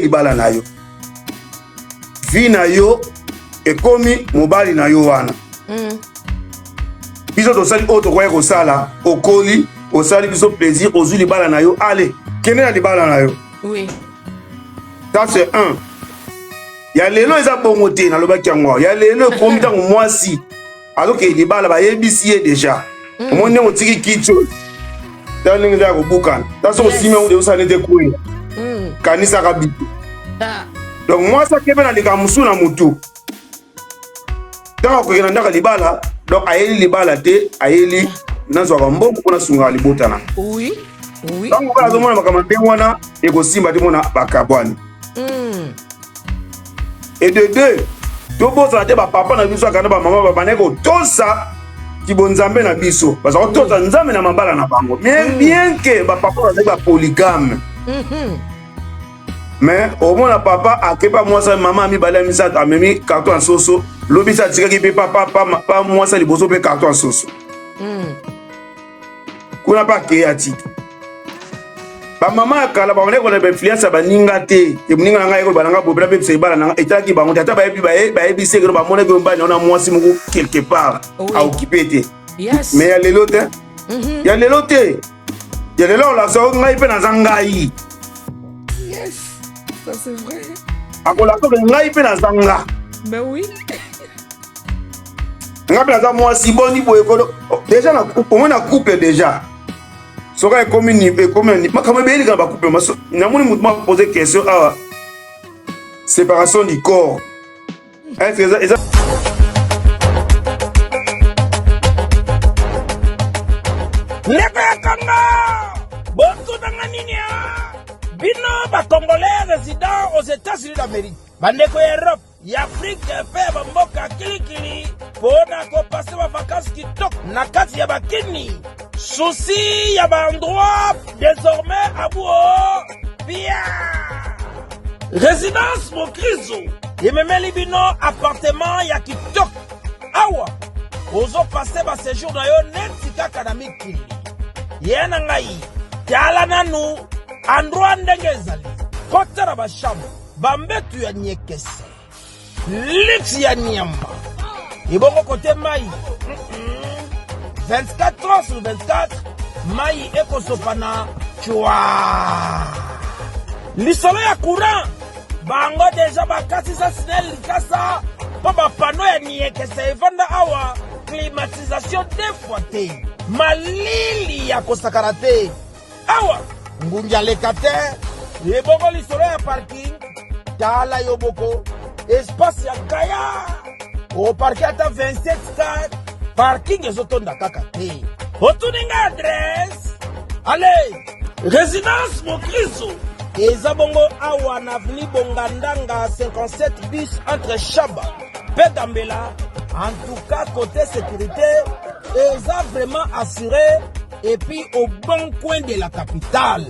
libala na yo vie na yo ekomi mobali na yo wana mm. biso tosali oyo tokoki kosala okoli osali biso plaisir ozwi libala na yo ale kende na libala na yo oui. ça c'est un ya lelo eza bongo te nalobaki yango ya lelo ekomi ntango mwasi azokende libala bayebisi ye deja mm. omoni ndenge otiki kiti oyo tala ndenge eza ya kobukana ta soki osimi yango deosala nete ekweya mm. kanisaka biso ah. donc mwasi akebe na likambo mosusu na motu ntango akokende na ndako ya libala donc ayeli libala te ayeli nazwaka mbongo mpo nasungaka libota na ntango mobali azomona makambo ndenge wana ekosimba te mona bakabwani mm. et de deux tobosana te bapapa na biso akanda bamama babandaki kotosa kibonzambe na biso baza kotosa nzambe na mabala na bango bien, mm. bien ke bapapa bazali bapoligame mm -hmm. mais omona papa akepa mwasi mama ya mibale ya misato amemi carton ya soso lobi se atikaki mpe papa pa mwasi ya liboso mpe carton ya soso mm. kuna mpe akei atiki bamama ya kala babandaki kolanda bainfluence ya baninga te te moninga na ngai ekoloba na ngai boye mpe nabebisa libala na ngai etalaki bango te ata bayebi bayebi sekelo bamonaki mobali na yo na mwasi moko quelque part aokipe te mais ya lelo te mhm. ya lelo te ya lelo olakisa ngai mpe naza ngai akolakisa ngai mpe naza nga nga mpe naza mwasi boni boye kolo deja omoi na couple deja soki ekomi ekomi makambo ebele kaka bacouple namoni motu moko pose question awa séparation du corps est ce eza ndeko ya kongo botunanga nini a bino bacongolais résident aux états-unis d'amérique bandeko ya europe ya Afrique mpe ya bamboka kilikili mpo na kopase bavakansi kitoko na kati ya bakini susi ya baendroit désormais abuo pia résidence mokrizo ememeli bino appartement ya kitoko awa ozopase basejour na yo neti kaka na mikili ye na ngai tala nanu endroit ndenge ezali kota na bachambre bambetu ya nyekese luxe ya nyama ebongo kote mai 24 heures sur 24 mai ekosopana cwa lisolo ya courant bango deja bakatisa snel likasa mpo bapano ya niekese evanda awa climatisation de fois te malili ya kosakana te awa ngungi aleka te ebongo lisolo ya parking tala yo moko espace ya gaya oparke ata 27 car parking ezotonda kaka te otuni nga adresse ale résidence mokristo eza bongo awa na avenue bongandanga 57 bis entre shaba mpe gambela en tout cas côté sécurité eza vraiment assuré et puis au bon coin de la capitale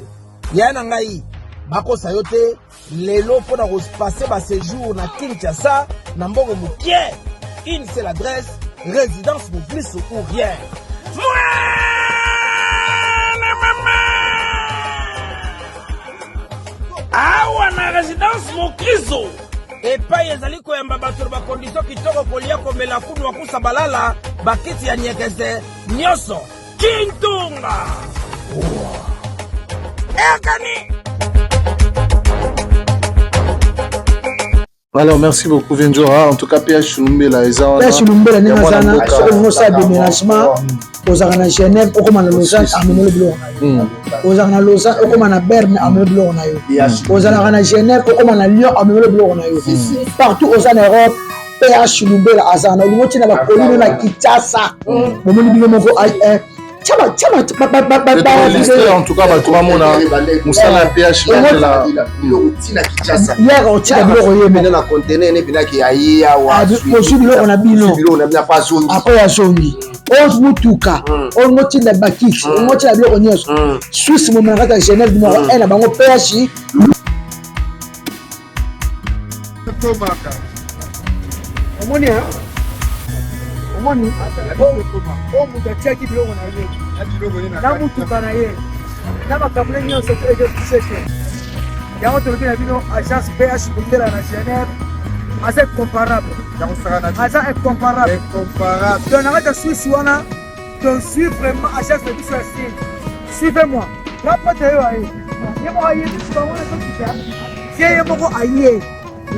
yaya na ngai bakosa yo te lelo mpo na kopase basejour na kinshasa na mbongo mokie une seule adresse résidence mobliso ou rien mwana mama awa na résidence mokristo epai ezali koyamba bato na bakondisio kitoko kolia komela kunwa kusa balala bakiti ya niekese nyonso kintunga eyakani Alors, merci beaucoup, Venjora. En tout cas, PH Lumbela, eza wana. PH Lumbela, ndenge aza na soki olingi osala déménagement, ozalaka na Genève, okoma na Lausanne, amemeli biloko na yo. Hmm. Ozalaka na Lausanne, okoma na Berne, amemeli biloko na yo. Ozalaka na Genève, okoma na Lyon, amemeli biloko na yo. Partout oza na Europe, PH Lumbela aza na olingi otina bakolino na Kinshasa. Hmm. Bomoni bino moko eh, en tout cas bato bamona mosala ya ph yaka otika biloko yeozwi biloko na bino apres azongi oyo motuka oyo motinda bakisi oyo motinda biloko nyonso swisse momona kati ya genève numero 1 na bango ph Tomaka. Omoni hein? Omoni? Oyo moto atiaki biloko na ye. Na motuka na ye. Na makambo na nyonso ezokise te. Yango tolobi na bino agence PH Bundela na Genève aza incomparable. Aza incomparable. Donc na kati ya Suisse wana tozwi vraiment agence na biso ya sine. Suivez-moi. Nga pote yo aye. Ye moko aye biso bango na tokita. Ye ye moko aye.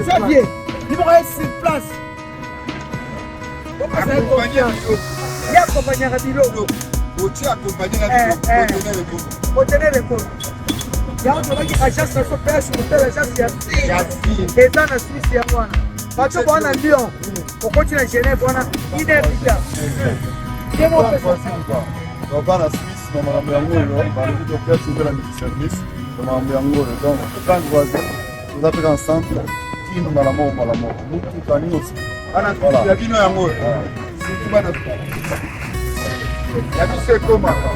Xavier, ye moko aye sur place. Bopesa ye confiance. Ye akompagnaka biloko. Otie accompagné na biloko, Eh, eh. conteneur ekoma. Conteneur ekoma. Yango tolobaki agence na biso PH Hotel agence ya Ya Sine. Sine. Eza na Suisse yango wana. Bato boa na Lyon, okoti na Genève wana une heure plus tard. Ye moko opesa. Donc bana Suisse na makambo yango oyo balobi docteur Sylvain na service na makambo yango oyo donc grande voisin toza mpe ensemble kino mbala moko mbala moko motuka nyonso bana ya bino yango oyo surtout bana ya biso ekomaka.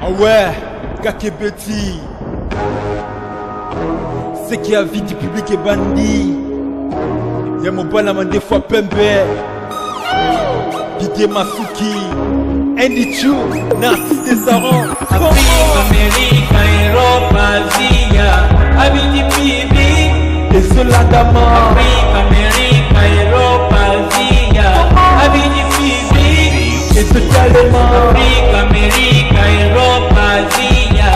Ah ouais, Kakebeti. Ce qui a vie du public est bandit. Ya mobala mandefu ya pembe. Didier Masuki. Andy Chu, Narcisse Desaron. Afrique, Amérique, Europe, Asia, Abidi Bibi, Ezolandama. Afrique, Amérique, Europe, Asia, Abidi Bibi, Ezotalema. Afrique, Amérique, Europe, Asia,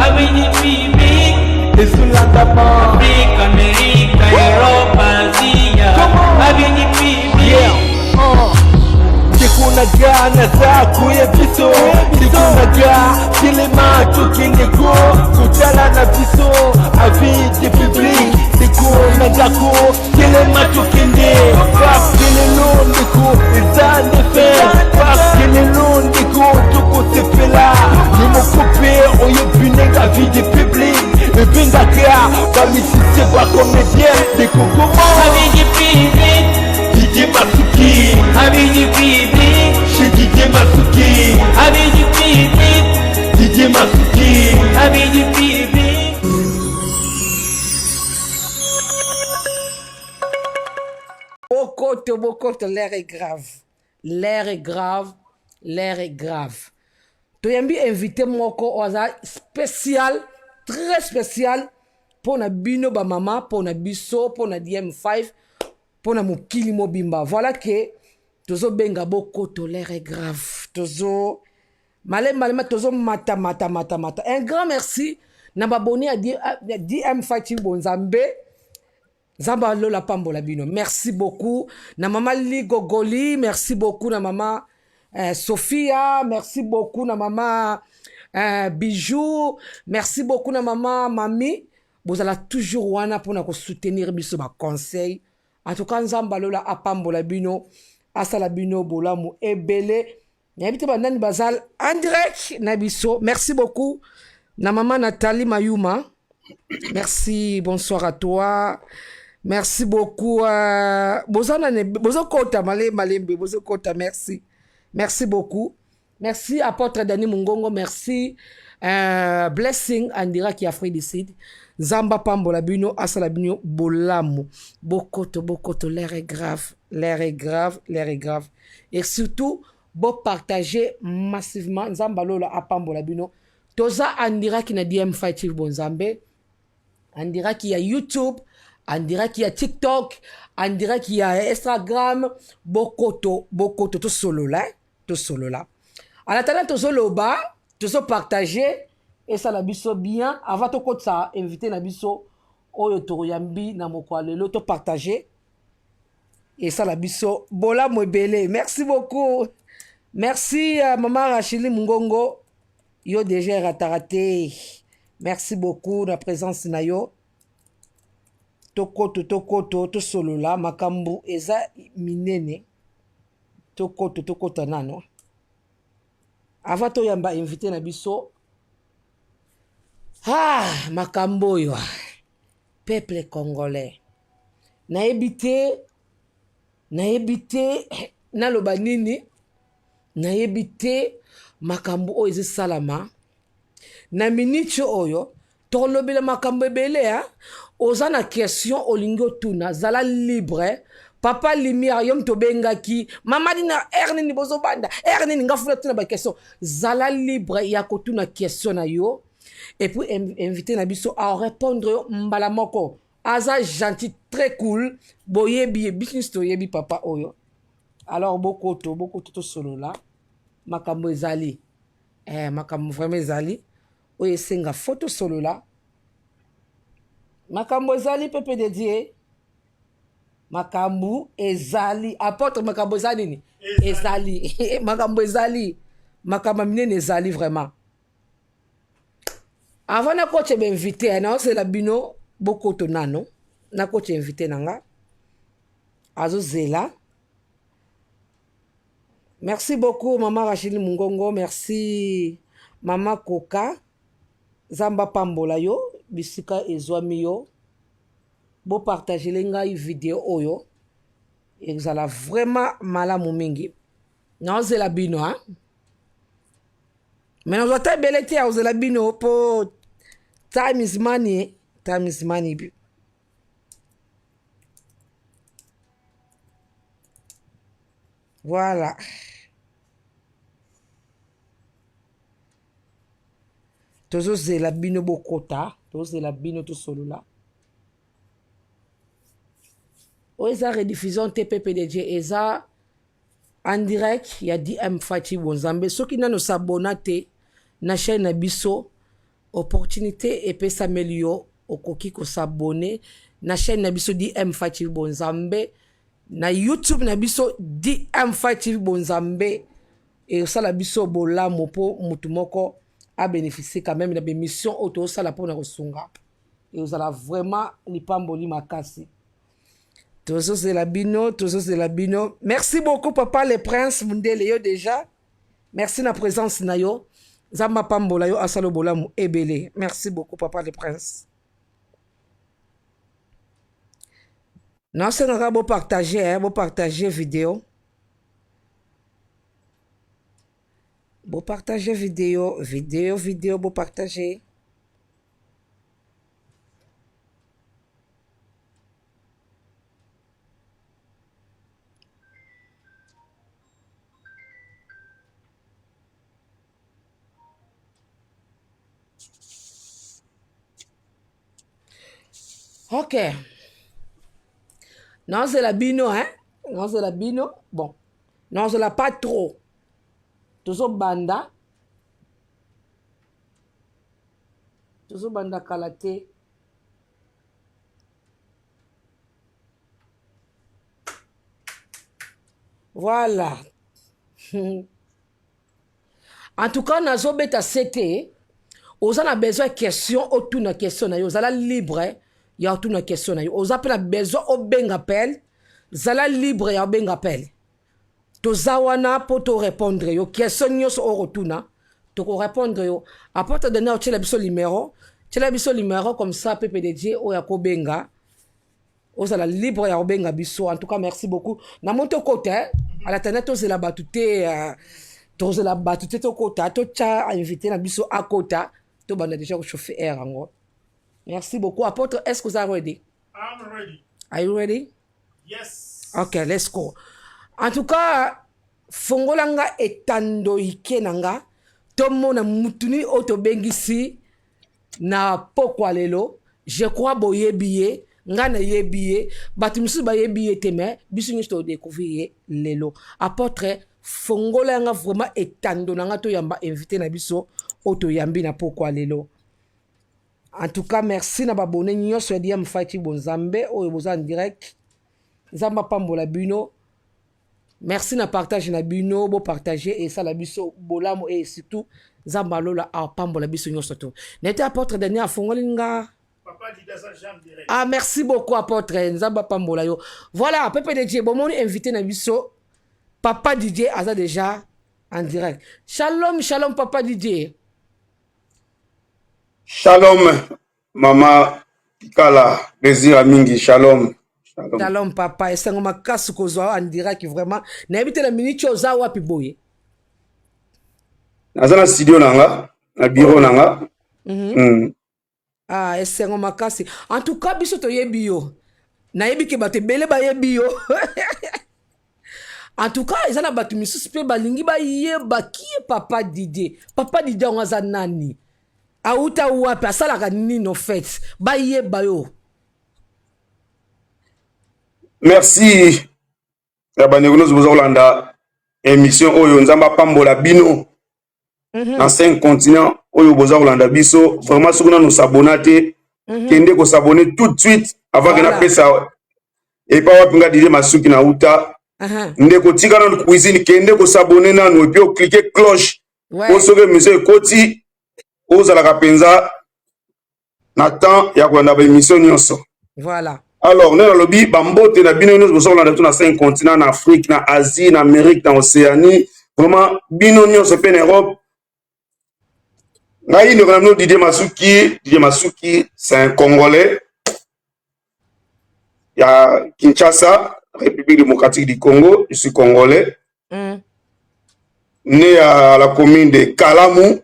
Abidi Bibi, Ezolandama. Afrique, Amérique, Europe, Asia, Abidi Bibi. Yeah. Ndeko na ga naza koya biso ndeko na ga telema tokende ko kotala na biso avis de public ndeko na gako telema tokende parce que lelo ndeko eza nde fin parce que lelo ndeko tokosepela yo moko mpe oyebi ndenge avis de public ebengaka bamisicien bacomédien ndeko koma Abidi Bibi, Didier Masuki Abidi Bibi, chez Didier Masuki Abidi Bibi, Didier Masuki Abidi Bibi. Bokoto, bokoto, l'air est grave. L'air est grave, l'air est grave. Toyambi invité moko oyo aza spécial, très spécial mpo na bino bamama, mpo na biso, mpo na DM5, mpo na mokili mobimba. Voilà que tozobenga bokoto, l'air est grave. Tozo malembe malembe tozo mata mata mata mata. Un grand merci na baboni ya DM5 TV Bonzambe. Nzambe alola pambola bino. Merci beaucoup na mama Ligogoli, merci beaucoup na mama Sophia, merci beaucoup na mama Bijou, merci beaucoup na mama Mami. Bozala toujours wana mpona kosoutenir biso ba conseil. En tout cas Nzambe alola apambola bino, asala bino bolamu ebele. Nayebi te banani bazala en direct na biso. Merci beaucoup na mama Nathalie Mayuma. Merci, bonsoir à toi. Merci beaucoup. Bozokota malembe malembe, bozokota, merci. Merci beaucoup. Merci apôtre Dani Mungongo, merci. Blessing Andira qui Afrique du Sud. Zamba pambola bino, asala bino bolamu. Bokoto, bokoto, l'air est grave, l'air est grave, l'air est grave. Et surtout, bo partager massivement Nzamba lola apambola bino. Toza Andira ki na DM5 TV Bonzambe. Andira ki ya YouTube, Andira ki ya TikTok, Andira ki ya Instagram. Bokoto, bokoto to solola, to solola. En attendant tozoloba, tozo partager et ça la biso bien avant to kotsa invité na biso oyo toyambi na mokwa lelo to partager et ça la biso bola mwebele. Merci beaucoup. Merci maman Rachili Mungongo. Yo déjà raté. Merci beaucoup la présence na yo. Tokoto tokoto to solola makambu eza minene. Tokoto tokoto nano. Avant to yamba invité na biso. Ah makambo yo. Peuple congolais. Nayebi te, nayebi te naloba nini. Nayebi te makambo oyo ezosalama na minute oyo tolobela makambo ebele, hein? Oza na question olingi otuna, zala libre. Papa Lumière, yo moto obengaki mama Dina, heure nini bozobanda, heure nini nga funa tuna ba question. Zala libre ya kotuna question na yo et puis invité na biso a répondre yo mbala moko. Aza gentil, très cool, boyebi ye, biso nyonso toyebi papa oyo. Alors bokoto, bokoto tosolola makambo ezali. Makambo vraiment ezali oyo esenga fo tosolola. Makambo ezali pepe de Dieu. Makambo ezali apôtre, makambo eza nini? Ezali. Makambo ezali. Makambo minene ezali vraiment. Avant na coach ba invité, na osela bino bokoto nano. Na coach invité nanga. Azozela. Merci beaucoup maman Rachel Mungongo, merci maman Koka. Zamba pambola yo bisika ezwami yo. Bo partager ngai vidéo oyo. Ezala vraiment malamu mingi. Na ozela bino hein. Mais nazwa ta ebele te ozela bino po time is money, time is money. Voilà. Tozozela bino bokota, tozela bino tosolola. Oyo eza rediffusion te PPDG, eza en direct ya DM Fatshi Bonzambe. Soki nano s'abonna te na chaîne na biso, opportunité epesameli yo, okoki ko s'abonner na chaîne na biso DM Fatshi Bonzambe, na YouTube na biso DM Fatshi Bonzambe. Esala biso bolamu po mutu moko a bénéficier quand même na bémission oyo tosala po na kosunga. Ezala vraiment lipamboli makasi. Tozozela bino, tozozela bino. Merci beaucoup papa le prince Mundele yo déjà. Merci na présence na yo. Nzamba pambola yo asalo bolamu ebele. Merci beaucoup papa le prince. Nasengaka bo partager, hein, bo partager vidéo. Bo partager vidéo, vidéo, vidéo, bo partager. Ok. Nazela bino, hein? Nazela bino. Bon. Nazela pas trop. Tozo banda. Tozo banda kala te. Voilà. En tout cas, nazo beta CT. Oza na besoin question, otuna question na yo. Zala libre ya otuna question na yo. Oza pe na besoin obenga appel. Zala libre ya obenga appel. Toza wana po to répondre yo. Question nyonso otuna, toko répondre yo. Apôtre Daniel, tiela biso numéro. Tiela biso numéro comme ça PPDG oya kobenga. Ozala libre ya kobenga biso. En tout cas, merci beaucoup. Na moto kota, hein? À la tana tozela batu te, tozela batu te tokota, totya invité na biso akota, tobanda déjà kochauffer air yango. Merci beaucoup. Apôtre, est-ce que vous êtes ready? I'm ready. Are you ready? Yes. Okay, let's go. En tout cas, fongola nga etando ike na nga, tomona mutuni oyo tobengisi na pokwa lelo. Je crois boyebi ye, nga nayebi ye, bato misusu bayebi ye te, mais biso nyonso todécouvrir ye lelo. Apôtre, fongola yanga vraiment etando na nga toyamba invité na biso oyo toyambi na pokwa lelo. En tout cas, merci na babone nyonso ya DM Fatshi Bonzambe oyo boza en direct. Nzambe apambola bino. Merci na partage na bino, bo partager et sala biso bolamu et surtout Nzambe alola apambola biso nyonso to. Nete apôtre Daniel afongoli nga. Papa Didaza Jean direct. Ah merci beaucoup apôtre, Nzambe apambola yo. Voilà, Pepe de Dieu, bomoni invité na biso Papa Didier aza déjà en direct. Shalom, shalom Papa Didier. Shalom mama Kikala, plaisir mingi, shalom. Shalom. Shalom papa, esengo makasi kozwa en direct vraiment. Nayebi te na minute oza wapi boye? Naza na studio na nga, na bureau na nga. Ah, esengo makasi. En tout cas, biso toyebi yo. Nayebi ke bato ebele bayebi yo. En tout cas, eza na bato misusu mpe balingi bayeba qui est Papa Didier. Papa Didier yango aza nani? Auta wapi? Asalaka nini au fait? Bayeba yo. Merci ya bandeko nyonso boza kolanda émission oyo. Nzambe apambola bino na cinq continent oyo boza kolanda biso. Vraiment, soki nanu osabona te, kende kosabone tout de suite avant ke napesa epa wapi nga Didier Masuki na uta. Ndeko, tika nanu cuisine, kende kosabone nanu et puis oclique cloche po soki émission ekoti, ozalaka mpenza na temps ya kolanda baémission nyonso. Alors, nde nalobi bambote na bino nyonso boza kolanda biso na cinq continent, na Afrique, na Asie, na Amérique, na Océanie, vraiment bino nyonso mpe na Europe. Ngai ndeko na bino Didier Masuki. Didier Masuki, c'est un Congolais ya Kinshasa, République démocratique du Congo. Je suis Congolais, né à la commune de Kalamu,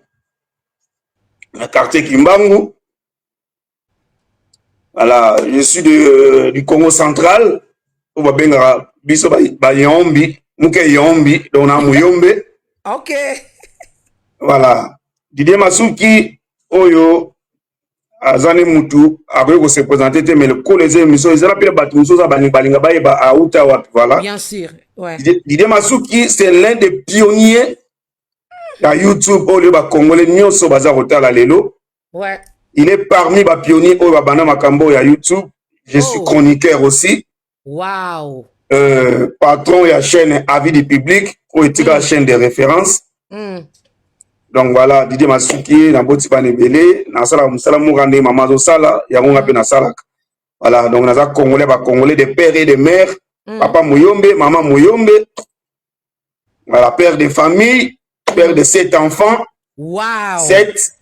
na quartier Kimbangu. Voilà, je suis du Congo central, oyo babengaka biso bayombi, muke yombi, donc na muyombe. Voilà, Didier Masuki oyo aza ne mutu akoki kose présenter te, mais lokola eza émission, ezala mpe bato mosusu oza balinga bayeba auta wapi, voilà. Bien sûr, ouais. Didier Masuki, c'est l'un des pionniers ya YouTube oyo bacongolais nyonso baza kotala lelo. Il est parmi bapionnier oyo babanda makambo ya YouTube. Je suis chroniqueur aussi. Patron ya chaîne Avis du public oyo etikala chaîne de référence. Donc voilà, Didier Masuki, naboti bana ebele, nasalaka mosala moko ndenge mama azosala yango, nga mpe nasalaka. Voilà, donc naza Congolais, bacongolais de père et de mère, papa Muyombe, mama Muyombe. Voilà, père de famille, père de sept enfants. Sept,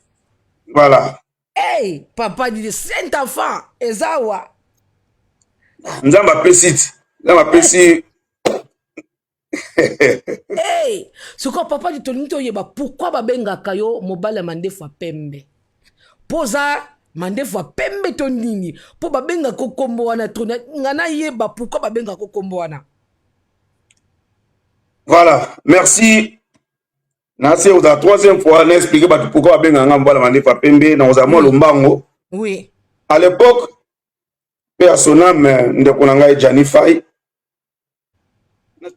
voilà. Hey, papa Didier, sept enfants ezawa. Nzambe apesi ti, Nzambe apesi. Hey, sikoyo papa Di, tolingi toyeba pourquoi babengaka yo mobali ya mandefu ya pembe. Mpo oza mandefu ya pembe to nini? Mpo babengaka nkombo wana to nga nayeba pourquoi babengaka nkombo wana. Voilà, merci. Nasi ozala troisième fois na expliquer bato pourquoi babengaka nga mobali ya mandefu ya pembe. Na kozala mwa lombango. À l'époque, mpe ya soname, ndeko na ngai Jani Fai,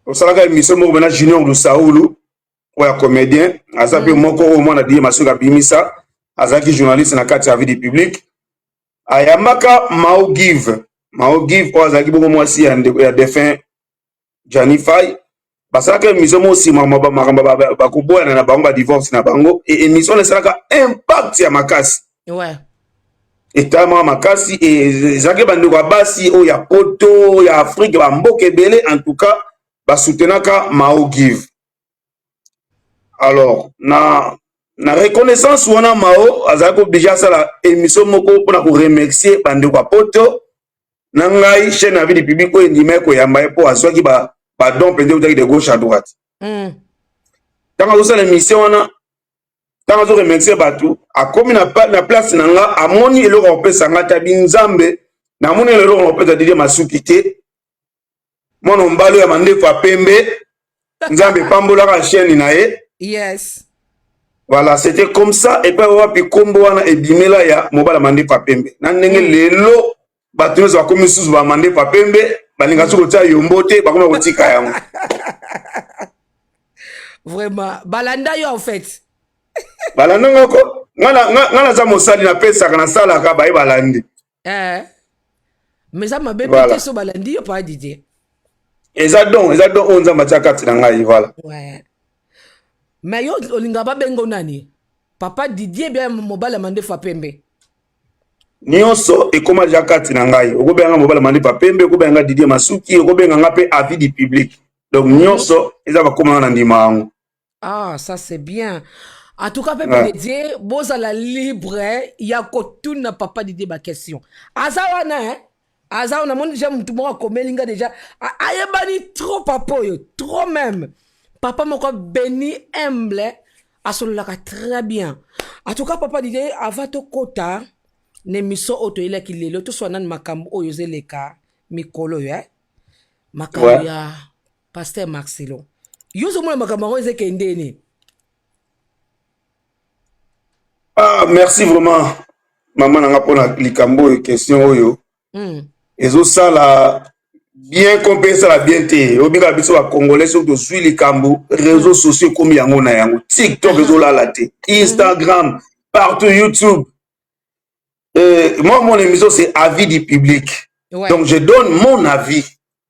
osalaka émission moko bena Junior Lusaulu oyo ya comédien, aza mpe moko oyo mwana Didier Masuki abimisa, azalaki journaliste na kati ya Vie du public. Ayambaka Mao Give, Mao Give oyo azalaki bongo mwasi ya ndeko ya défunt Jani Fai. Basalaka émission moko nsima makambo bakoboyana na bango, badivorce na bango, e émission wana esalaka impact ya makasi. Etalamaka makasi, ezalaki bandeko ya basi oyo ya Poto, ya Afrique, bamboka ebele, en tout cas basoutenaka Mao Give. Alors na reconnaissance wana, Mao azalaki obligé asala émission moko mpona koremercier bandeko ya Poto na ngai, chaîne ya Vie du public oyo endimaki koyamba ye mpo azwaki badon mpenza eutaki de gauche à droite. Ntango azosala émission wana, ntango azoremercier bato, akomi na place na nga, amoni eloko ya kopesa nga te. Abi: "Nzambe, namoni eloko ya kopesa Didier Masuki te, mwana mobali ya mandefu ya pembe. Nzambe epambolaka chaîne na ye." Voilà, c'était comme ça. Epai wapi nkombo wana ebimela ya mobali ya mandefu ya pembe, na ndenge lelo bato nyonso bakomi lisusu bamandefu ya pembe, balinga soki kotia yombo te, bakomi kotika yango. Vraiment, balanda yo en fait. Balanda ngako. Nga naza mosali, napesaka, nasalaka, baye balandi. Eh. Mais eza mabe mpe te so balandi yo, papa Didier. Eza don, eza don oyo Nzambe atia kati na ngai, voilà. Ouais. Mais yo olinga babengo nani? Papa Didier bien mobali ya mandefu ya pembe? Nyonso ekóma deja kati na ngai. Okobenga mobali ya mandefu ya pembe, okobenga nga Didier Masuki, okobenga nga mpe Avis du public, donc nyonso eza bakóma nga na ndima yango. Ah, ça c'est bien. En tout cas, peuple de Dieu, bozala libre ya kotuna papa Didier ba question. Aza wana, hein? Aza wana, moni déjà mutu moko akomeli nga déjà. Ayebani trop papa oyo, trop même. Papa moko béni, humble, asololaka très bien. En tout cas, papa Didier, avant tokota. Na émission oyo toyelaki lelo, toswa nani makambo oyo ezeleka mikolo oyo, eh? Makambo ya pasteur Marcelo. Yo ozomona makambo yango ezekende nini? Ah, merci vraiment mama na nga mpona likambo oyo, question oyo ezosala bien ko mpe esala bien te. Obika biso bacongolais, soki tozwi likambo, réseau sociaux ekomi yango na yango, TikTok ezolala te, Instagram, partout, YouTube. Moi, mon émission, c'est avis du public. Donc je donne mon avis.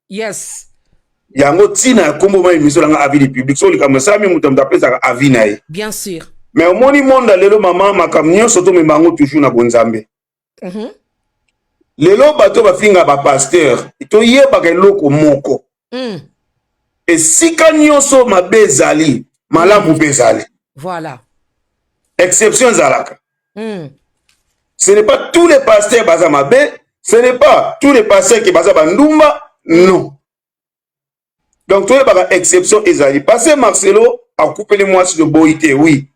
Yango ntina ya nkombo ma émission nanga, avis du public. So likambo esalami, moto apesaka avis na ye. Bien sûr. Mais omoni monde lelo, mama, makambo nyonso tomema yango toujours na bonzambe. Lelo bato bafinga bapasteur, toyebaka eloko moko: esika nyonso mabe ezali, malamu mpe ezali. Exception ezalaka. Ce n'est pas tous les pasteurs baza mabe, ce n'est pas tous les pasteurs ke baza bandumba, non. Donc toyebaka exception ezali. Pasteur Marcelo akupeli mwasi, toboyi te, oui.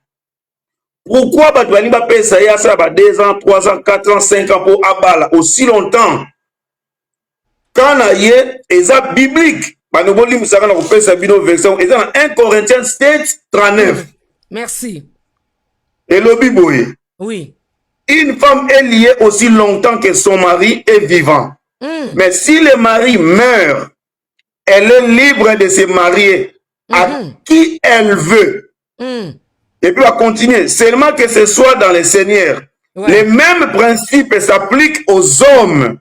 Pourquoi bato balingi bapesa ye asala ba 2 ans, 3 ans, 4 ans, 5 ans mpo abala aussi longtemps? Ka na ye eza biblique. Bando bolimbisaka na kopesa bino version, eza na 1 Corinthiens 7 39. Merci. Elobi boye: Une femme est liée aussi longtemps que son mari est vivant. Mais si le mari meurt, elle est libre de se marier à qui elle veut. Et puis, va continuer. Seulement que ce soit dans le Seigneur. Les mêmes principes s'appliquent aux hommes.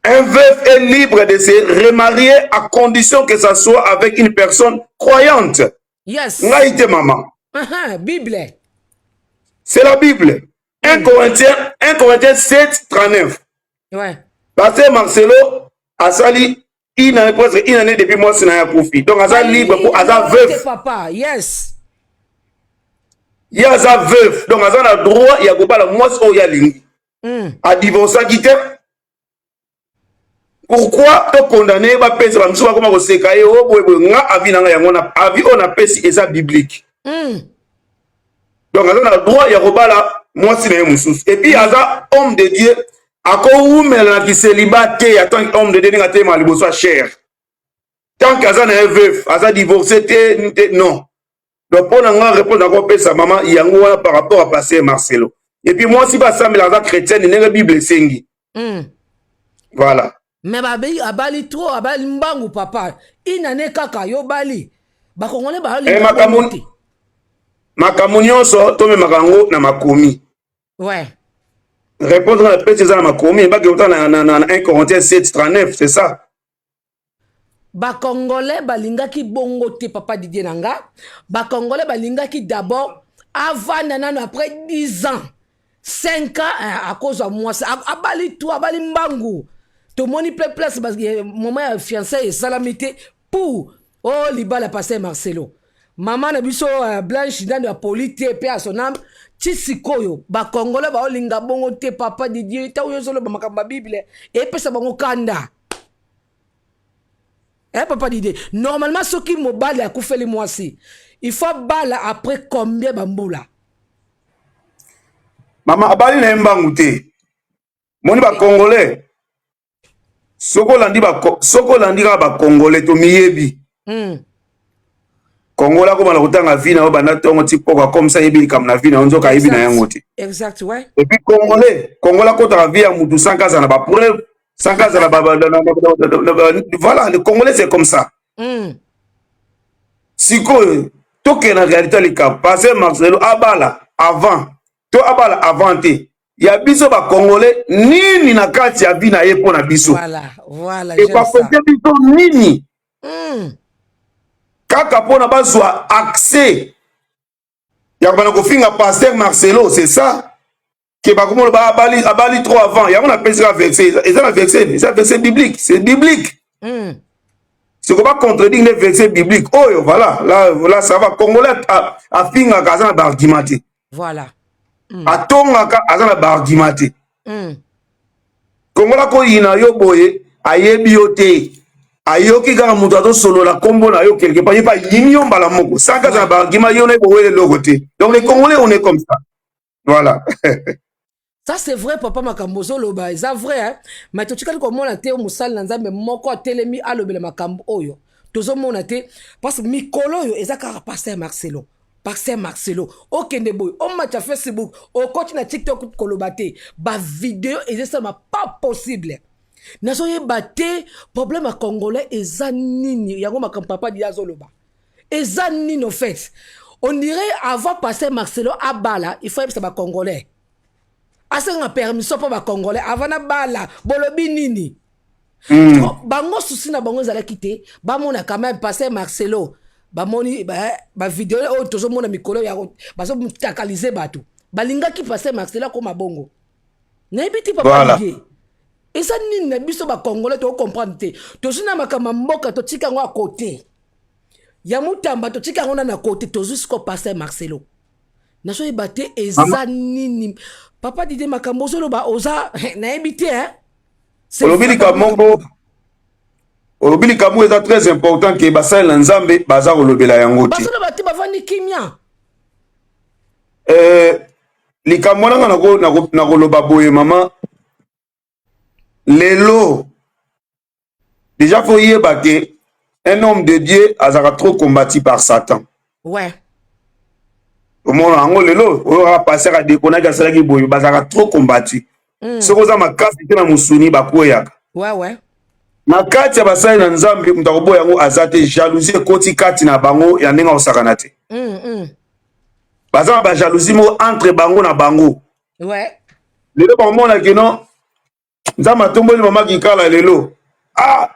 Un veuf est libre de se remarier à condition que ça soit avec une personne croyante. Ngai te, maman. Bible. C'est la Bible. 1 Corinthiens, 1 Corinthiens 7, 39. Pasteur Marcelo asali une année, presque une année depuis mwasi na ye akufi. Donc aza libre po aza veuf. Papa, yes. Ye aza veuf, donc aza na droit ya kobala mwasi oyo alingi. Adivorçaki te. Pourquoi tokondane? Bapesa bamisusu bakoma koseka ye o boye boye. Nga avis na nga yango na avis oyo napesi eza biblique. Donc aza na droit ya kobala mwasi na ye mosusu. Et puis aza homme de Dieu, akowumela na kiseliba te en tant que homme de Dieu, ndenge atelema liboso ya chaire. Tant que aza na ye veuf, aza divorcé te te, non. Donc mpo na nga, réponse nakopesa mama yango wana par rapport à pasteur Marcelo. Et puis mwasi basambela, aza chrétienne ndenge Bible esengi. Voilà. Mais babi abali trop, abali mbangu, papa. Inane kaka yo bali. Bakongole Eh, balinga makambo bongo te. Makambo nyonso tomemaka yango na makomi. Réponse nga napesi eza na makomi, ebaki ota na 1 Corinthiens 7 39, c'est ça. Bakongolais balingaki bongo te, papa Didier na nga. Bakongolais balingaki d'abord avanda nano après 10 ans, 5 ans, eh, akozwa mwasi. Abali to abali mbangu, tomoni mpe place moment ya fiançailles esalami te pour o oh, libala. Pasteur Marcelo, mama na biso Blanche nano apoli te, mpe ya son âme. Ti sikoyo bakongolais baolinga bongo te, papa Didier. Ntango nyonso oloba makambo ya Bible, epesa bango kanda. Eh, papa Didier, normalement soki mobali akufeli mwasi, il faut abala après combien bambula? Mama, abali na ye mbangu te. Moni bacongolais, soki olandi soki olandi kaka bacongolais, tomiyebi. Congolais akomana kotanga vie na yo banda ntongo ti poko, akomisa ayebi likambo na vie na yo, nzoka ayebi na yango te. Exact, ouais. Et puis congolais akotaka vie ya mutu sans aza na bapreuve, sans aza na voilà, le Congolais, c'est comme ça. Sikoyo tokende na réalité ya likambo. Pasteur Marcelo abala avant to abala avant te, ya biso bacongolais nini na kati ya vie na ye mpo na biso? Voilà, j'aime ça. Ekoaffecte biso nini? Kaka mpona bazwa accès ya kobanda kofinga pasteur Marcelo, c'est ça ke bakomona abali, abali trop avant. Yango napesi kaka verset, eza na verset, eza verset biblique, c'est biblique. Siko bacontredire nde verset biblique oyo. Voilà, là, là ça va. Congolais afingaka, aza na baargument te. Atongaka, aza na baargument te. Congolais akoyina yo boye, ayebi yo te, ayoki kaka moto azosolola nkombo na yo quelque part, ye mpe ayini yo mbala moko sans aza na baargument. Yo na ye bowele eloko te. Donc les Congolais, on est comme ça, voilà. Ça c'est vrai papa, makambo ozoloba eza vrai, hein? Mais totikali komona te mosali na Nzambe moko atelemi alobela makambo oyo. Tozomona te, parce que mikolo oyo eza kaka pasteur Marcelo, pasteur Marcelo. Okende boye, omatya Facebook, okoti na TikTok, koloba te, bavideo eza esalama, pas possible. Nazoyeba te problème ya Congolais eza nini. Yango makambo papa Dia azoloba eza nini? Au fait, on dirait avant pasteur Marcelo abala, il faut yebisa Bacongolais, asenga permission mpo Bacongolais avant nabala bolobi nini. Bango susi na bango ezalaki te bamona quand même pasteur Marcelo. Bamoni bavideo ba oyo tozomona mikolo ya bazotakalize bato, balingaki pasteur Marcelo akoma bongo. Nayebi te papa. Voilà. Eza nini na biso Bacongolais? Tocomprendre te. Tozwi na makambo ya mboka, totika yango ya kote ya Mutamba, totika yango na kote, tozwi siko pasteur Marcelo. Nazoyeba te eza nini. Papa Dide, makambo ozoloba oza, nayebi te, hein? Olobi likambo moko, olobi likambo eza très important ke basali na Nzambe baza kolobela yango te. Bazoloba te, bavandi kimia. Likambo wana nga nakoloba boye, mama. Lelo déjà faut yeba ke un homme de Dieu azalaka trop combattu par Satan. Omona yango lelo oyo kaka pasteur adekonaki, asalaki boye, bazalaka trop combattu. Soki oza makasi te na mosuni, bakweyaka. Na kati ya basali na Nzambe, moto akoboya yango aza te. Jalousie ekoti kati na bango ya ndenge akosakana te. Baza na bajalousie moko entre bango na bango. Lelo bakomona keno Nzambe atomboli mama Kikala lelo, ah,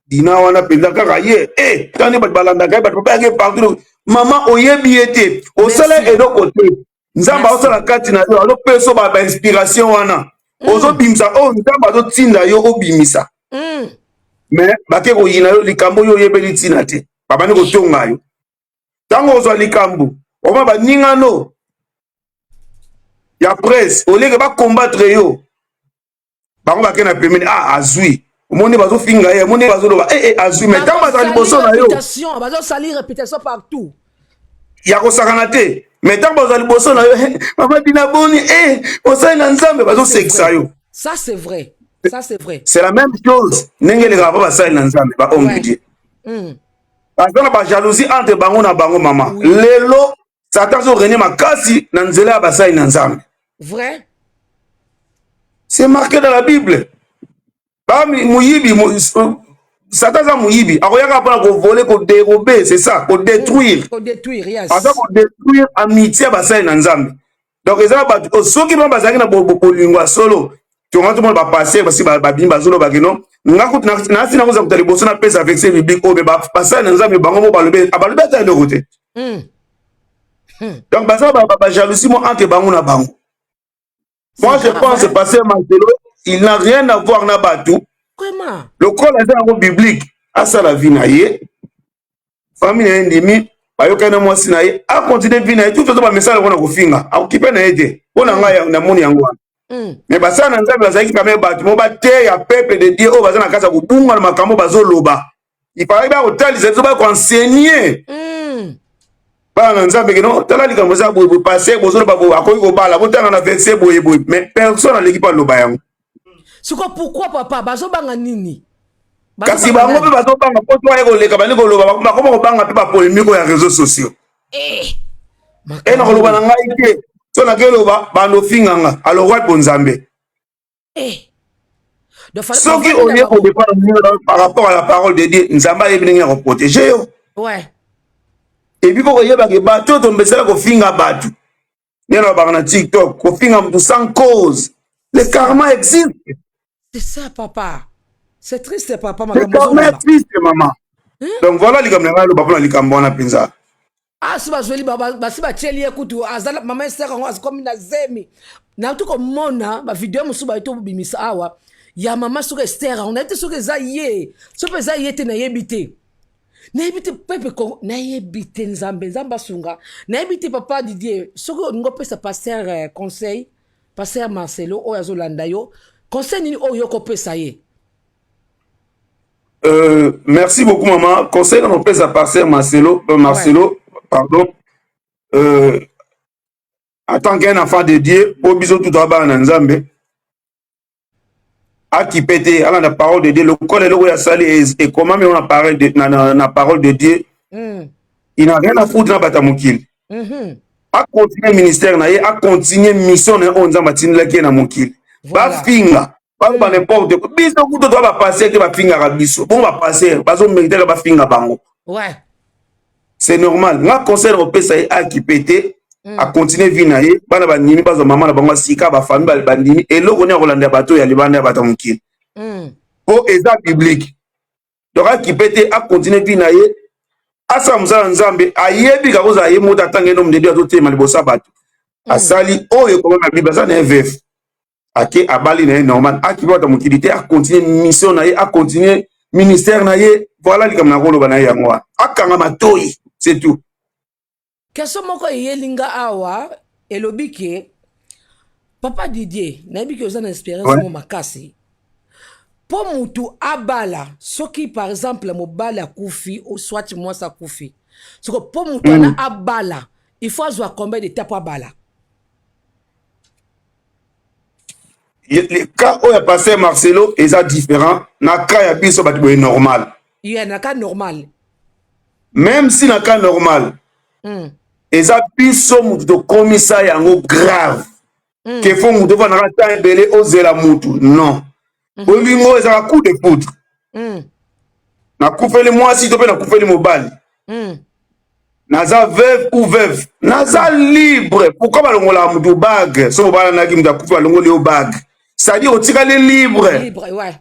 dina wana mpenza kaka ye e tani bato balandaka ye, bato babayaki partout. Mama, oyebi ye te, osala eloko te. Nzambe aosala kati na yo, azopesa bainspiration wana, ozobimisa oyo Nzambe azotinda yo obimisa. Mais bake koyina yo likambo oyo oyebeli ntina te, babandi kotonga yo. Ntango ozwa likambo, oma baningano ya presse, oleke bacombattre yo, bango bake na pembeni. Ah, azwi, omoni bazofinga ye, omoni bazoloba eh, eh, azwi. Mais ntango bazala liboso na yo, bazosali réputation partout. Ya kosakana te. Mais ntango bazala liboso na yo, eh, mama Dina boni, eh, osali na Nzambe, bazosekisa yo. Ça c'est vrai, ça c'est vrai. C'est la même chose ndenge elekaka mpo basali na Nzambe, bahomme de Dieu baza na bajalousie entre bango na bango. Mama, lelo Satan azorégner makasi na nzela ya basali na Nzambe. Vrai. C'est marqué dans la Bible. Ba moyibi, Satan aza moyibi, akoyaka mpona kovoler, kodérober, c'est ça, kodétruire. Kodétruire, yes. Aza kodétruire amitié ya basali na Nzambe. Donc eza na bato, soki bango bazalaki na bolingo ya solo, tonga tomona bapasteur basi babimi, bazoloba keno nga kutu nasi nakoza kuta liboso napesa verset biblique oyo. Me basali na Nzambe bango mo balobi, balobi ata eloko te. Donc baza bajalousie mo entre bango na bango. Moi, je pense, pasteur Marcelo, il n'a rien à voir na bato. Vraiment. Lokola eza yango biblique, asala vie na ye, famille na ye ndimi, bayokani na mwasi na ye, acontinue vie na ye. Tout ozo bamesala mpona kofinga, akokipe na ye te. Mpo na ngai, namoni yango wana. Mais basala na Nzambe bazalaki quand même bato mo bateya peuple de Dieu oyo baza na kati ya kobunga na makambo bazoloba. Ifalaki baya kotalisa biso, baya koenseigner bana na Nzambe keno tala likambo eza boye boye, pasteur bozoloba boye akoki kobala, botanga na verset boye boye. Mais personne aleki mpo aloba yango. Siko pourquoi, papa? Bazobanga nini? Kasi bango mpe bazobanga mpo to aye koleka, bandi koloba, bakoma kobanga mpe bapolémique oyo ya réseaux sociaux. E na koloba na ngai te, so nakeloba, bando ofinganga. Alors wapi bonzambe? Soki oye kodépendre par rapport à la parole de Dieu, Nzambe ayebi ndenge ya koprotéger yo. Et puis kokoyebake bato oyo tombesala kofinga bato, nde nalobaka na TikTok, kofinga motu sans cause, le karma existe. C'est ça, papa, c'est triste, papa. Le karma est triste, maman. Donc voilà likambo na ngai aloba mpona likambo wana mpenza. Asi bazweli, basi batieli ye kutu, aza mama Ester yango akomi na zemi. Nauti komona bavideo mosusu baye tobimisa awa ya mama soki Ester yango, nayebi te soki eza ye, soki mpe eza ye te, nayebi te, nayebi te. Pepe Congo, nayebi te. Nzambe, Nzambe asunga. Nayebi te. Papa Didier, soki olingi opesa pasteur conseil, pasteur Marcelo oyo azolanda yo, conseil nini oyo okopesa ye? Merci beaucoup, maman. Conseil na opesa pasteur Marcelo, Marcelo, pardon. En tant qu'un enfant de Dieu, po biso tout bana na Nzambe, akipe te, alanda parole de Dieu, lokola eloko ya sali ekomami na parole de, na parole de Dieu. Il n'a rien à foutre na bata mokili. A continuer ministère na ye, a continuer mission na ye oyo Nzambe atindelaki ye na mokili. Bafinga, baloba n'importe quoi. Biso kutu toza ba pasteur te, bafingaka biso. Bongo ba pasteur bazo mériter bafinga bango. C'est normal. Nga conseil kopesa ye, akipe te, acontinue vie na ye. Bana bandimi bazwa mama na bango ya sika, bafamille bandimi. Eloko nini akolanda bato ya libanda ya bato ya mokili? Mpo eza biblique. Donc akipe te, acontinue vie na ye, asala mosala ya Nzambe. Ayebi kaka kozala ye moto atanga eno mundedi, azotema liboso ya bato. Asali oyo ekoma na Bible, aza na veuve, ake abali na ye normal. Akipe bato ya mokili te, acontinue mission na ye, acontinue ministère na ye. Voilà, likambo na koloba na ye yango wana, akanga matoi, c'est tout. Question moko eyeli nga awa, elobi ke papa Didier, nayebi ke oza na expérience mo makasi. Mpo mutu abala, soki par exemple mobali akufi ou soit mwasi akufi, soko mpo mutu wana abala, il faut azwa combien de temps mpo abala? Le cas oyo ya pasteur Marcelo eza différent na cas ya biso bato boye normal. Ye na cas normal. Même si na cas normal, eza biso mutu tokomisa yango grave ke fo mutu ofandaka temps ebele ozela mutu. Non, bolingo ezalaka coup de foudre. Nakufeli mwasi to mpe nakufeli mobali, naza veuve ou veuve, naza libre. Pourquoi balongolaka mutu bague? So mobalanaki, mutu akufi, balongoli yo bague, c'est-à-dire otikali libre. Libre, ouais.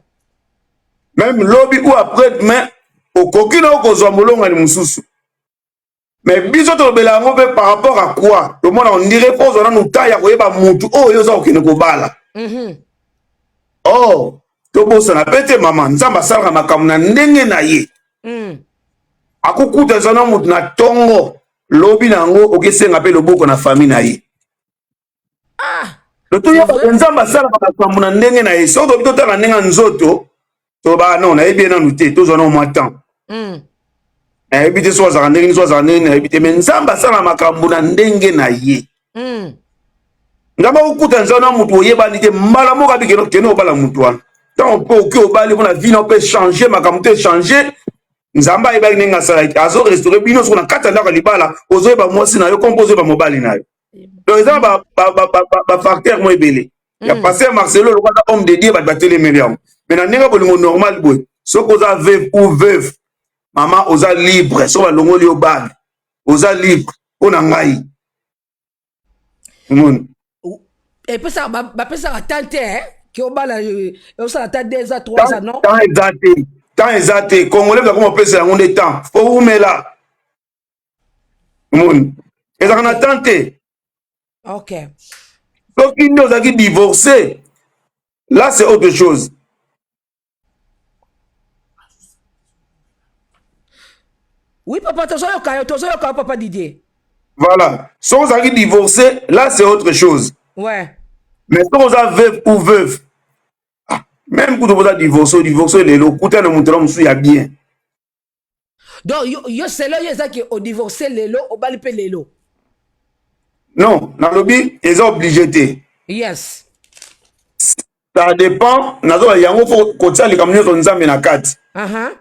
Même lobi ou après demain, okoki na okozwa molongani mosusu. Mais biso tolobela yango mpe par rapport à quoi? Tomona on dirait mpo ozwa nanu temps ya koyeba mutu oyo oza kokende kobala. Or tobosana mpe te, mama, Nzambe asalaka makambo na ndenge na ye. Akokuta eza na mutu na ntongo, lobi na yango okesenga mpe loboko na famille na ye. Toyebaka Nzambe asalaka makambo na ndenge na ye. Soki tobi totala ndenge ya nzoto, tolobaka non, nayebi ye nanu te, tozwa na mwa temps. Nayebi te so azalaka ndenge nini, so azalaka ndenge nini, nayebi te. Mais Nzambe asala makambo na ndenge na ye. Nzambe akokuta nzambe na mutu, oyebani te, mbala moko abi kende obala mutu wana. Ntango mpe oki obali, mpona vie na mpe change, makambo te change. Nzambe ayebaki ndenge asalaki, azorestaurer bino. Soko na kati ya ndako ya libala, ozoyeba mwasi na yo ko mpo ozoyeba mobali na yo. Donc eza na bafacteur mo ebele. Ya pasteur Marcelo, lokola homme de Dieu, bato batelemeli yango. Mais na ndenge bolingo normal boye, soki oza veuve ou veuve, mama, oza libre. Soki balongoli yo bague, oza libre. Mpo na ngai, omoni. Epesaka, bapesaka temps te ke obala, osala ata 2 ans, 3 ans, non? Temps eza te, temps eza te. Congolais bakoma opesa yango nde temps fo umela. Omoni, ezalaka na temps te. Soki nde ozalaki divorcé, là c'est autre chose. Oui papa, tozoyoka yo, tozoyoka yo, papa Didier. Voilà, soki ozalaki divorcé, là c'est autre chose. Mais soki oza veuve ou veuve, ah, même kutu oza divorcé, odivorcé lelo, okuta na moto na mosusu ya bien. Donc yo selo yo ezaki odivorce lelo, obali mpe lelo? Non, nalobi eza obligé te. Ça dépend. Nazoba yango, fo kotia likambo nyonso Nzambe na kati.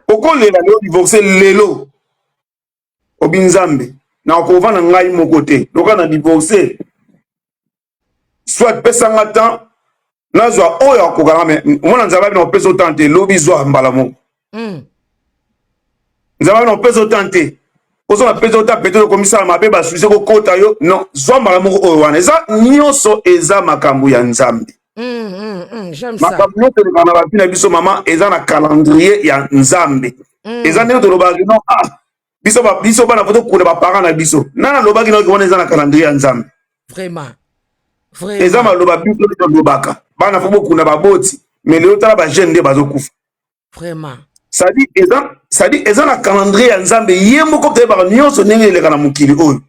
Okolela lelo, divorce lelo, obi Nzambe, nakovanda ngai moko te lokola na divorce, soit pesanga temps nazwa oyo akokanga. Me omona, Nzambe abi na kopesa temps te, lobi zwa mbala moko. Nzambe abi na kopesa temps te. Ozo na pesa temps, peut-être okomisala mabe, basusi kokota yo. Non, zwa mbala moko oyo wana. Eza nyonso, eza makambo ya Nzambe. Makambo nyonso elekaka na bavie na biso, mama, eza na calendrier ya Nzambe. Eza ndenge tolobaka non, ah, biso bana fo tokunda baparent na biso. Nani alobaki naoki wana eza na calendrier ya Nzambe? Vraiment. Eza maloba biso nde tolobaka, bana fo bokunda baboti. Mais lelo tala bajeune nde bazokufa. C'est-à-dire eza na calendrier ya Nzambe ye moko, toyebaka nyonso ndenge eleka na mokili oyo.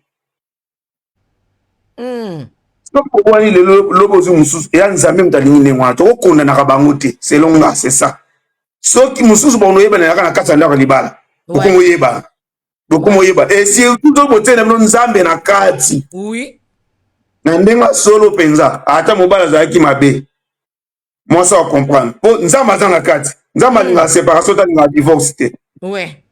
Soki obwani lelo, lobi ozwi mosusu, eya Nzambe moto alingi ndenge wana. Tokokondanaka bango te. Selon nga, c'est ça. Soki mosusu bango oyebana yaka na kati ya ndako ya libala, bokomi oyebana, bokomi oyeba. Et surtout soki botie na bino Nzambe na kati. Na ndenge ya solo mpenza, ata mobali azalaki mabe, mwasi ako comprendre mpo Nzambe aza na kati. Nzambe alingaka séparation te, alingaka divorce te. Ouais.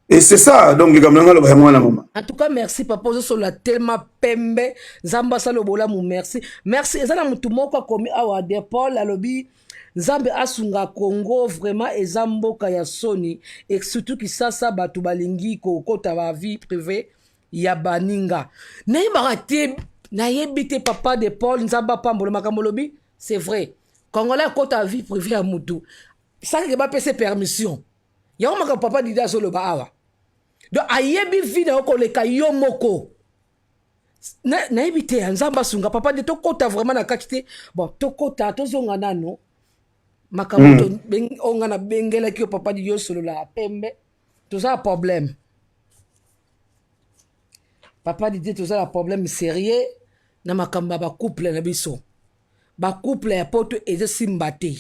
Et c'est ça, donc likambo na ngai aloba yango wana, mama. En tout cas, merci papa, ozosolola tellement pembe. Nzambe asala bolamu, merci. Merci. Eza na motu moko akomi awa, de Paul, alobi Nzambe asunga Congo, vraiment eza mboka ya soni et surtout Kisasa, bato balingi kokota ba vie privée ya baninga. Nayebaka te, nayebi te. Papa de Paul, Nzambe apambola makambo olobi, c'est vrai. Congolais akota vie privée ya mutu sakeke bapesa permission. Yango makambo papa Didi azoloba awa. Donc ayebi vie na yo koleka yo moko. Nayebi te ya Nzambe asunga papa de. Tokota vraiment na kati te. Bon, tokota, tozonga nano makambo oyo nga nabengelaki yo, papa Didi. Osolola ya pembe. Toza na problème, papa Didi, toza na problème sérieux na makambo ya bacouple na biso. Bacouple ya poto ezosimba te.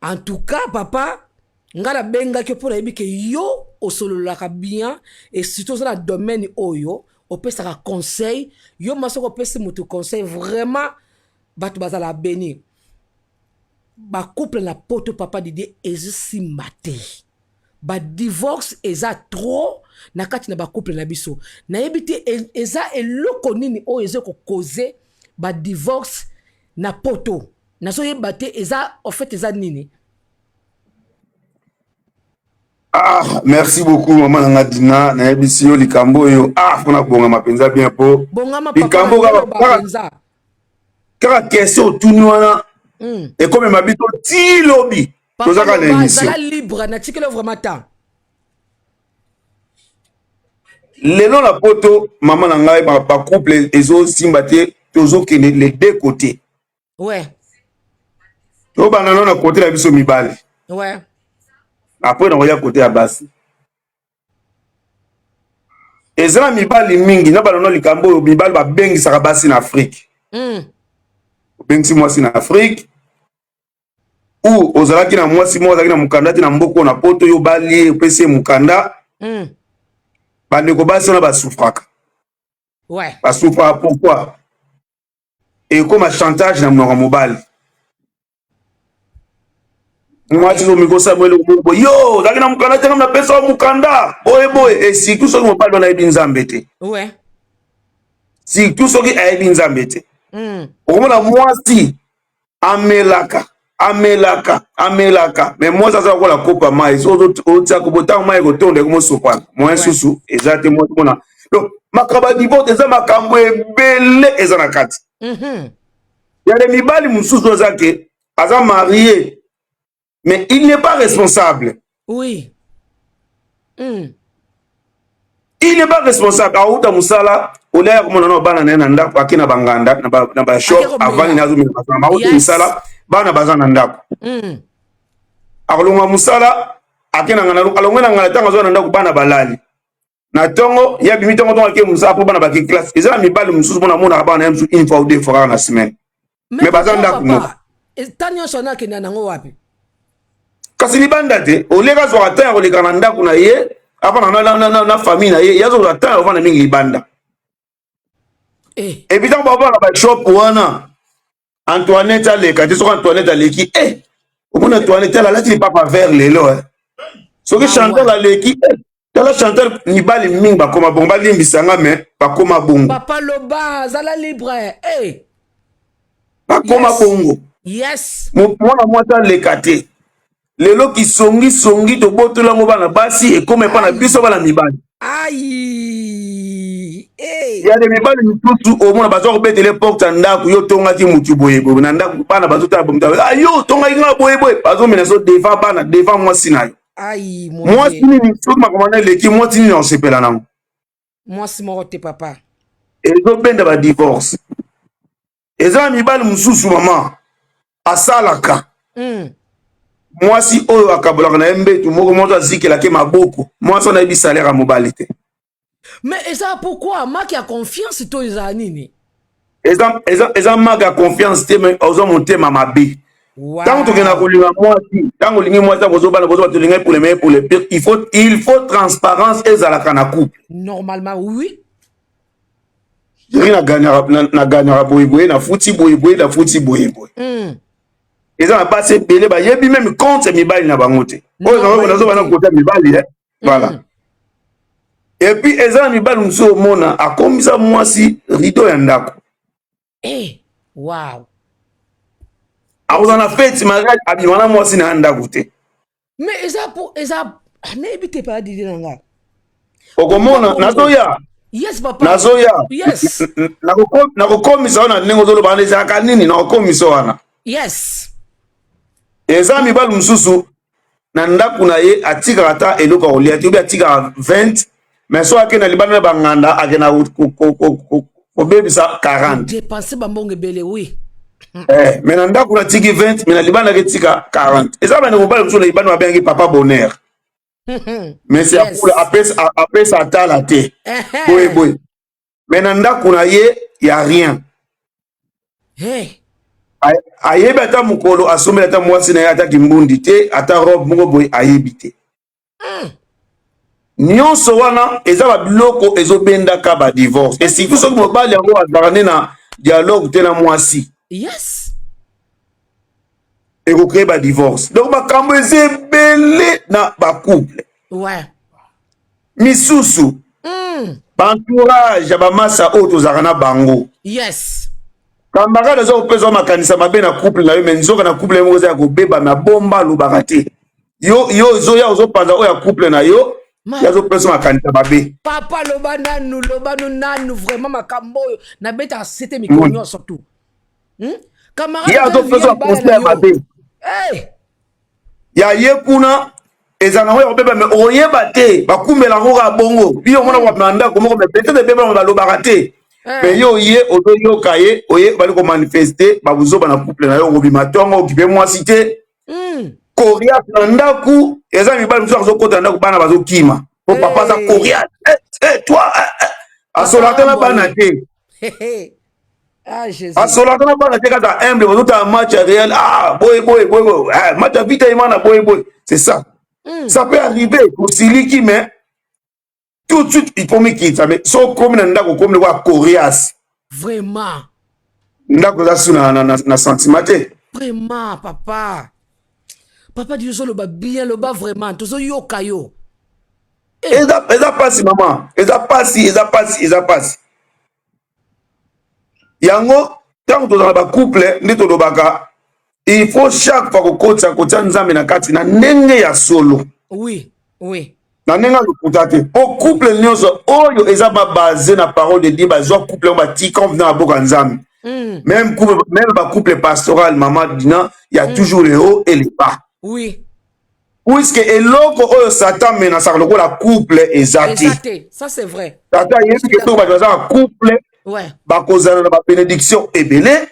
En tout cas, papa, nga nabengaki yo mpo nayebi ke yo osololaka bien et surtout oza na domaine oyo opesaka conseil. Yo ma soki opesi moto conseil, vraiment bato bazala béni. Bacouple na poto, papa Didier, ezosimba te. Badivorce eza trop na kati na bacouple na biso. Nayebi te eza eloko nini oyo eza kocauser badivorce na poto. Nazoyeba te eza, en fait, eza nini. Ah, merci beaucoup, mama na nga Dina. Nayebisi yo likambo oyo, ah, mpona bongama mpenza bien mpo Bongama. Likambo Papa. Kaka question otuni wana ekomema biso ti lobi. Tozaka na émission. Zala libre, natikeli vraiment temps. Lelo na poto, mama na ngai, bacouple ezosimba te. Tozokende les deux côtés. Tobanda nano na côté na biso mibale. Après nakoya côté ya basi. Eza na mibali mingi na banono likambo oyo mibali babengisaka basi na Afrique. Obengisi mwasi na Afrique ou ozalaki na mwasi moko azalaki na mokanda te na mboka oyo na poto, yo obali ye, opesi ye mokanda. Bandeko basi wana basouffraka. Basouffraka pourquoi? Ekoma chantage na monoko ya mobali. Mwasi omikosa mo eloko moko boye, yo ozalaki na mokanda te, ngam napesa yo mokanda boye boye. Et surtout soki mobali wana ayebi Nzambe te. Surtout soki ayebi Nzambe te, okomona mwasi amelaka, amelaka, amelaka, mais mwasi aza lokola kopa mai. So otia kopo, ntango mai ekotonda, ekomosopana. Moyen susu eza te. Mwasi mona, donc makambo ya divorce eza makambo ebele eza na kati. Ya de mibali mosusu aza ke aza marié, mais il n'est pas responsable. Il n'est pas responsable. Auta mosala, olia ya komona na bana na ye na ndako, ake na banganda, na bashop. Ake komela. Avandi na azomela masanga. Auti mosala, bana baza na ndako. Akolongwa mosala, ake na nganda, alongwe na nganda, ntango azwa na ndako, bana balali. Na ntongo ye abimi ntongo ntongo, ake mosala mpo bana bake classe. Eza na mibali mosusu mpona amonaka bana na ye mosusu une fois ou deux fois kaka na semaine, mais baza pourquoi, ndako moko. Papa, ta nyonso wana akenda nango wapi? Kasi libanda te. Oleka azwaka temps ya koleka na ndako na ye, avanda na famille na ye. Ye azozwa temps ya kovanda mingi libanda. Eh. Et puis ntango bavanda bashop wana, Antoinette aleka te. Soki Antoinette aleki, eh, omoni Antoinette, tala alati lipapa vert lelo, eh. Soki Ah, Chantal ouais. aleki, eh, tala Chantal. Mibali mingi bakoma bongo, balimbisanga, mais bakoma bongo. Papa, loba, zala libre, eh. Bakoma bongo. Mwana mwasi aleka te. Lelo kisongisongi tobotolango bana basi, ekoma epa na biso bana mibali. Ai, eh. Ya de mibali misusu omona baza kobetele porte ya ndako: yo otongaki mutu boye boye na ndako. Bana bazotala boye, ah, yo otongaki nga boye boye. Bazomela so devant bana, devant mwasi na yo. Ai, mon Mwasi Dieu. nini, soki makambo wana eleki, mwasi nini osepela nango? Mwasi moko te, papa. Ezobenda badivorce. Eza na mibali mosusu, mama, asalaka mwasi oyo akabolaka na ye mbetu moko, mwasi azikelaki maboko, mwasi wana ayebi salaire ya mobali te. Mais eza pourquoi? Manque ya confiance to ezala nini? Eza manque ya confiance te, mais oza motema mabe. Ntango tokenda kolinga mwasi, ntango olingi mwasi, ntango ozobala, bozoba tolingai pour le meilleur, pour le pire, il faut transparence ezalaka na couple. Normalement, oui. Chéri, na gagnaka boyeboye, nafuti boyeboye, nafuti boyeboye. Eza na basi ebele bayebi même compte ya mibali na bango te. Oyo nazoba na kota mibali, voilà. Et puis eza na mibali mosusu, omona akomisa mwasi rideau ya ndako. Eh, wow. Akozala na fête, mariage, abima na mwasi na ya ndako te. Mais eza po eza, nayebi te, pala didi na nga. Okomona nazoya. Yes, papa. Nazoya. Yes. Nakokomisa wana ndenge ozoloba wana, ezalaka nini? Nakokomisa wana. Eza mibali mosusu, na ndako na ye atikaka ata eloko ya kolia te, obi atikaka 20, mais so akende na libanda na banganda, akenda kobebisa 40. Dépenser bambongo ebele, oui. Eh, mais na ndako natiki 20, mais na libanda aketika 40. Eza bandeko mobali mosusu na libanda babengaki papa bonheur, mais c'est apula, apesa atala te, boye boye, mais na ndako na ye ya rien. Hey. Ayebi ata mokolo asombeli ata mwasi na ye ata kimbundi te, ata robe moko boye ayebi te. Nyonso wana eza babiloko ezobendaka badivorce, et surtout soki mobali yango azalaka nde na dialogue te na mwasi. Ekocréer badivorce. Donc makambo eza ebele na bacouple. Misusu, baentourage ya bamasa oyo tozalaka na bango. Camarade aza kopesa makanisa mabe na couple na yo, mais nzoka na couple moko eza ya kobeba, na bomba, alobaka te. Yo ozoya, ozopanza oyo ya couple na yo, ye azopesa makanisa mabe. Papa, loba nanu, loba nu nanu. Vraiment, makambo oyo nabetaka sete mikolo nyonso tu. Camarade ye azopesa conseil ya mabe. Hey! Ya ye kuna eza nango ya kobeba, mais okoyeba te, bakumbela yango kaka bongo. Bino omona wapi na ndako moko, mais peut-être ebeba yango, balobaka te. Mais yo ye ozoyoka ye, oye bali komanifester babuzoba na couple na yo, okobima ntongo, okipe mwasi te. Coriace na ndako, eza mibali mosusu azokota na ndako, bana bazokima po papa aza coriace. Eh, eh, toi, eh, eh. Asolaka na bana te. Ah, Jésus. Asolaka na bana te, kaka humble. Bazotala match ya Real, ah, boye boye boye boye, ah, match ya vita imana, boye boye. C'est ça. Ça peut arriver osiliki, mais tout de suite il faut mikitisa. Mais so okomi na ndako, okomi lokola coriace. Ndako eza su na sentiment te. Vraiment, papa, papa di, ozoloba bien, loba vraiment, tozoyoka yo. Eza pasi, mama, eza pasi, eza pasi, eza pasi. Yango ntango tozala bacouple nde tolobaka, il faut chaque fois kokotisa, kotia Nzambe na kati na ndenge ya solo. Na ndenge ya lokuta te, po couple nyonso oyo eza babase na parole de Dieu, bazwa couple yango, batika na maboka Nzambe. Même couple, même bacouple pastoral, mama Dina, il y a toujours les hauts et les bas. Puisque eloko oyo Satan menasaka lokola couple eza te. Eza te, ça c'est vrai. Satan ayebi ke soki bato baza na couple, bakozala na babénédiction ebele.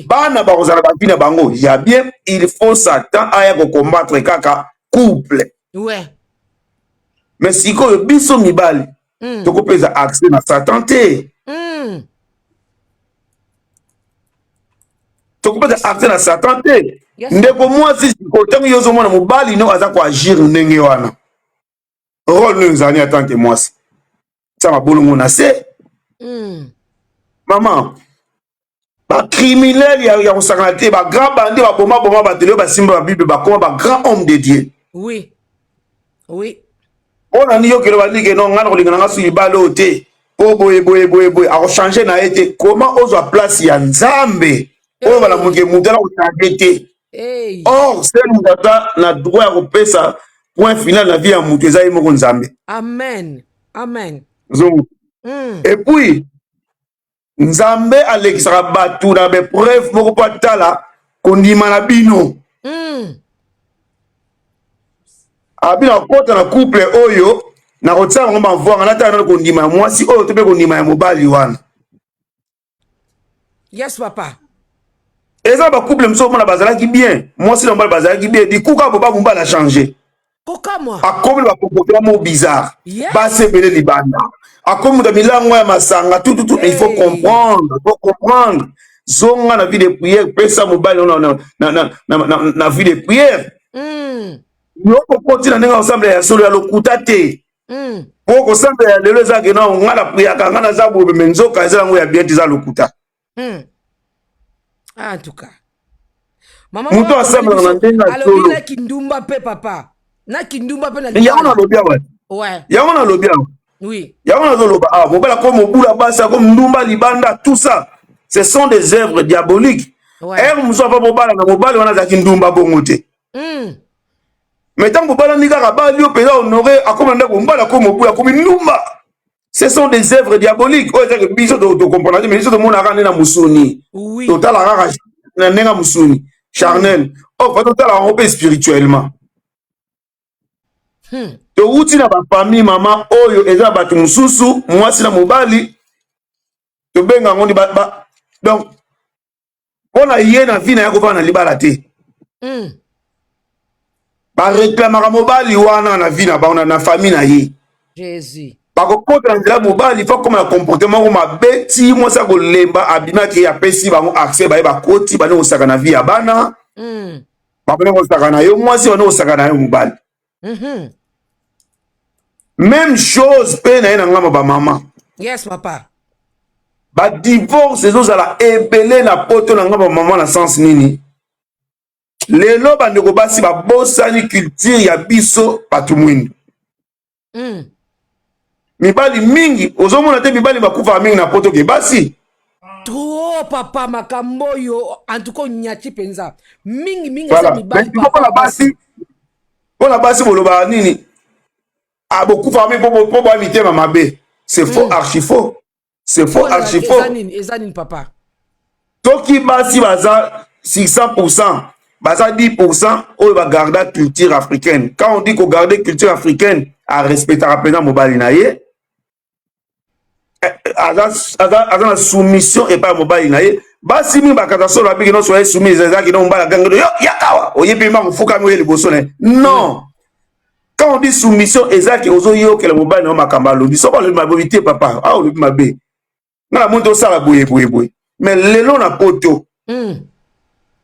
Bana bakozala na bavie na bango ya bien. Il faut Satan aya kocombattre kaka couple. Mais sikoyo biso mibali tokopesa accès na Satan te. Tokopesa accès na Satan te. Ndeko mwasi, sikoyo ntango yo ozomona mobali no aza koagir ndenge wana, rôle no ezali en tant que mwasi, tia mabolongo na se. Mama, bacriminel ya kosakana te, bagrand bandits, babomaboma bato, lelo basimba babible, bakoma bagrand homme de Dieu. Mpo na nini yokelo bandike no ngai na kolinga na nga su libala oyo te, mpo boye boye boye boye, akochange na ye te? Koma ozwa place ya Nzambe oyo bala moke, moto ala kochange te. Or seul moto aza na droit ya kopesa point final na vie ya moto eza ye moko Nzambe. Amen, amen. Zongo. Et puis Nzambe alekisaka bato na baépreuve moko mpo atala kondima na bino. Abi na kota na couple oyo, na kotia bango bavwanga, natala nano kondima ya mwasi oyo to mpe kondima ya mobali wana. Yes, papa. Eza bacouple mosusu omona bazalaki bien, mwasi na mobali bazalaki bien, dikuka bo mobali achange. Kokamwa. Akomi na bacomportement moko bizarre. Basi ebele libanda, akomi moto ya milango ya masanga, tout tout tout. Il faut comprendre, il faut comprendre. Zonga na vie de prière, pesa mobali na, na, na, na, na, na, na vie de prière. Yo okoti na ndenge ensemble ya solo ya lokuta te. Po kosambela ya lelo eza ke non, nga na priaka, nga naza boye, mais nzoka eza yango ya bien te, eza lokuta. Ah, en tout cas. Mama Moto asambelaka na ndenge ya alobi solo. na kindumba mpe papa. Na kindumba mpe na Yango nalobi awa. Yango nalobi awa. Yango nazoloba awa, mobali akomi mobula basi, akomi ndumba libanda, tout ça ce sont des œuvres diaboliques. Ere mosusu ava bobala na mobali wana azalaki ndumba bongo te. Mais ntango bobalani kaka bali yo mpenza honore, akomi na ndako mobali akomi mobula, akomi ndumba. Ce sont des œuvres diaboliques oyo ezaki biso tocomprendre te, mais biso tomonaka nde na mosuni. Totala kaka na ndenge ya mosuni charnel, oyo fa totala yango mpe spirituellement. Towuti na bafamille, mama, oyo eza bato mosusu, mwasi na mobali, tobenga yango ba, donc mpo na ye na vie na ye akovanda na libala te. Bareklamaka mobali wana na vie na bango, na famille na ye. Jésus. Bakokota na nzela, mobali fa koma na comportement moko mabe ti mwasi akolemba, abimaki, apesi bango accès, baye bakoti, bandi kosaka na vie ya bana. Babandi kosaka na yo mwasi, bandi kosaka na yo mobali. Même chose mpe na ye na ngambo bamama. Yes papa. Badivorce ezozala ebele na poto na ngambo bamama na sens nini? Lelo bandeko basi babosani culture ya biso bato mwindu. Mibali mingi ozomona te, mibali bakufaka mingi na poto ke basi. Trop papa, makambo oyo en tout cas onyati mpenza mingi mingi eza Voilà. mibali. Mpona basi, mpona basi bolobaka nini? Ah, bokufaka mingi mpo boya mitema mabe. C'est faux, archi faux, c'est faux, archi faux. Eza nini? Eza nini papa? Soki basi baza 600, baza 10% oyo bagarda culture africaine. Quand on dit kogarde culture africaine, arespectaka mpenza mobali na ye, aza na soumission epai ya mobali na ye. Basi mingi bakata solo abiki nyonso ye soumise, ezalaki no mobali agangi yo yakawa, oyebi mbango, fukami oye liboso na ye. Non, quand on dit soumission, ezalaki ozoyokela mobali na yo makambo alobi. Soki alobi mabe te, papa, awa olobi mabe, nga na moni tosala boye boye boye. Mais lelo na poto,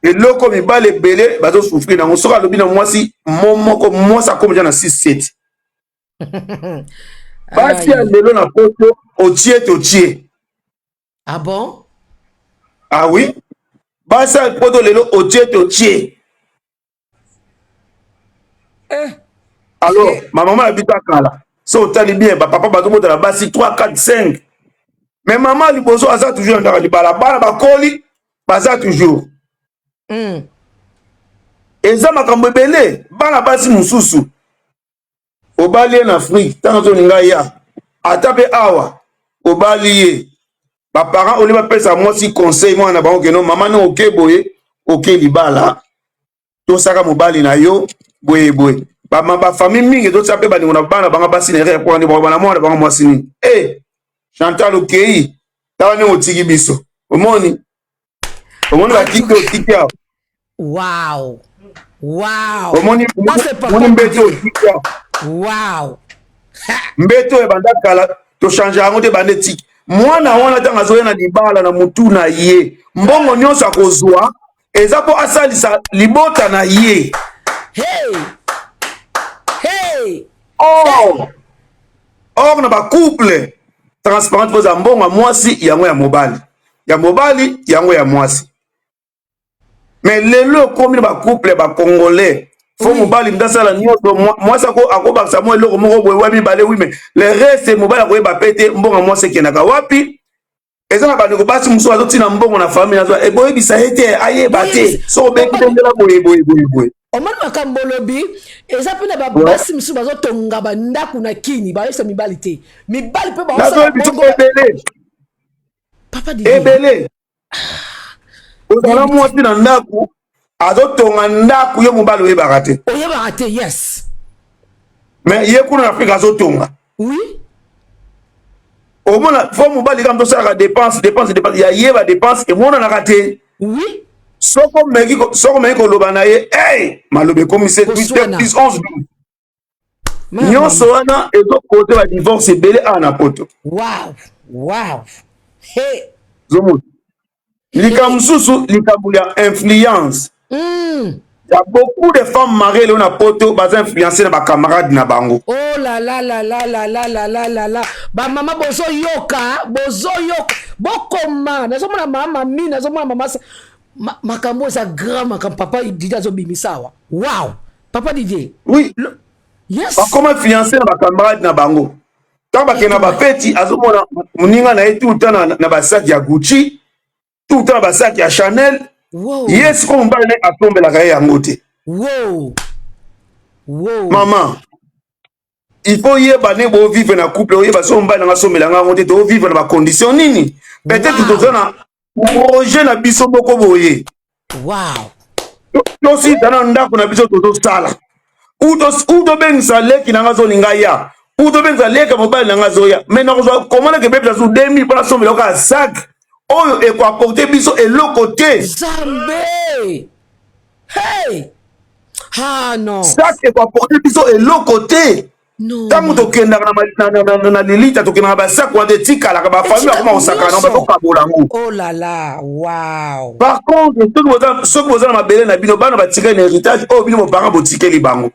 eloko mibale ebele bazosouffrir nango, soki alobi na mwasi mo moko, mwasi akomi ja na 6 7. Basi ya lelo na poto, otie totie. Ah bon? Ah oui, basi ya poto lelo, otie totie. Eh. Alors bamama na biso ya kala, so otali bien, bapapa bazobotala basi 3 4 5, mais mama liboso aza toujours na ndako ya libala, bana bakoli, baza toujours. Eza makambo ebele. Bana basi mosusu, obali ye na Afrique, ntango azolinga ya ata mpe awa, obali ye, baparent olie bapesa mwasi conseil, mwana na bango keno mama ne oke boye, oke libala, tosaka mobali na yo boye boye. Bafamille mingi ezotia mpe bandeko na bana bango basi na erreur mpona nde bana mwana bango mwasi nini e Chantal, okei, tala ndenge otiki biso, omoni, omoni bakiti otiki awa. Wow. Omoni, omoni mbeto otiki awa. Mbeto oyo ebanda kala, tochange yango te, banda etiki. Mwana wana ntango azoya na libala, na mutu na ye mbongo nyonso akozwa eza mpo asalisa libota na ye. Hey! Hey! Or na bacouple transparente, mpo eza mbongo ya mwasi yango ya mobali, ya mobali yango ya mwasi. Mais lelo ekomi na bacouple ya bacongolais, fo mobali mutu asala nyonso, mwasi akobakisa mwa eloko moko boye wa mibale, oui, mais le reste mobali akoyeba pe te mbongo ya mwasi ekendaka wapi. Eza na bandeko basi mosusu azotina mbongo na famille, azwa eboyebisa ye te, ayeba te. Soki obengi bengela boye boye boye boye. Omoni makambo olobi, eza mpe na babasi mosusu bazotonga bandako na kini, bayebisa mibali te, mibali mpe baosala bongo. Ebele. Papa. Ebele. Ozala mwasi na ndako, azotonga ndako, yo mobali oyebaka te. Oyebaka te, yes. Mais ye kuna na Afrika azotonga. Omona fo mobali kaka tosalaka dépense, dépense, dépense ya ye, badépense emonanaka te. Soko omeki koloba na ye, hey, maloba ekomi 7 10 11 12. Nyonso wana ezokote badivorce ebele awa na poto. Wow, hey. Zomona. Likambo mosusu, likambo ya influence. Ya beaucoup de femmes mariées lelo na poto baza influence na bacamarade na bango. Oh la la la la la la la la la la, bamama bozoyoka, bozoyoka, bokoma. Nazomona mama mami, nazomona mama makambo eza grand makambo. Papa Didier azobimisa awa. Wow, papa Didier. Oui. Yes. Bakoma influence na bacamarade na bango. Ntango bakende na bafeti, azomona moninga na ye tout le temps na basaki ya Gucci, tout le temps na basaki ya Chanel. Ye sikoyo mobali na ye asombelaka ye yango te. Mama, il faut yeba nde bovivre na couple, oyeba so mobali nanga asombelanga yango te, tovivre na bacondition nini. Peut-être toza na projet na biso moko boye. Tosita na ndako na biso, tozosala ou tobengisa leki nanga azolinga ya, ou tobengisa leki ya mobali nanga azoya, mais nakozwa komonaka ebebisa su 2000 mpo nasombela kaka sac oyo ekoapporter biso eloko te. Nzambe, hey, ah non. Sac ekoapporter biso eloko te. Non. Ntango tokendaka na lilita, tokendaka, basac wana etikalaka, bafamille bakoma kosakana nango, bazokabola yango. Oh là là, wow. Par contre, soki boza na mabele na bino, bana batikali na héritage oyo bino boparent botikeli bango.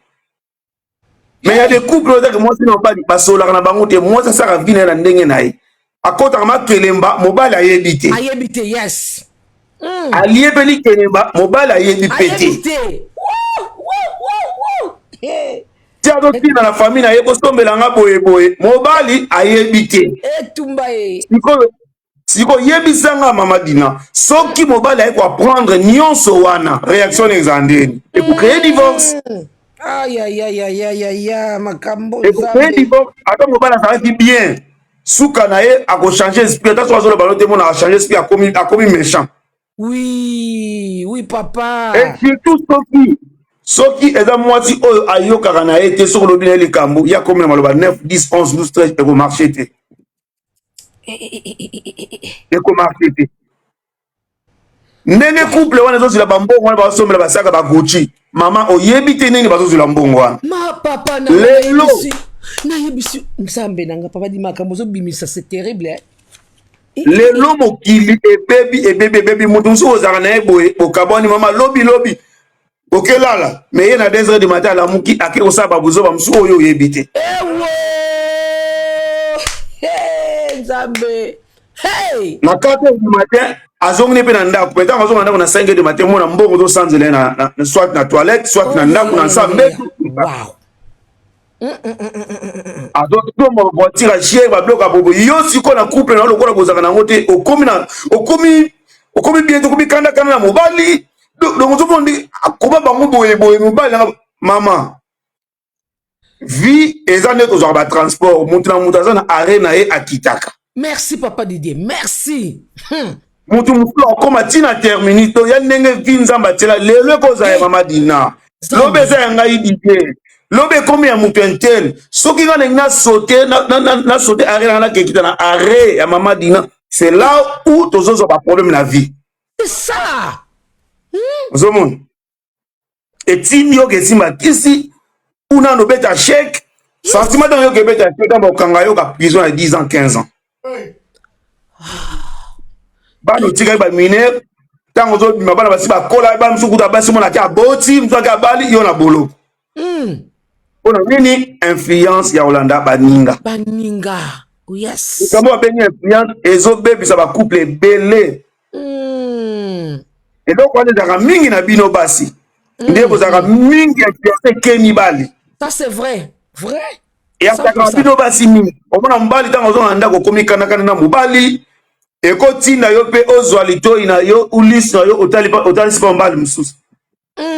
Mais ya des couples oyo ezaki mwasi na mobali basololaka na bango te. Mwasi asalaka vie na ye na ndenge na ye, akɔtaka makelemba, mobali ayebi te. Ayebi te, yes. Alie mpe likelemba, mobali ayebi mpe ayebi te. Te. Woo, woo, woo, woo. Hey. Ti azotina na famille na ye, bosombelanga boyeboye, mobali ayebi te. Etumba ye. Sikoyo yebisanga, mama Dina, soki mobali aye koapprendre nyonso wana, réaction na ezala ndeni? Ekocréer divorce. Ayayayayayaya, makambo. Ekocréer Nzambe. divorce. Ata mobali azalaki bien, suka na ye akochange esprit. Ata soki azoloba no te, mona achange esprit, akomi méchant. Oui, papa. Et surtout soki eza mwasi oyo ayokaka na ye te, soki olobi na ye likambo, ye akomi na maloba 9, 10, 11, 12, 13, ekomarche te. Ekomarche te. Ndenge couple wana ezozwela bambongo wana, bazosombela basaka baGucci, mama, oyebi te ndenge bazozwela mbongo wana. Ma papa na Lelo. Nayebisi Nzambe nanga, papa di makambo ozobimisa, c'est terrible, eh? Lelo mokili ebebi, ebebi, ebebi. Moto mosusu ozalaka na ye boye, bokabwani, mama, lobi lobi okelala, mais ye na 2 heures du matin alamuki, ake kosala babuzoba mosusu oyo oyebi te. Ewo. Hey, Nzambe, hey. Na 4 heures du matin azongini mpe na ndako. Mpe ntango azonga na ndako na 5 heures du matin, mona mbongo ozosanzela ye soit na toilette, soit na ndako na nsa mbetu. Azosomba voiture ya chère, babiloko ya bobo. Yo sikoyo na couple na yo, lokola bozalaka nango te, okomi na okomi bien te, okomi kandakanda na mobali. Donc ozomona ndenge akoma bango boye boye, mobali nanga. Mama, vie eza nde tozwaka batransport, moto na moto aza na arrêt na ye akitaka. Merci, papa Didier, merci. Moto mosusu akóma ntina terminus to ya ndenge vie Nzambe atiela. Lelo ekozala ya mama Dina, lobi eza ya ngai Didier, lobi ekomi ya moto un tel. Soki nga ndenge nasaute, nasaute arrêt nanga, nakekita na arrêt ya mama Dina, c'est là où tozozwa baproblème na vie. C'est ça. Ozomona etindi yoka esimba kisi una nobeta chèque sentiment. Ntango yoka ebeta chèque, ntango bakokanga yoka prison ya 10 ans, 15 ans, bana otikali bamineur. Ntango ozobima, bana basi bakola, bana mosusu kuta basi mona ake aboti, mosusu ake abali yo na boloko. Mpona nini? Influence ya kolanda baninga. Baninga, yes. Likambo babengi influence ezobebisa bacouple ebele. Eloko wana ezalaka mingi na bino basi, nde bozalaka mingi influence eke mibali. Ça, c'est vrai, vrai. Eyakaka bino basi mingi. Omona mobali, ntango ozonga na ndako, okomi kandakanda na mobali, ekotinda yo mpe ozwa litoi na yo, ulisi na yo, otalisi mpa mobali mosusu,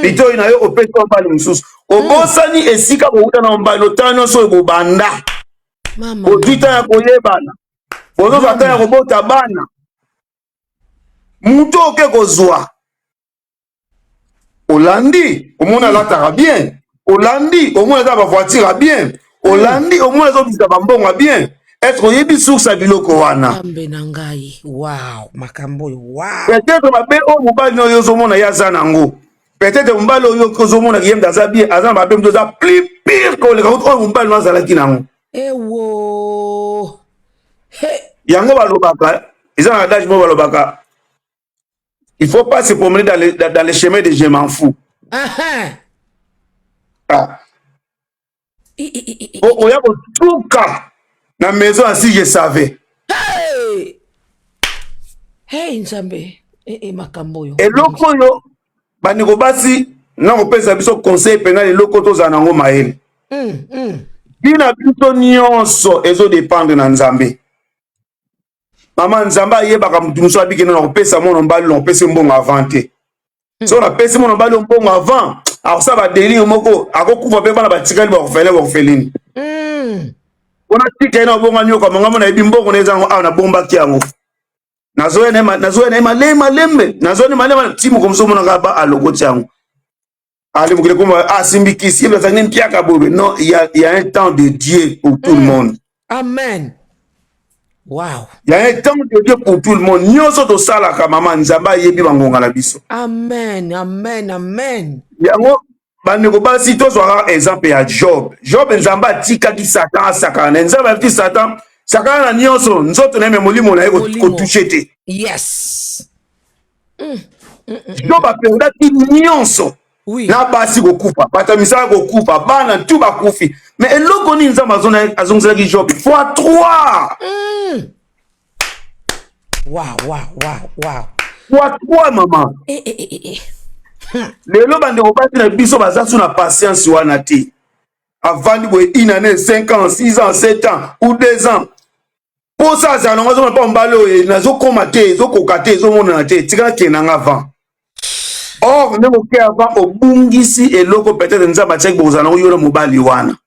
litoi na yo opesi mpa mobali mosusu. Obosani esika bouta na mobali. Otala nyonso oyo bobanda, mama, bozwi ntango ya koyebana, bozozwa ntango ya kobota bana. Moto oke kozwa, olandi, omoni alataka bien, olandi, omoni aza bavoiture ya bien, olandi, omoni azobisa bambongo ya bien. Est-ce oyebi source ya biloko wana? Nzambe na ngai, wow, makambo oyo, wow. Peut-être mabe oyo mobali na oyo ozomona ye aza nango, peut-être mobali oyo ozomona ye moto aza bien, aza na mabe moto aza plus pire koleka oyo mobali no azalaki nango. Ewo, he. Yango balobaka, eza na adage moko balobaka. Il faut pas se promener dans le chemin de je m'en fous. Ah. Oya kotuka na maison ya si je savais. Hey! Hey Nzambe, eh, eh, makambo oyo. Eloko oyo bandeko basi na kopesa biso conseil mpena eloko tozala nango mayele. Vie na biso nyonso ezodépendre na Nzambe. Mama Nzambe ayebaka motu mosusu abiki na kopesa mwana mobali na kopesa mbongo avant te. So napesi mwana mobali mbongo avant, akosala badelire moko, akokufa mpe bana batikali baorphelin baorpheline. Mpona tika ye na obonga nyoka manga mona yebi mbongo na eza yango awa nabombaki yango. Nazoya na ye malembe malembe, nazoya na ye malembe ti moko mosusu omonaka ba alokoti yango. Ale mokili koma asimbi kisi, ye azangi mpiaka boye. Non, il y a un temps de Dieu pour tout le monde. Amen. Wow. Il y a un temps de Dieu pour tout le monde. Nyonso tosalaka mama Nzambe ayebi bangonga na biso. Amen, amen, amen. Yango bandeko basi tozwaka exemple ya Job. Job Nzambe atikaki Satan asakana na Nzambe ayebiki Satan sakana na nyonso nzoto na ye me molimo na ye kotouche te. Yes. Job aperdaki nyonso. Oui. Na basi kokufa, bato ya misala kokufa, bana tu bakufi. Mais eloko nini Nzambe azongiselaki Job? Fois 3. Wow, wow, wow, wow. Fois 3 mama. Eh, eh, eh, eh. Lelo bandeko basi na biso baza su na patience wana te. Avandi boye une année, 5 ans, 6 ans, 7 ans ou 2 ans. Posa azala nango azomona mpa mobali oyo nazokoma te, ezokoka te, ezomonana te, tika nakende nanga avant. Or ndenge oke avant obungisi eloko peut-être Nzambe atiaki bokozala nango yo na mobali wana.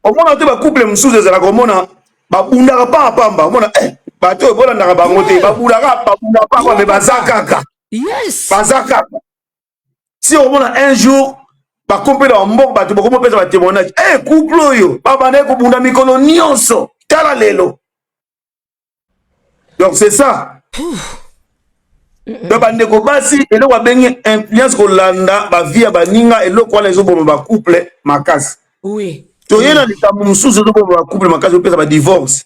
Omona te bacouple mosusu ezalaka omona babundaka pamba pamba, omona bato oyo bolandaka bango te, babundaka babundaka pamba me baza kaka. Yes. Baza kaka. Si omona un jour bakompela ba mbongo bato bakomopesa ba témoignage, couple oyo babandaki kobunda mikolo nyonso tala lelo. Donc c'est ça. Donc bandeko basi eloko babengi influence kolanda ba vie ya baninga eloko wana ezoboma ba couple makasi. Oui. Toye na likambo mosusu ezoboma ba couple makasi opesa ba divorce.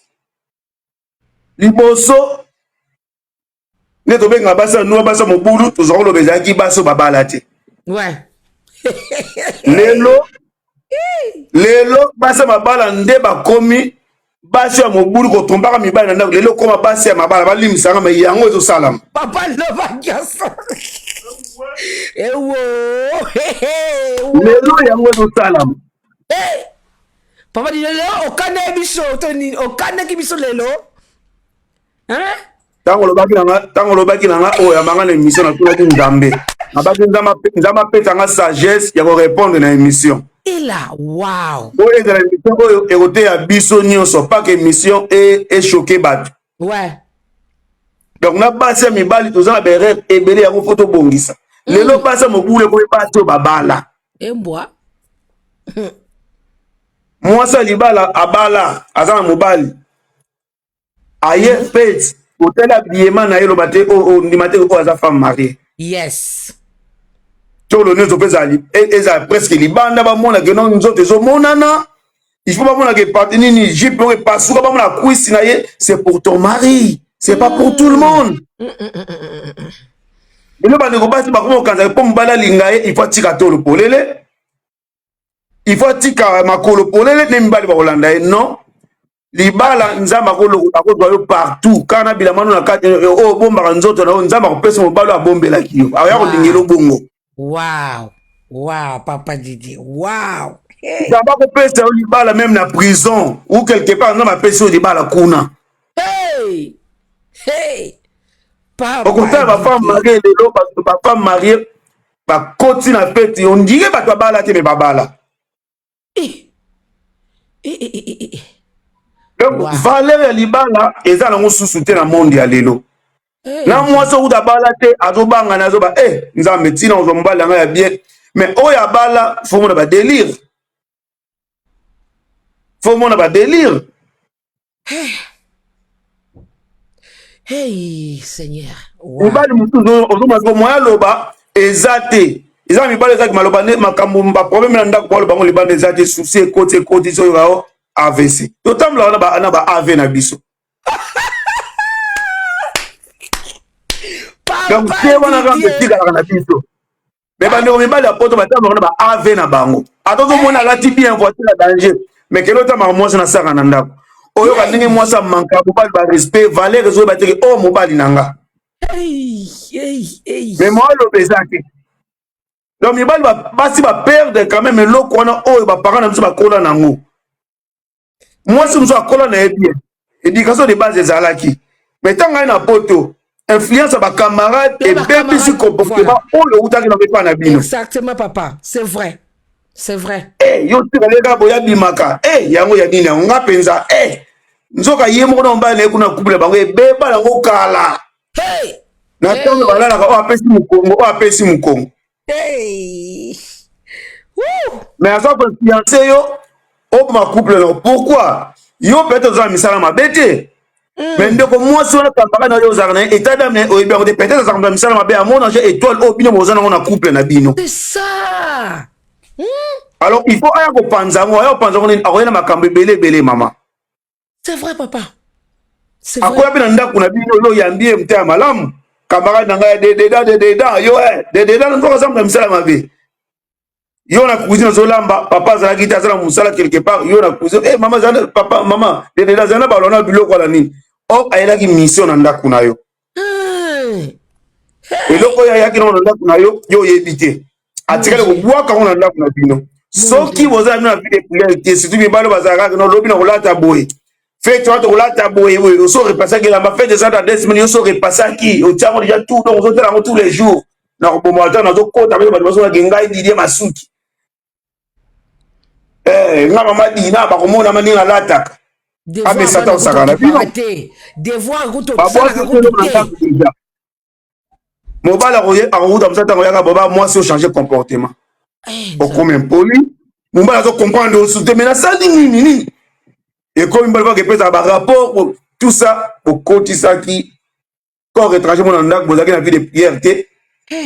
Liboso nde tobenga basi ya nuwa basi ya mobulu tozwa koloba ezalaki basi oyo babala te. Ouais. Lelo lelo basi ya mabala nde bakomi basi ya mobulu kotombaka mibali na ndako. Lelo koma basi ya mabala balimisanga me yango ezosalama. Papa loba nyonso. Ewo. Lelo yango ezosalama. Papa di lelo okandaki biso to nini? Okandaki biso lelo? Hein? Tango olobaki na nga oyo yambanga na émission natunaki Nzambe. Nabaki Nzambe apesa nga sagesse ya korépondre na émission. Ela, wow. Oyo ezala émission oyo ekoteya biso nyonso, pas que émission echoquer bato. Ouais. Donc na basi ya mibali toza na berere ebele yango fo tobongisa. Lelo basi ya mobulu ekomi basi oyo babala. Embwa. Mwasi ya libala abala aza na mobali. Aye fête otala habillement na ye loba te o ndima te oyo aza femme mariée. Yes. Tolo nyonso mpe ezala presque libanda bamona ke non nzoto ezomonana. Il faut bamona ke parti nini jupe oyo epasuka bamona cuisse na ye, c'est pour ton mari, c'est pas pour tout le monde. Lelo bandeko basi bakoma kokanisa mpo mobali alinga ye, il faut atika tolo polele, il faut atika makolo polele nde mibali bakolanda ye. Non, libala Nzambe akozwa yo partout kaka na bilamba no na kati oyo obombaka nzoto na yo, Nzambe akopesa mobali oyo abombelaki yo, akoya kolingela bongo. Wow, wow, papa Didier, wow. Nzambe akopesa yo libala même na prison ou quelque part, Nzambe apesi yo libala kuna. Hey, hey, papa. Okotala ba femme mariée lelo, ba femme mariée bakoti na fête, on dirait bato babala te mais babala. Donc Wow. valeur ya libala eza nango susu te na monde ya lelo. Na mwasi okuta abala te azobanga na azoba Nzambe ntina ozwa mobali yanga ya bien, mais oyo abala faut mona ba délire, faut mona ba délire. Hey, Seigneur. Wow. Mobali mosusu ozomona moya aloba eza te, eza mibali ezaki maloba nde makambo ba problème na ndako baloba bango libanda eza te, souci ekoti ekoti soki oyo AVC totambola wana na ba AV na biso. Donc te wana kaka etikalaka na biso. Mais bandeko mibali ya poto batambaka na ba av na bango, ata ozomona alati bien, voiture ya danger, mais kende otambaka mwasi na saka na ndako, oyoka ndenge mwasi amanka mobali ba respect, valeur ezoyeba teke o mobali na nga. Mais mwa aloba eza te. Donc mibali, basi baperdre quand même eloko wana oyo baparent na biso bakola nango. Mwasi mosusu akola na ye bien, éducation de base ezalaki, mais ntango aye na poto, influence ya bacamarade ebebisi comportement oyo outaki nango epa na bino. Exactement, papa, c'est vrai, c'est vrai. Eh, yo tikale kaka boye, abimaka eh, yango ya nini yango nga mpenza eh. Nzoka ye moko na mobali na ye kuna, couple bango ebeba yango kala. Na ntango balalaka, oyo apesi mokongo, oyo apesi mokongo. Mais aza koinfluence yo oboma couple na. Pourquoi? Yo peut-être oza na misala mabe te, mais ndeko mwasi wana, camarade na yo ozalaka na ye, état d'âme na ye oyebi yango te. Peut-être azalaka na misala mabe, amona je étoile oyo bino boza nango na couple na bino. C'est ça. Alors il faut aya kopanza yango, aya kopanza yango nini, akoya na makambo ebele ebele, mama. C'est vrai, papa, c'est vrai. Akoya mpe na ndako na bino, yo oyambi ye mte ya malamu, camarade na ngai ya dededa dededa, yo e dededa, nzoka aza na misala mabe. Yo na cuisine ozolamba, papa azalaki te, aza na mosala quelque part. Yo na cuisine, eh, mama azala, papa, mama dededa azala na balona biloko wana nini, or ayelaki mission na ndako na yo. Eloko oyo ayaki nango na ndako na yo, yo oyebi te, atikali kobwaka yango na ndako na bino. Soki boza bino na vie de prière te, surtout mibali oyo bazalaka kaka lobi na kolata boye, fête wana tokolata boye boye, oso repassaki elamba, fête eza dans 2 semaines, yo so repassaki, otiango déjà tout, donc ozotala yango tous les jours. Na koboma ata nazokota mpe bato bazolaki ngai Didie Masuki. Eh, nga mama Dina, bakomonama ndenge alataka. Amesa ata osaka na bino. Te, devoir kutu babwaki osalaka kutu na te. Ndako déjà mobali akokuta mosala, ntango oyaka boba mwasi ochange comportement, okomi impoli, mobali azocomprendre osu te, mais nasali nini nini, ekomi mobali kaka epesaka barapport, tout ça. Bokotisaki corps étranger mona ndako, bozalaki na vie de prière te,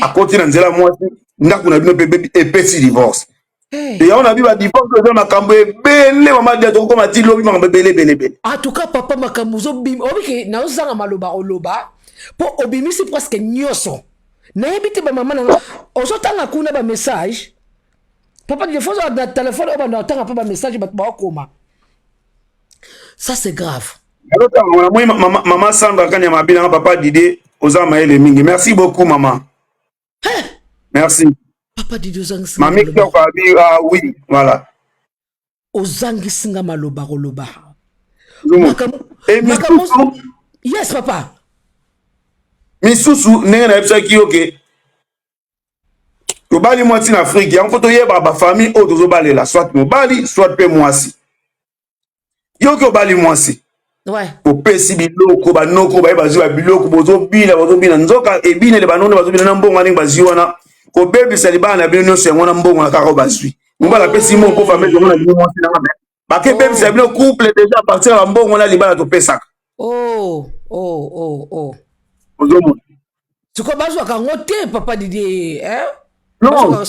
akoti na nzela mwasi ndako na bino mpe epesi divorce. Yango na bi badivorce eza makambo ebele, mama Dia, tokokoma ti lobi, makambo ebele ebele ebele. En tout cas, papa, makambo ozobima, obiki naozanga maloba koloba mpo obimisi presque nyonso. Nayebi te, bamama nanga ozotanga kuna bamessage. Papa, des fois ozala na telefone oyo banda otanga mpe bamessage bato baokoma, ça c'est grave. Nazotanga, namoni mama Sandra Kani ya mabi nanga, papa Didie oza mayele mingi, merci beaucoup mama, merci. Papa Didie, ozangisi nga mami maloba. Kitoko abi, ah oui, voilà. Ozangisi nga maloba koloba. Zumu. E makambo misusu. Yes, papa. Misusu, ndenge nayebisaki yo ke tobali mwasi na Afrique, yango fo toyebaka bafamille oyo tozobalela, soit mobali, soit mpe mwasi. Yoki obali mwasi, opesi biloko, banoko baye bazwi babiloko, bozobina bozobina, nzoka ebinele banoko bazobina na mbongo ndenge bazwi wana, kobebisa libala na bino nyonso. Yango wana mbongo na kaka oyo bazwi, mobali apesi mbongo mpo famille yango na bino, mwasi nanga bakebebisa bino couple déjà à partir ya bambongo na libala topesaka. Oh. Ozomona. Sikoyo bazwaka yango te, papa Didie, hein? Non,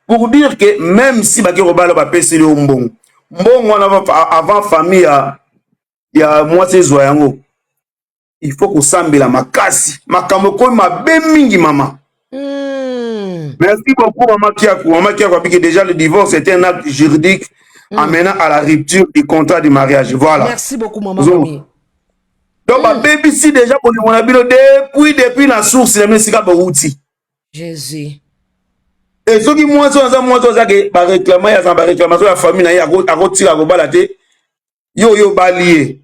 pour dire que même si bake kobala, bapeseli yo mbongo, mbongo wana avant famille ya mwasi ezwa yango, il faut kosambela makasi. Makambo ekomi mabe mingi, mama. Merci beaucoup, mama Kiaku. Mama Kiaku abiki déjà, le divorce est un acte juridique amenant à la rupture du contrat de mariage, voilà. Merci beaucoup, mama. Mami. Donc babebisi déjà bolingo na bino depuis na source na bino, esika bowuti. Jésus. E soki mwasi oyo aza mwasi oyo azake baréclame, ye aza na baréclamation ya famille na ye, akotika kobala te. Yo oyo obali ye,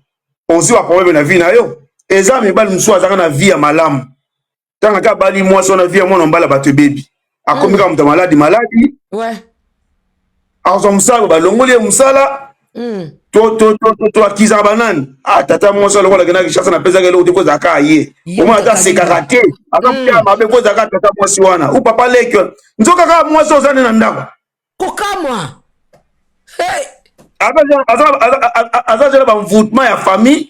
ozwi baproblème na vie na yo. Eza mibali mosusu azalaka na vie ya malamu, ntango aka abali mwasi wana, vie ya mwana mobali ya bato ebebi, akomi kaka moto ya maladi maladi. Akozwa mosala, balongoli ye mosala. Toakizaka banani? Ah, tata mwasi alokola akendaki Kinshasa, napesaka eloko te, po ezalaka ye. Ye omona ata moto asekaka te, aza motema mabe, po ezalaka tata mwasi wana ou papa leki wana, nzoka kaka mwasi oza nde na ndako. Kokamwa, hey! Aza jela bamvoûtement ya famille.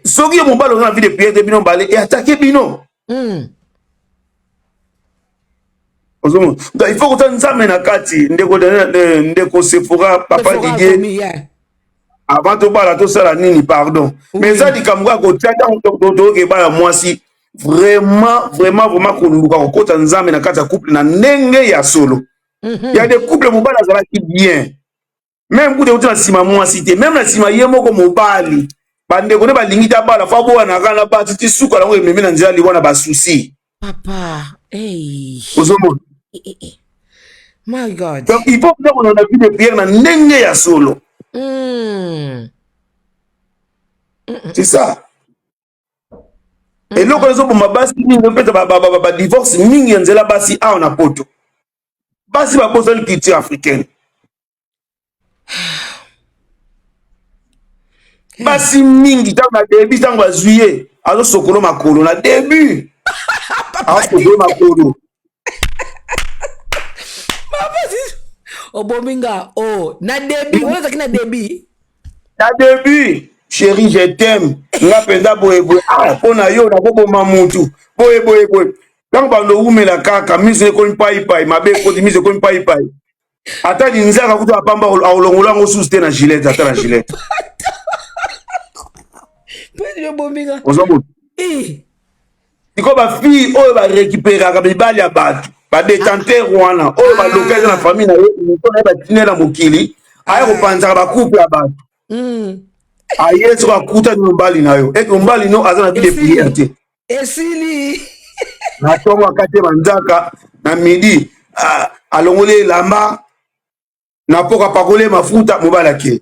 Soki yo mobali oza na vie de prière te, bino mbale eatake bino. Ozomona, donc il faut kota Nzambe na kati. Ndeko Daniel, ndeko Sephora, papa Sephora Didier. Akomi, yeah. Avant tobala, tosala nini? Pardon, mais eza likambo kaka kotia ntango toyoka ebala mwasi. Vraiment, vraiment, vraiment koluka kokota Nzambe na kati ya couple na ndenge ya solo. Ya des couple mobali azalaki bien. Même kutu euti na nsima mwasi te, même na nsima ye moko mobali. Bandeko nde balingi te abala, fo aboyanaka na basi ti suka yango ememi na nzela liwa na basusi. Papa, hey. Ozomona? Eh, eh, eh. My God. Donc il faut mpenza kolanda vie de prière na ndenge ya solo. C'est ça. Eloko ezoboma basi mingi opesa badivorce mingi ya nzela basi awa na poto. Basi babosani culture africaine. Basi mingi ntango na début, ntango bazwi ye azosokolo makolo na début, azosokolo makolo. Obomi nga oh na début, oyo ezalaki na début. Na début, chérie je t'aime, nga mpenza boye boye, ah mpo na yo nakoboma mutu boye boye boye. Ntango bando owumela kaka miso ekomi paipai, mabe ekoti miso ekomi paipai, ata linzaka kutu apamba akolongola yango susu te na gilete, ata na gilete. Ozomona sikoyo bafille oyo barekiperaka mibali ya bato, badetenteur wana oyo baloka eza na famille na ye, moto na ye batine na mokili, aya kopanzaka bacouple ya bato. Aye soki akutani mobali na yo eke mobali no aza na vie de prière te, Esili. Na ntongo akati banzaka, na midi alongoli elamba, na poko apakoli mafuta, mobali ake.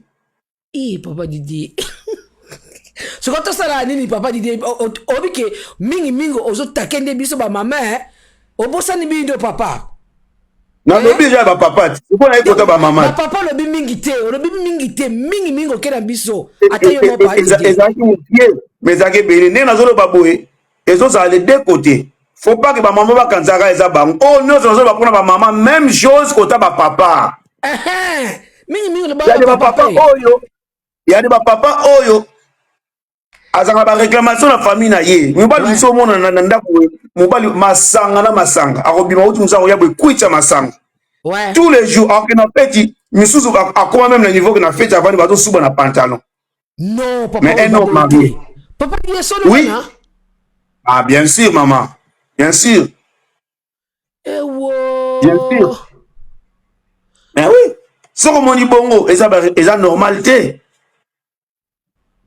I papa Didier, sikoyo tosala nini? Papa Didier, oyebi ke mingimingi ozotake nde biso bamama, obosani bino papa. Nalobi eza ya bapapa ti sikoyo naye kota bamama. Bapapa olobi mingi te, olobi mingi te, mingimingi oke na biso ata yo moko. Ezalaki mokie mais ezalaki ebele. Ndenge nazoloba boye, ezozala les deux côtés. Faut pas que bamama bakanzaka eza bango oyo nyonso. Nazoloba mpona bamama, même chose kota bapapa. Mingimingi. Ya bapapa oyo, ya de bapapa oyo azalaka baréclamation na famille na ye. Mobali mosusu omona na ndako, mobali masanga na masanga, akobima uti mosusu, akoya boye kwitya masanga tous les jours, akoke na feti misusu, akoma même na niveau ke na feti avandi, bazosuba na pantalon. Non, papa. Mais un homme marié. Papa. Oui, ah bien sûr maman, bien sûr. Ewo. Bien sûr, mais oui, soki omoni bongo eza, eza normal te.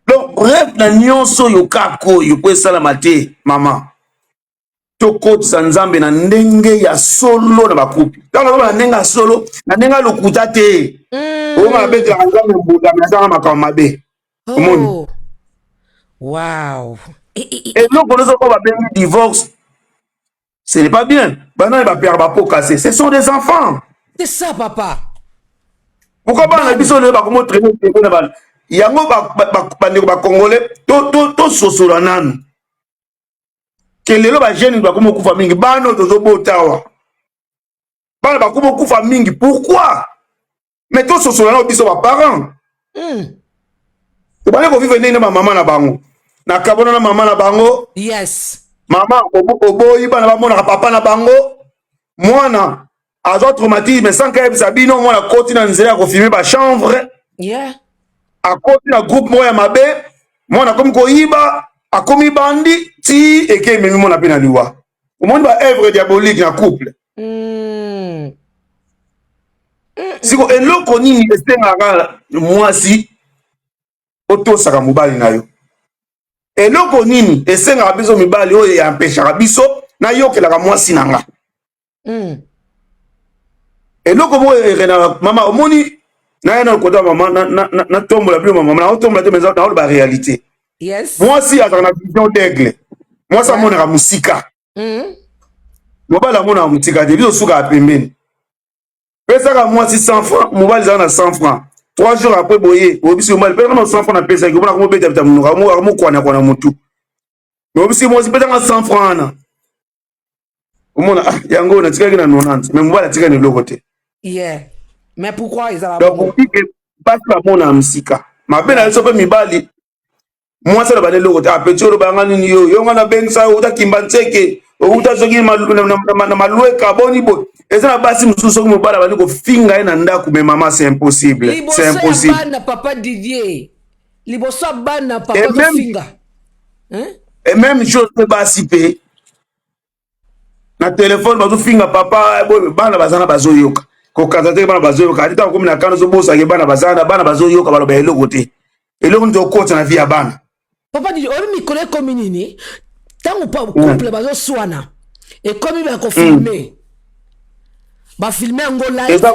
Donc bref, na nyonso oyo kaka oyo po esalama te mama, tokotisa Nzambe na ndenge ya solo na bacouple. Ntango nazoba na ndenge ya solo, na ndenge ya lokuta te. Oyo nabetelaka Nzambe mbunda, me azanga makambo mabe, omoni. Oh. Wow. Eloko nyonso oyo babengi divorce, ce n'est pas bien. Banani bapeyaka bapots cassés? Ce sont des enfants. C'est ça, papa. Pourquoi bana na biso lelo bakomo traîner na bana yango? Bandeko bacongolais, tososola nanu ke lelo bajeune bakomi okufa mingi. Bana oyo tozobota awa, bana bakomi okufa mingi, pourquoi? Mais tososola nano biso baparent. Tobandi kovivre ndenge na bamama na bango, na kabona na mama na bango. Mama oboyi bana bamonaka papa na bango, mwana azwa traumatisme sans kayebisa bino. Mwana akoti na nzela ya kofumer bachanvre, akoti na groupe moko ya mabe, mwana akomi koyiba, akomi bandi ti eke ememi mwana mpe na liwa. Omoni ba œuvre diabolique na couple. Siko eloko nini esengaka mwasi otosaka mobali na yo? Eloko nini esengaka biso mibali oyo eampeshaka biso nayokelaka mwasi na nga? Eloko moko erenaka mama, omoni, naya na kota mama, natombola bino mama, naotombola te, mais naoloba réalité. Mwasi azalaka na vision d'aigle, mwasi amonaka mosika. Mobali amonaka mosika te, biso sukaka pembeni. Pesaka mwasi 100 franc, mobali ezala na 100 franc, 3 jours après boye oyebisi mobali: "Pesaka na 100 franc napesaki." Omona akomobeta monoko, akomokwanakwana motu. Mais oyebisi mwasi: "Pesanga 100 franc wana." Omona, ah, yango natikaki na 90, mais mobali atikaki na eloko te. Yeah. Mais pourquoi ezala Donc bongo? Basi bamona mosika, mabe na biso mpe mibali. Mwasi aloba na eloko te: "Ah, petit, olobanga nini? Yo yo nga nabengisa yo, outa kimba ntseke, outa soki na malweka boni boye." Eza na basi mosusu, soki mobali abandi kofinga ye na ndako, mais mama, c'est impossible, c'est Liboso ya impossible. bana, papa Didier, liboso ya bana, papa, Et même tofinga, hein? Et même chose mpe basi mpe na telefone bazofinga papa bana baza na bazoyoka kokanza te bana bazoyoka ati ntango komi na kanda ozobosake bana baza na bana bazoyoka baloba eloko te eloko nini tokotisa na vie ya bana. Papa Didi, oyebi mikolo ekomi nini? Ntango couple bazoswana, ekomi bakofilme. Bafilme yango live,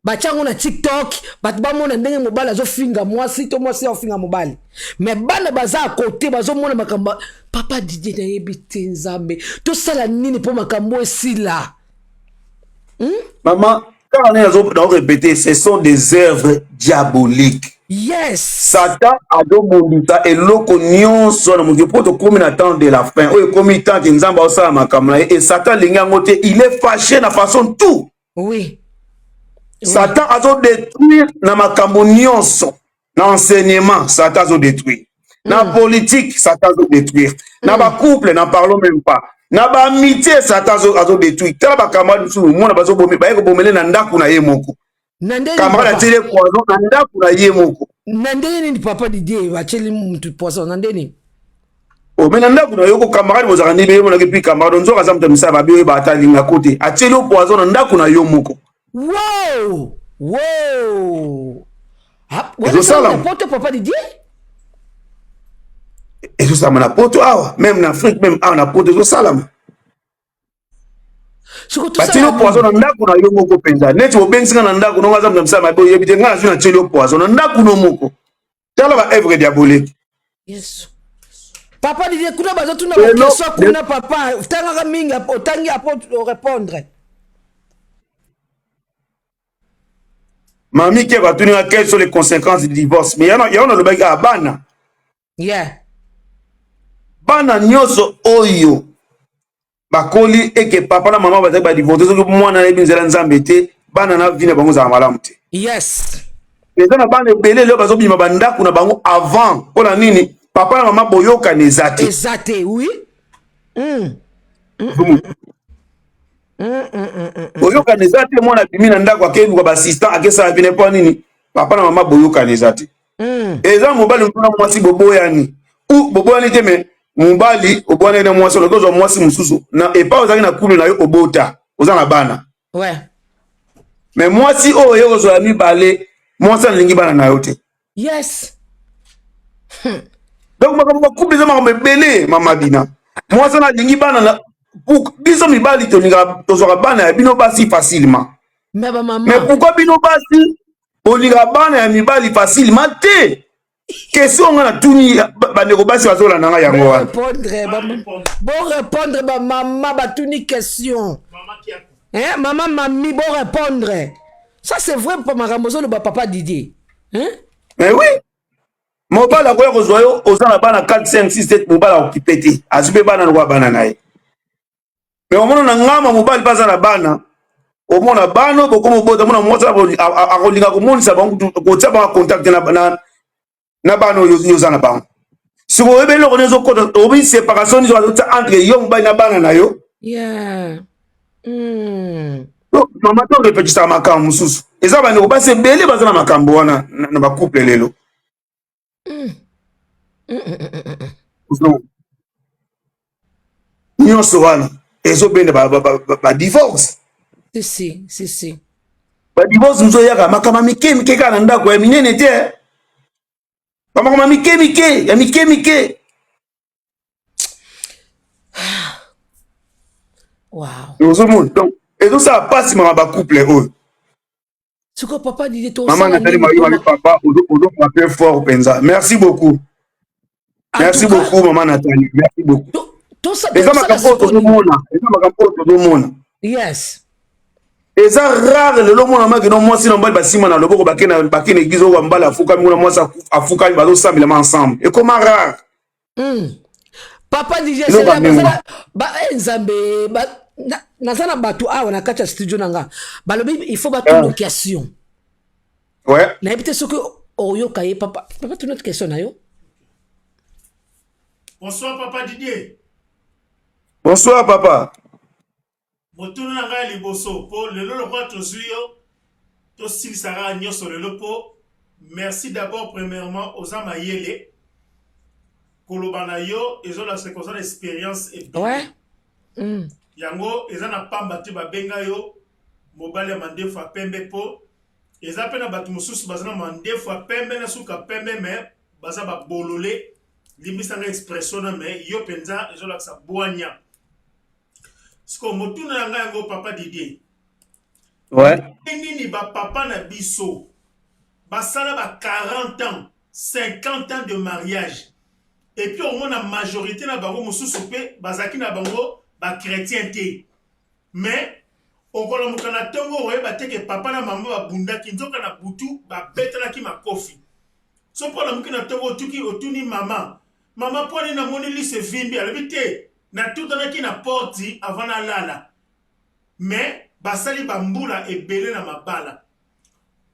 batya yango na TikTok, bato bamona ndenge mobali azofinga mwasi to mwasi azofinga mobali. Mais bana baza à côté bazomona makambo. Papa Didier, nayebi te Nzambe, tosala nini mpo makambo esila? Maman, kaka nde nazo répéter, ce sont des œuvres diaboliques. Satan azobundisa eloko nyonso na mokili mpo tokómi na temps de la fin oyo ekómi temps ke Nzambe aosala makambo na ye e Satan alingi yango te. Il est fâché na façon tout. Satan azodétruire na makambo nyonso. Na enseignement, Satan azodétruire. Na politique, Satan azodétruire. Na bacouple, n'en parlons même pas. Na baamitié, Satan azodétruire. Tala bacamarade mosusu omona bazobomi, baye kobomele na ndako na ye moko. Na ndenge Camarade atieli ye poison na ndako na ye moko. Na ndenge nini, papa Didier? Batieli mutu poison na ndenge nini? Ome na ndako na yo ko camarade bozalaka nde beyemonaki mpi camarade nzoka aza moto ya misala babi oyeba ata alingako te, atieli yo poison na ndako na yo moko. Wow. Ah, Ezosalama. Poto, papa Didier? Ezosalama na poto awa, même na Afrique, même awa na poto ezosalama. Batieli yo poison na ndako na yo moko mpenza, neti obengisinga na ndako nongo aza moto ya misala mabe, oyebi te, ngai nazwi natieli yo poison na ndako no moko. Tala ba œuvre diabolique. Yesu! Papa Didier, kuna bazotuna baquestion kuna. Papa, tangaka mingi, otangi apo orépondre. Mami Kev atuni: quelles sont les conséquences du divorce? Mais yango nalobaki kaka bana. Bana nyonso oyo bakoli eke papa na mama bazali badivorce, soki mwana ayebi nzela Nzambe te, bana na vie na bango ezala malamu te. Eza na bana ebele lelo bazobima bandako na bango avant. Mpo na nini? Papa na mama boyokani eza te. Eza te, oui. Boyokani eza te. Mwana abimi na ndako, akeluka baassistant, akesala bine. Mpo nini? Papa na mama boyokani eza te. Eza mobali motu na mwasi boboyani ou boboyani te, mais mobali oboyani na mwasi, oloki ozwa mwasi mosusu na epai ozalaki na couple na yo, obota, oza na bana. Mais mwasi oyo ye kozwa ya mibale, mwasi alingi bana na yo te. Donc makambo bacouple eza makambo ebele. Mama Dina, mwasi wana alingi bana na biso mibali, tolingaka tozwaka bana ya bino basi facilement. Mais bamama Mais pourquoi bino basi bolingaka bana ya mibali facilement te? Question nga natuni bandeko basi bazolanda nga yango wana. Borépondre, bamama batuni question. Hein, mama mami, bo répondre. Ça, c'est vrai mpo makambo ozoloba, papa Didier, hein? Mais oui, mobali akoya kozwa yo, oza na bana 4, 5, 6, 7, mobali akokipe te, azwi mpe bana lokola bana na ye. Mais omona na ngama mobali mpe aza na bana, omona bana bokoma obota, omona mwasi akolinga komonisa bango, kotia bango contact na bana oyo yo oza na bango. Sikoyo oyebi eloko nini ezokota? Oyebi séparation nini azotia entre yo mobali na bana na yo? Mama, to repetisa makambo mosusu. Eza bandeko basi ebele baza na makambo wana na bacouple lelo. Nyonso wana ezobenda badivorce. Si si si si. Badivorce mosusu eyaka makambo ya mike mike kaka na ndako, ya minene te, bamakambo ya mike mike, ya mike mike. Ozomona, donc ezosala mpasi maka bacouple oyo. Sikoyo, papa Didie, Mama Nathalie Mayuma, papa ozofrappe fort mpenza. Merci beaucoup, merci beaucoup mama Nathalie, merci beaucoup. Eza makambo oyo tozomona, eza makambo oyo tozomona. Eza rare lelo omona makino mwasi na mobali basima na loboko, bake na église oyo mobali afukami kuna, mwasi afukami, bazosambelama ensemble. Ekoma rare. Papa Didie, Nzambe, naza na bato awa na kati ya studio na nga, balobi il faut batuna question. Nayebi te soki oyoka ye. Papa, papa, tuna question na yo. Bonsoir, papa Didier. Bonsoir, papa. Motuna na ngai ya liboso, mpo lelo lokola tozwi yo, tosilisaka nyonso lelo, mpo merci d'abord, premièrement oza mayele. Koloba na yo ezolakisa ke oza na experience ebele. Ouais. Yango eza na pamba te babenga yo mobali ya mandefu ya pembe po eza pe na bato mosusu baza na mandefu ya pembe na suka pembe mais baza ba bolole. Limbisa nga expression na mais yo penza ezolakisa bwanya. Sikoyo motuna na ngai yango papa Didier. Ouais. Ndenge nini ba papa na biso basala ba 40 ans, 50 ans de mariage et puis omona majorité na bango mosusu pe bazalaki na bango ba chrétien te mais okolamuka na tongo okoyeba te ke papa na mama babundaki nzoka na butu babetanaki makofi. Soki olamuki na tongo otuki otuni mama, mama mpo nini namoni liso evimbi? Alobi te natutanaki na porte avant nalala. Mais basali ba mbula ebele na mabala.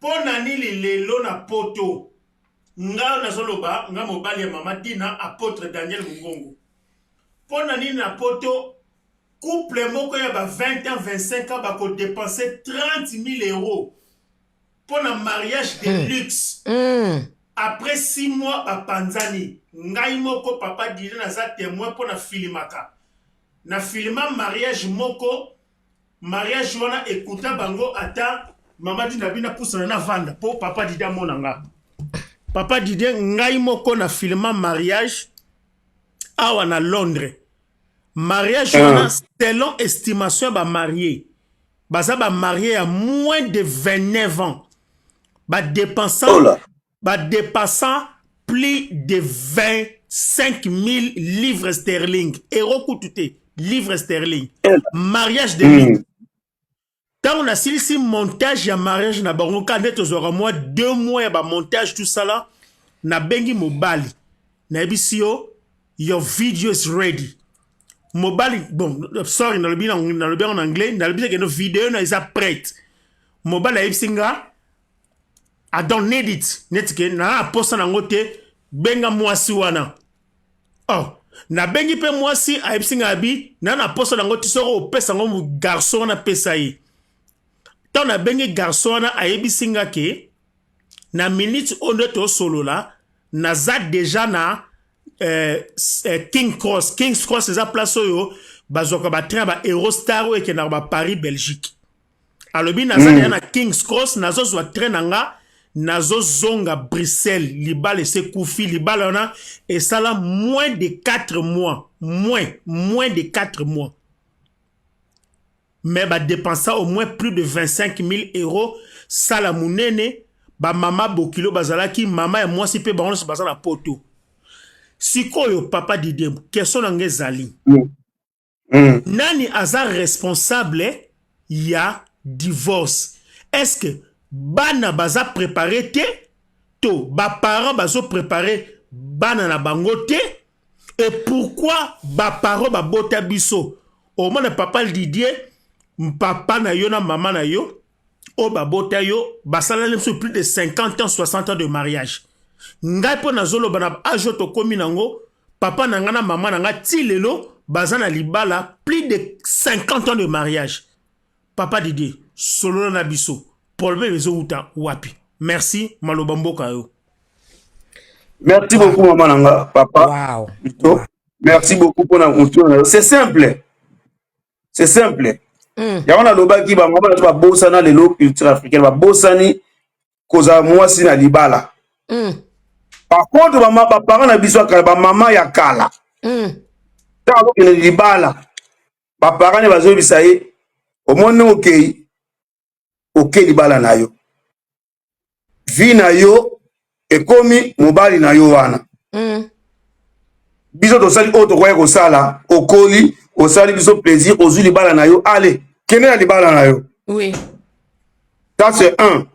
Pona nini lelo na poto nga nazo loba nga mobali ya mama Dina apotre Daniel Mungongo pona nini na poto couple moko ya ba 20 ans 25 ans bako depenser 30.000 euros pona mariage de luxe après 6 mois bapanzani ngai moko papa Dina naza temoin pona filimaka na filma mariage moko mariage wana ekuta bango ata mama Dina bina pusana na vanda po papa Didi amona nga papa Didi ngai moko na filma mariage awa na Londres mariage wana selon estimation ya ba marie baza ba marie ya moins de 29 ans ba dépensant ba dépassant plus de 25 000 livres sterling euro kutu te livres sterling mariage de luxe ntango nasilisi montage ya mariage na bango kaka nde tozwaka mwa 2 mois ya bamontage tout ça là nabengi mobali nayebisi yo your video is ready mobali bon sorry nalobi nalobi yango na anglais nalobi te kendo video na eza prête mobali ayebisi nga I don't need it neti ke na na posa nango te benga mwasi wana oh nabengi mpe mwasi ayebisi ngai abi na na posa nango te soki opesa yango garçon wana pesa ye ntango nabengi garçon wana ayebisi nga ke na minute oyo nde tosolola naza deja na King Cross. King's Cross eza place oyo bazwaka ba train ba Eurostar oyo ekendaka ba Paris Belgique. Alobi naza deja na King's Cross nazozwa train na nga nazozonga Bruxelles libala ese kufi libala wana esala moins de 4 mois moins de 4 mois mais ba dépensa au moins plus de 25 000 euros sala munene ba mama bokilo bazalaki mama ya mwasi pe bango nyonso baza na poto sikoyo papa Didier question na nga ezali nani aza responsable ya divorce est-ce que bana baza préparé te to ba parents bazo préparé bana na bango te et pourquoi ba parents babota biso omona papa Didier papa na yo na mama na yo oyo babota yo basalani biso plus de 50 ans 60 ans de mariage ngai mpo nazoloba na age oyo tokomi nango papa na ngai na mama na ngai ti lelo baza na libala plus de 50 ans de mariage papa Didier solola na biso problème ezowuta wapi merci maloba mboka yo. Merci beaucoup maman nanga papa. Wow. Plutôt. Merci beaucoup pour la moto. C'est simple. C'est simple. Yango nalobaki ba mama na babosana lelo culture africaine babosani kozala mwasi na libala. Par contre ba ba parents na biso ya kala ba mama ya kala. Ntango azokende libala ba parents ne bazoyebisa ye omoni okei oke libala na yo vie na yo ekomi mobali na yo wana. Biso tosali oyo tokoki kosala okoli osali biso plaisir ozwi libala na yo ale kende na libala na yo. Oui. Ça c'est un.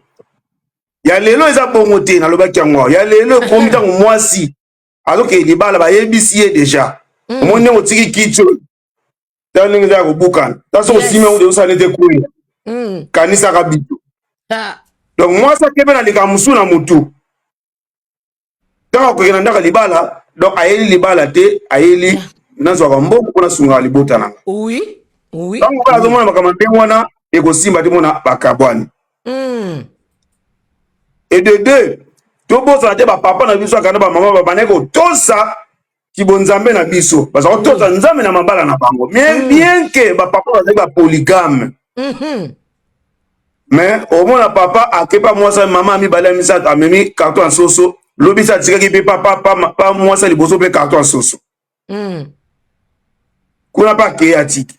Ya lelo eza bongo te nalobaki yango ya lelo ekomi ntango mwasi azokende libala bayebisi ye deja omoni ndenge otiki kiti oyo tala ndenge eza ya kobukana ta soki osimi yango osala nete kwela kanisaka biso. Donc mwasi akebe na likambo mosusu na motu ntango akokende na ndako ya libala donc ayeli libala te ayeli nazwaka mbongo mpo nasungaka libota na nga. Oui. Oui. Ntango kaka azomona makambo ndenge wana ekosimba te mona bakabwani. Et de deux tobosana te bapapa na biso akanda bamama babandaki kotosa. Kibonzambe na biso baza kotosa Nzambe na mabala na bango bien, bien que bapapa bazali bapolygame. Mais omona papa akepa mwasi ya mama ya mibale, ya misato, amemi carton ya soso. Lobi se atikaki mpe pa mwasi ya liboso mpe carton ya soso. Kuna mpe akei, atiki.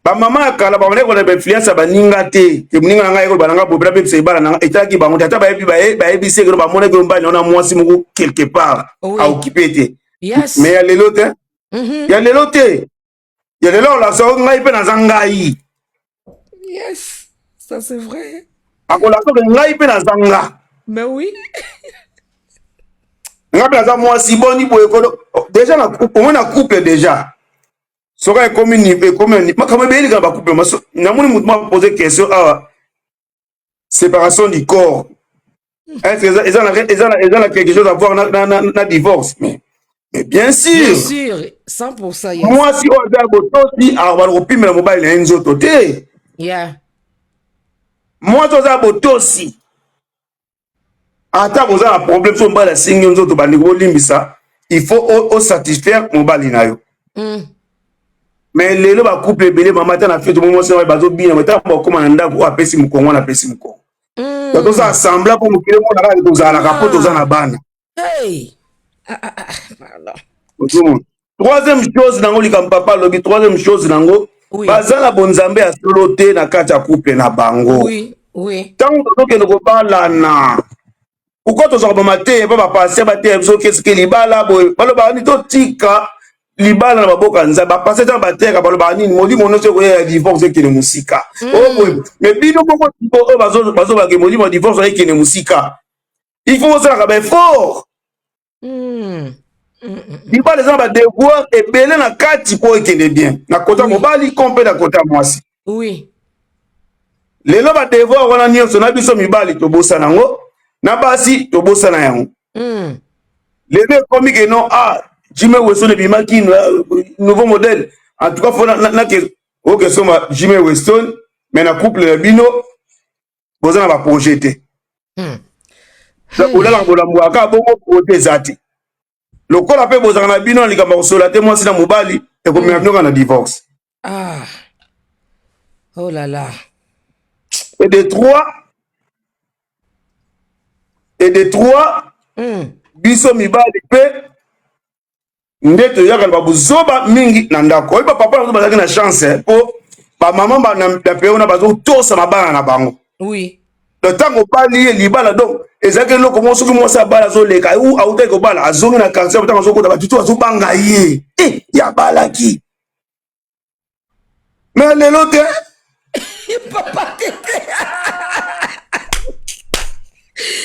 Bamama ya kala babandaki kolanda bainfluence ya baninga te, ke moninga na ngai ekoloba na ngai boye, bapebisa libala na ngai. Etalaki bango te. Ata bayebi, bayebisi ekelo bamonaki mobali na yo na mwasi moko quelque part, aokipe te. Mais ya lelo te. Ya lelo te. Ya lelo olakisa ngai mpe naza ngai. Yes, ça c'est vrai. Akolakisa ke ngai mpe naza nga. Mais oui. Ngai mpe naza mwasi boni boye kono déjà na omoi na couple déjà, soki ekomi makambo ebele kaka bacouple. Namoni motu moko pose question awa: séparation du corps, est-ce que eza na quelque chose à voir na divorce? Mais bien sûr. Bien sûr, 100%, yes. Mwasi oyo aza ya botosi akobala kopimela mobali na ye nzoto te. Mwasi oyo aza ya botosi, ata koza na problème, so mobali asengi yo nzoto, bandeko bolimbisa, il faut osatisfaire mobali na yo. Mais lelo bacouple ebele, mama, ata na fete, mwasi na bazobina, ntango bakóma na ndako, oyo apesi mokongo, wana apesi mokongo. Donc toza semblant mpo mokili omona kaka tozalaka, mpo toza na bana. Hey. Ah, ah, ah, pardon. Ozomona, troisième chose nango, likambo papa alobi, troisième chose nango, baza na bonzambe ya solo te na kati ya couple na bango. Ntango tozokende kobalana, pourquoi tozwaka bamateya mpo bapasteur bateya biso keske libala boye? Balobaka nini? Totika libala na maboka ya Nzambe. Bapasteur ntango bateyaka, balobaka nini? Molimo nyonso ekoya ya divorce ekende mosika. Oyo boye, mais bino moko oyo bazobake molimo ya divorce ekende mosika, il faut bosalaka baeffort. Libala eza na badevoir ebele na kati mpo ekende bien, na kota mobali ko mpe na kota mwasi. Lelo badevoir wana nyonso, na biso mibali tobosana yango, na basi tobosana yango. Lelo ekomi ke non, ah, Jimmy Weston ebimaki nouveau modèle, en tout cas faut nake okesomba Jimmy Weston. Mais na couple na bino boza na baprojet te. Bolalaka, bolambwaka bongo, projet eza te. Lokola mpe bozalaka na bino na likambo ya kosola te, mwasi na mobali, ekomema bino kaka na divorce. Ah. Oh là là. Et de trois, biso mibali mpe nde toyaka na babuzoba mingi na ndako. Oyebi, bapapa na biso bazalaki na chance mpo bamama na pe wana bazotosa mabala na bango. Donc ntango obali ye, libala donc ezalaki eloko moko. Soki mwasi abala, azoleka, autaki kobala, azongi na quartier, ntango azokota, bato tu azobanga ye, e ye abalaki. Mais lelo te. Papa tete.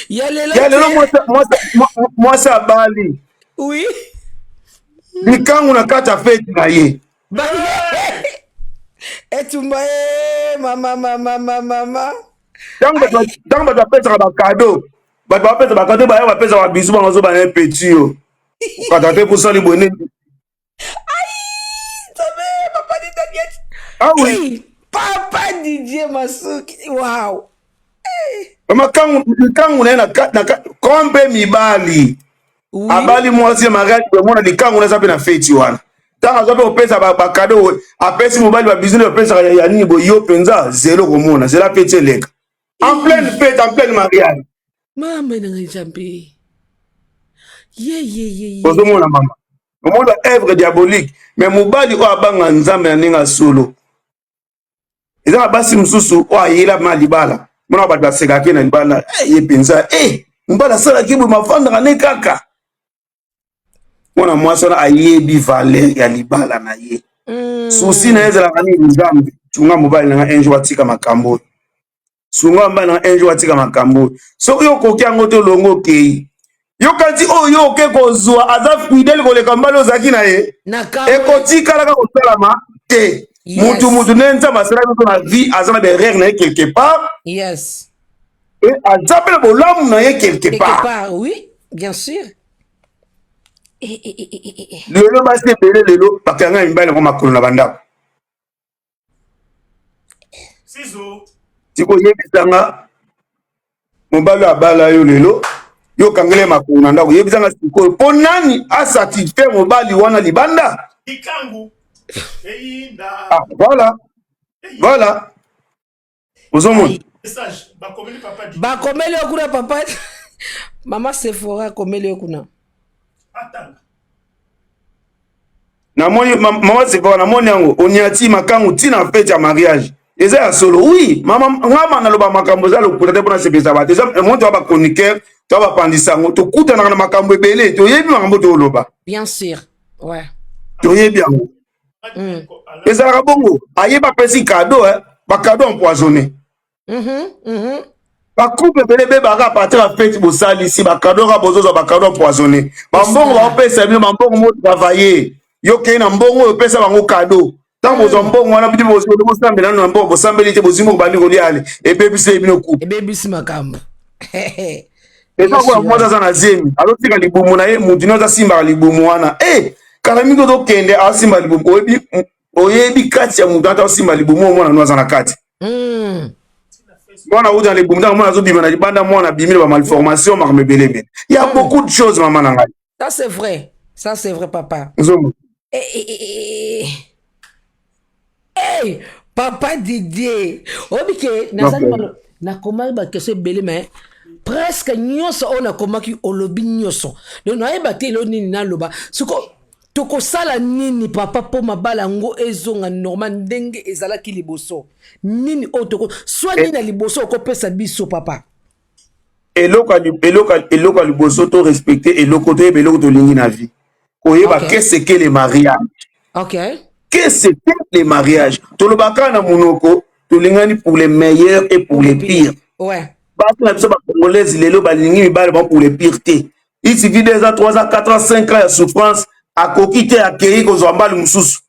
Ya lelo. Ya lelo, mwasi abali, likangu na kati ya feti na ye. Etumba e mama, mama, mama, mama. Ntango bato bapesaka bacadeau, bato bapesa bacadeau, baya bapesaka babizu, bango azoba na petit yo okata te posali boye nde. Nzambe, papa Daniel. Ah oui. Papa Didier Masuki, wow. Makangu na ye na kompe mibali abali mwasi ya mariage, omona likangu na eza mpe na feti wana. Ntango aza mpe kopesa bacadeau, apesi mobali babizu nde bapesaka ya nini boye, yo mpenza zelo komona, zela feti eleka, en pleine fête, en pleine mariage. Mama na ngai, Nzambe, ye ye ye ye. Ozomona, mama, omona œuvre diabolique. Mais mobali oyo abanga Nzambe na ndenge ya solo, eza na basi mosusu oyo ayela ma libala, mona bato basekaki na libala, ye mpenza mobali asalaki boye, mafandaka ne kaka. Mwana mwasi wana ayebi valeur ya libala na ye. Souci na ye ezalaka nini? Nzambe, sunga mobali na nga un jour atika makambo oyo, sunga mobali na nga un jour atika makambo oyo. Soki okoki yango te, olongo, okei. Yokanisi oyo yo oke kozwa aza fidèle koleka mobali oyo ozalaki na ye, ekotikalaka kosalama te. Mutu nde Nzambe asalaki biso na vie, aza na baerreur na ye quelque part e aza mpe na bolamu na ye quelque quelque part. Part, oui, bien sûr. Et. Lelo basi ebele lelo bakanga mibali yango makolo na bandako. Sizo. Sikoyebisanga, mobali oyo abala yo lelo. Yo okangeli ye makolo na ndako, yebisa nga sikoyo mpo nani asatisfaire mobali wana libanda? Likangu eyinda. Ah, voilà. Voilà. Ozomona? Message bakomeli papa Didier. Bakomeli yo kuna papa. Mama Sephora akomeli yo kuna. Atanga. Namoni mama Sephora, namoni yango oniati makangu ntina fete ya mariage eza ya solo. Oui mama, ngama naloba makambo eza lokuta te mpona sepelisa bato. Eza moi toya bachroniqueur, toya bapandisa yango, tokutanaka na makambo ebele, toyebi makambo toloba. Bien sûr. Ouais. Toyebi yango. Ezalaka bongo, ayeba apesi cadeau, eh, ba cadeau empoisonné. Bacouple ebele ebebaka à partir ya fete bosalisi bacadeau kaka, bozozwa bacadeau empoisonné. Bambongo baopesa bino, bambongo mo travaille, yo kei na mbongo oyo opesa bango cadeau. Ntango bozwa mbongo wana, bino bosambela nano na mbongo, bosambeli te, bozwi mbongo, bandi kolia, ale ebebisi bino couple. Ebebisi makambo. Eza koya, mwasi aza na zemi, azotika libumu na ye, mutu nyonso asimbaka libumu wana. E kala mingi ozokende, asimba libumu, oyebi, oyebi kati ya mutu ata osimba libumu oyo, mwana no aza na kati. Mwana uta na libumu, ntango mwana azobima na libanda, mwana abimi na bamalformation, makambo ebele ebele ya beaucoup de choses, mama na ngai. Ça c'est vrai. Ça c'est vrai, papa. Ozomona? Eh, eh, eh, eh. Hey, papa Didier. Oyebi ke nazali nakomaki baquestion ebele, mais presque nyonso oyo nakomaki olobi nyonso. Donc nayeba te elo nini naloba. Siko tokosala nini papa mpo mabala yango ezonga normal ndenge ezalaki liboso? Nini oyo toko swa nini na liboso okopesa biso, papa? Eloko ya liboso, to respecte eloko, toyeba eloko tolingi na vie, koyeba qu'est-ce que le mariage. Qu'est-ce que le mariage? Tolobaka na monoko, tolingani pour les meilleurs et pour les pires. Basi na biso bacongolaise lelo balingi mibale bango pour les pires te. Il suffit 2 ans, 3 ans, 4 ans, 5 ans ya souffrance, akoki te, akei kozwa mbali mosusu.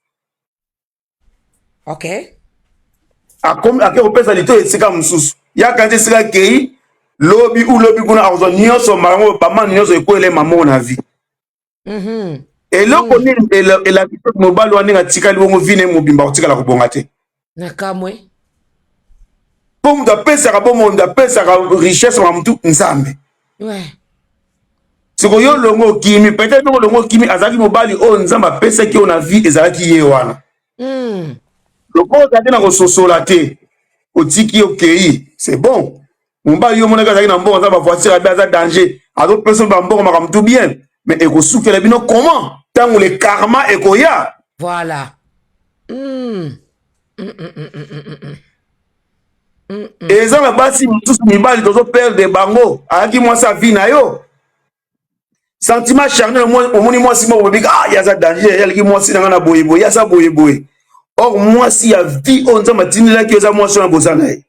Akomi ake kopesa lito esika mosusu, yaka nti esika akei lobi u lobi kuna, akozwa nyonso bango bamani nyonso ekwelema moko na vie. Eloko nini elakisi mobali wana ndenge atikali bongo, vie na ye mobimba akotikala kobonga te? Nakamwe. Mpo moto apesaka bomoi, moto apesaka richesse, makambo tu, Nzambe. Siko yo longo okimi, peut-être ndenge olongo okimi, azalaki mobali oyo Nzambe apesaki yo na vie, ezalaki ye wana. Lokola ozalaki na kososola te, otiki, okei, c'est bon. Mobali yo omonaki azalaki na mbongo, aza bavoiture abe, aza danger, azopesa bambongo, makambo tout bien, mais ekosukela bino comment ntango le karma ekoya? Voilà. Eza na basi mosusu, mibali tozoperdre bango. Ayaki mwasi ya vie na yo, sentiment charnel, omoni mwasi moko bobika, ah, ye aza danger, ye aleki mwasi na ngai na boyeboye, ye aza boyeboye. Or mwasi ya vie oyo Nzambe atindelaki yo eza mwasi wana boza na ye.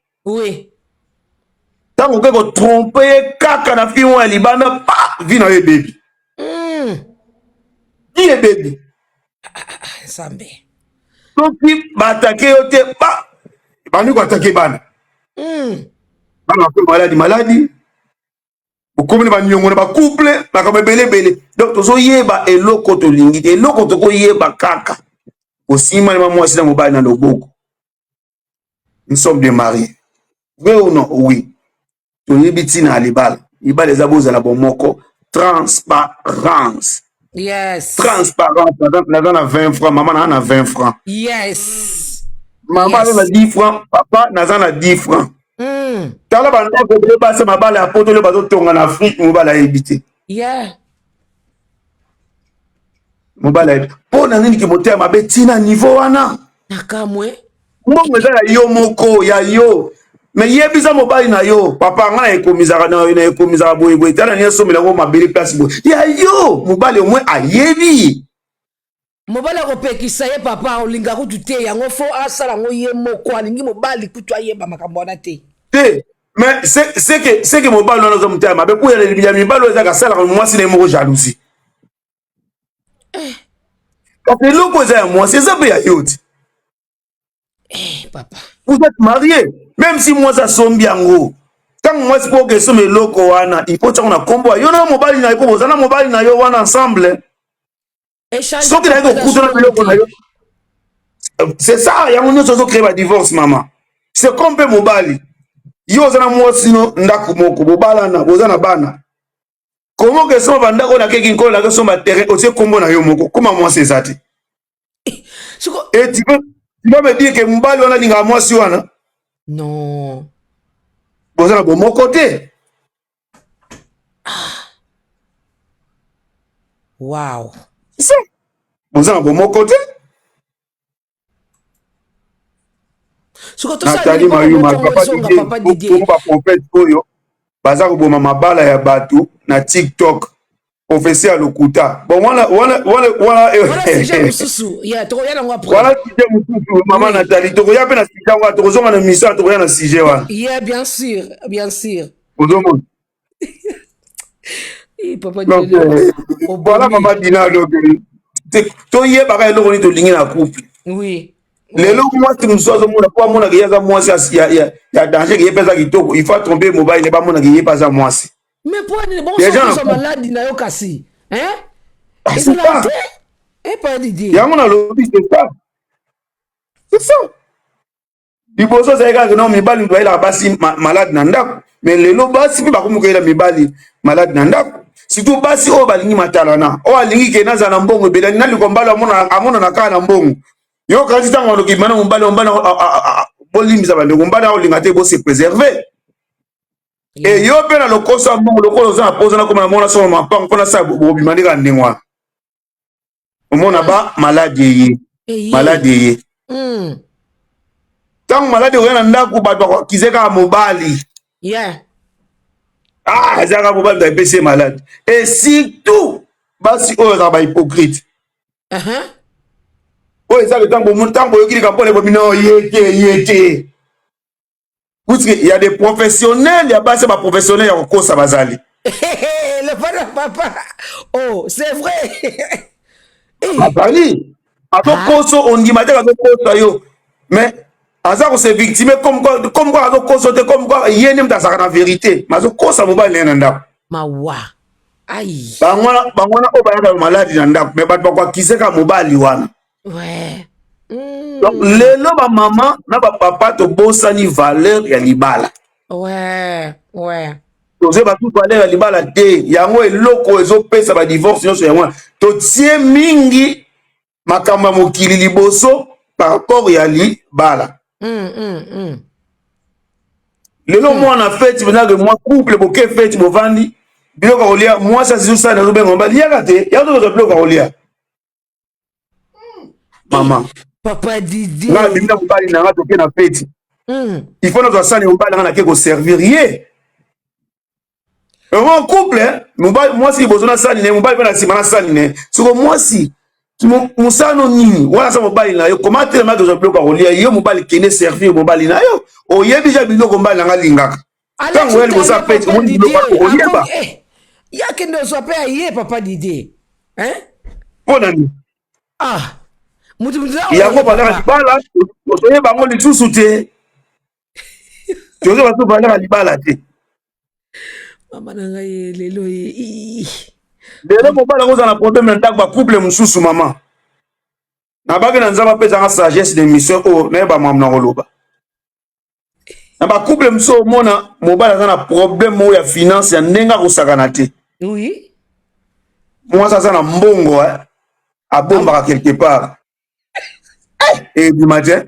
Ntango okoki kotrompe ye kaka na fille moko ya libanda, pa vie na yo ebebi. Vie ebebi. Nzambe. Soki baattaquer yo te, ba bandi koattaquer bana. Bana bakomi maladi maladi, bokomi na baniongo na bacouple, makambo ebele ebele. Donc tozoyeba eloko tolingi te. Eloko tokoyeba kaka, kosimbana mwasi na mobali na loboko, nous sommes des mariés, vrai ou non? Oui, toyebi ntina ya libala. Libala eza bozala bomoko, transparence. Transparence. Naza na 20 francs, mama, naza na 20 francs. Mama aza na 10 francs, papa naza na 10 francs. Tala bandako ebele, basi mabala ya poto oyo bazotonga na Afrique, mobali ayebi te. Mobali ayebi mpo na nini? Ke motema mabe ntina niveau wana. Nakamwe. Mbongo eza ya yo moko, ya yo, mais yebisa mobali na yo: papa, nga na ekomisaka na ekomisaka boyeboye, tala nini, asomela yango mabele place boye ya yo. Mobali au moins ayebi. Mobali akopekisa ye: papa, olinga kutu te yango, fo asala yango ye moko alingi. Mobali kutu ayeba makambo wana te. Te, mais c'est que mobali wana aza motema mabe mpo ya mibali oyo ezaka asalaka mwasi na ye moko jalousie, kasi eloko eza ya mwasi, eza mpe ya yo ti. Eh, papa. Vous êtes marié, même si mwasi asombi yango, ntango mwasi mpo okesomba eloko wana, il faut tiango na nkombo ya yo na mobali na yo, mpo boza na mobali na yo wana ensemble. Soki nayaki kokutana biloko na yo, c'est ça, yango nyonso ozocréer badivorce, mama. C'est comme mpe mobali, yo oza na mwasi no ndako moko, bobalana, boza na bana. Comment que somba bandako na keki nkolo na somba terrain otie kombo na yo moko koma mwasi eza te. Et tu vas me dire que mobali wana alingaka mwasi wana? Non. Boza na bomoko te. Ah. Wow. Boza na bomoko te. Nathalie Mayuma, papa Didier, bongo ba prophète oyo baza koboma mabala ya bato na TikTok. Prophetie ya lokuta. Bon wana wana wana wana wana sujet mosusu. Yeah, tokoya nango après. Wana sujet mosusu mama oui. Nathalie, tokoya pe na sujet wana, tokozonga na mission, tokoya na sujet wana. Yeah, bien sûr, bien sûr. Ozomona. Papa donc, voilà mama Dina donc toyebaka eloko nini tolingi na couple. Oui. Lelo mwasi mosusu azomona mpo amonaka ye aza mwasi ya danger, ye mpe aza kitoko, il faut atrompe mobali ne bamonaka ye mpe aza mwasi. Mais mpo nini bongo maladi na yo kasi hein? Ezalaka te eh, pa Didier. Yango nalobi c'est ça. C'est ça. Liboso ezalaki kaka no mibali bayelaka basi malade na ndako, mais lelo basi mpe bakomi koyela mibali malade na ndako, surtout basi oyo balingi matalana, oyo alingi ke nazala na mbongo ebele, naliko mobali amonana kaka na mbongo. Yo kasi ntango aloki mana mobali, mobali bolimbisa bandeko, mobali akolinga te bose préserver. E yo mpe na lokoso ya mbongo lokola oza na posa nakoma na mona soma mapango mpo nasala bobima nde kaka ndenge wana. Omona ba maladi eye, maladi eye. Ntango maladi oya na ndako bato bakoakize kaka mobali. Ah, eza kaka mobali moto apesi ye maladi. Et surtout basi oyo ezalaka ba hypocrite. Oyo ezaka ntango boyoki likambo mpona bobi no ye te ye te. Puisque il y a des professionnels, ya basi ba professionnels ya kokosa bazali. Le papa, papa. Oh, c'est vrai. Bazali. Azokoso ondima te azokosa yo. Mais aza ko se victimer comme quoi comme quoi azokoso te comme quoi ye nde moto azalaka na vérité. Mais azokosa mobali na ye na ndako. Mawa. Aïe. Bango wana oyo bayaka maladi na ndako, mais bato bakoakize kaka mobali wana. Ouais. Donc lelo ba mama na ba papa tobosani valeur ya libala. Ouais, ouais. Tozoyeba tu valeur ya libala te, yango eloko ezopesa ba divorce nyonso yango wana. Totie mingi makambo ya mokili liboso par rapport ya libala. Lelo mwana feti mpenza ke mwa couple boke feti bovandi biloko ya kolia, mwasi azosala azobenga mobali yaka te, yaka tokozwa biloko ya kolia. Mama. Papa Didier. Nga bimi na mobali na nga toke na feti. Il faut nazwa sani mobali na nga nake koservir ye. Vraiment couple, mobali mwasi liboso na sani ne, mobali mpe na nsima na sani ne. Soko mwasi mosano nini wana aza mobali na yo, koma atelema kozwa biloko ya kolia yo mobali kende servir mobali na yo. Oyebi ja biloko mobali na nga alingaka. Ntango oya liboso ya feti omoni biloko wana okoyeba. Ya kende ozwa mpe ya ye papa Didier. Hein? Mpo na nini? Ah, mutu mutu yango bazalaka libala tozoyeba yango lisusu te, tozoyeba so bazalaka libala te. Mama na ngai lelo ye lelo mobali yango oza na problème na ndako, bacouple mosusu mama nabaki na Nzambe apesanga sagesse de mission oyo nayeba mamu na koloba na bacouple mosusu omona mobali aza na problème moko ya finance ya ndenge akosakana te. Oui. Mwasi aza na mbongo abombaka quelque part ebima te.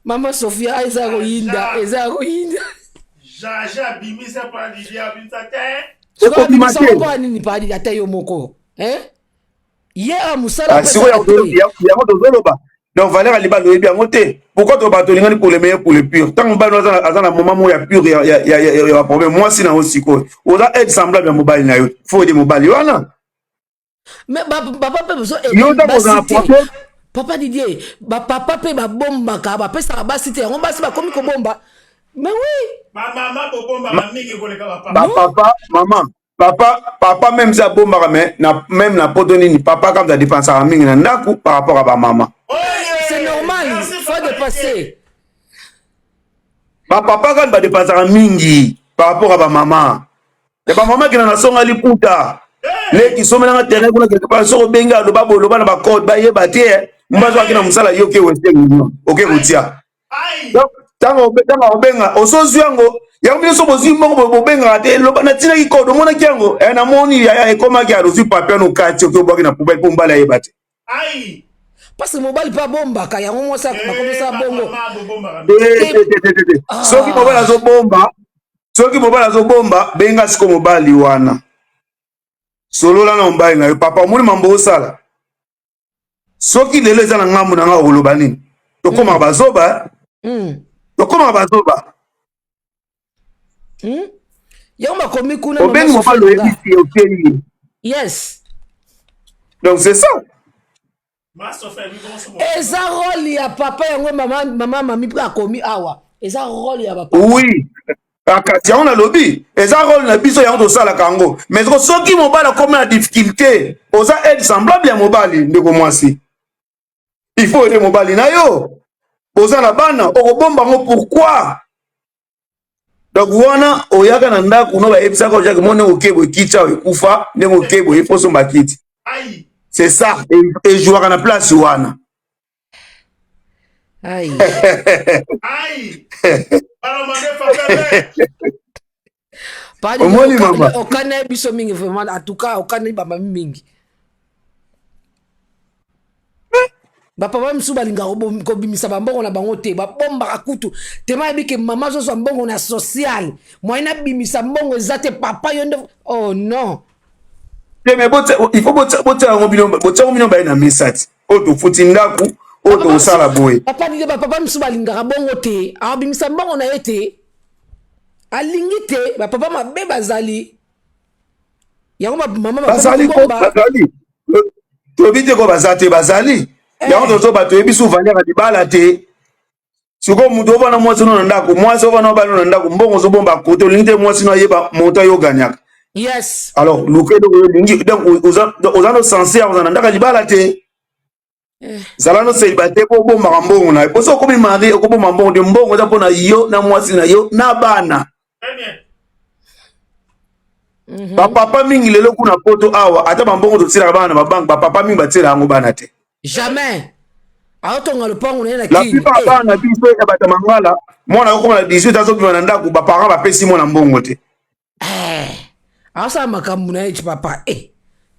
Mama Sophia eza koyinda, eza koyinda. Jaja abimisa pa Didier abimisa te. Ekobima te. Mpo nini pa Didier ata yo moko? Hein? Ye a musala sikoyo yango tozoloba. Donc valeur ya libala oyebi yango te. Pourquoi to bato olingani pour le meilleur pour le pur? Ntango mobali aza na moment moko ya pur ya ba problème, mwasi na yo sikoyo oza aide semblable ya mobali na yo, faut aider mobali wana. Mais papa mpe bozo yo ntango oza na problème papa Didier, ba papa mpe babombaka, bapesaka basi te, yango basi bakomi kobomba. Mais oui. Ba mama bobombaka mingi koleka ba papa. Ba papa, mama, papa, papa même si abombaka, mais na même na poto nini, papa quand a dépensaka mingi na ndako par rapport à ba mama. C'est normal, faut dépasser. Ba papa quand ba dépensaka mingi par rapport à ba mama. Ya ba mama kina na songa liputa. Leki somelanga terrain kuna quelque part soko benga loba boloba na ba code ba yeba te. Mbazo akina musala yo ke Western Union. Oke kotia. Donc tango obenga osozwi yango Yango bino so bozwi mbongo bobengaka te, loba natinaki code, omonaki yango? Eh, namoni yaya ekomaki ya ozwi papier no kati oke obwaki na poubelle mpo mobali ayeba te. Ai. Parce que mobali mpe abombaka yango mwasi Eh, akomisa bongo. bamama bobombaka. Te, te, te, te, te, te. Soki mobali azobomba, soki mobali azobomba, benga siko mobali wana. Solola na mobali na yo, papa omoni mambo osala. Soki lelo eza na ngambo na nga okoloba nini? Tokomaka bazoba, tokomaka bazoba. Yango bakomi kuna. Obengi mobali oyebisi ye okei ye. Yes. Donc c'est ça. Eza role ya papa yango mama mama mami mpe akomi awa. Eza role ya papa. Oui. Kasi yango nalobi eza role na biso yango tosalaka yango. Mais soki mobali akomi na difficulté, oza aide semblable ya mobali ndeko mwasi. Il faut aider mobali na yo. Oza na bana, okobomba yango pourquoi? Donc wana oyaka na ndako no bayebisaka ojaki mo ndenge okebo ekiti awa ekufa ndenge okebo il faut somba kiti. C'est ça, ejouaka na place wana. Aïe. Ai. Omoni mama. Okana biso mingi vraiment, en tout cas okana bamami mingi. Bapapa misusu balingaka kobimisa bambongo na bango te, babombaka kutu tema yebi ke mama azozwa mbongo na social moyen nabimisa mbongo eza te papa yo nde oh non. Te mais il faut botia yango bino, botia yango bino baye na mesa ti oyo tofuti ndako oyo tokosala boye. Papa dide bapapa misusu balingaka bongo te, abimisa mbongo na ye te, alingi te. Bapapa mabe bazali yango mama bazali bazali toyebi te ko baza te bazali yango tozo bato toyebi su valeur ya libala te. Sikoyo moto ovanda mwasi no na ndako, mwasi ovanda obali no na ndako, mbongo ozobomba kote olingi te mwasi no ayeba moto ayo gagnaka. Yes. Alors luka eloko oyo olingi, donc oza no sense ya kozala na ndako ya libala te. Zala no célibataire mpo obombaka mbongo na yo. Poso okomi marie okobomba mbongo te, mbongo eza mpona yo na mwasi na yo na bana. Bapapa mingi lelo kuna poto awa ata bambongo totielaka bana na babanke, bapapa mingi batiela yango bana te. Jamais. Aotonga lopango na ye na La plupart bana na biso ya bato ya mangala, mwana akokoma na 18 azobima na ndako, baparent bapesi mwana mbongo te. Aosala makambo na ye ti papa.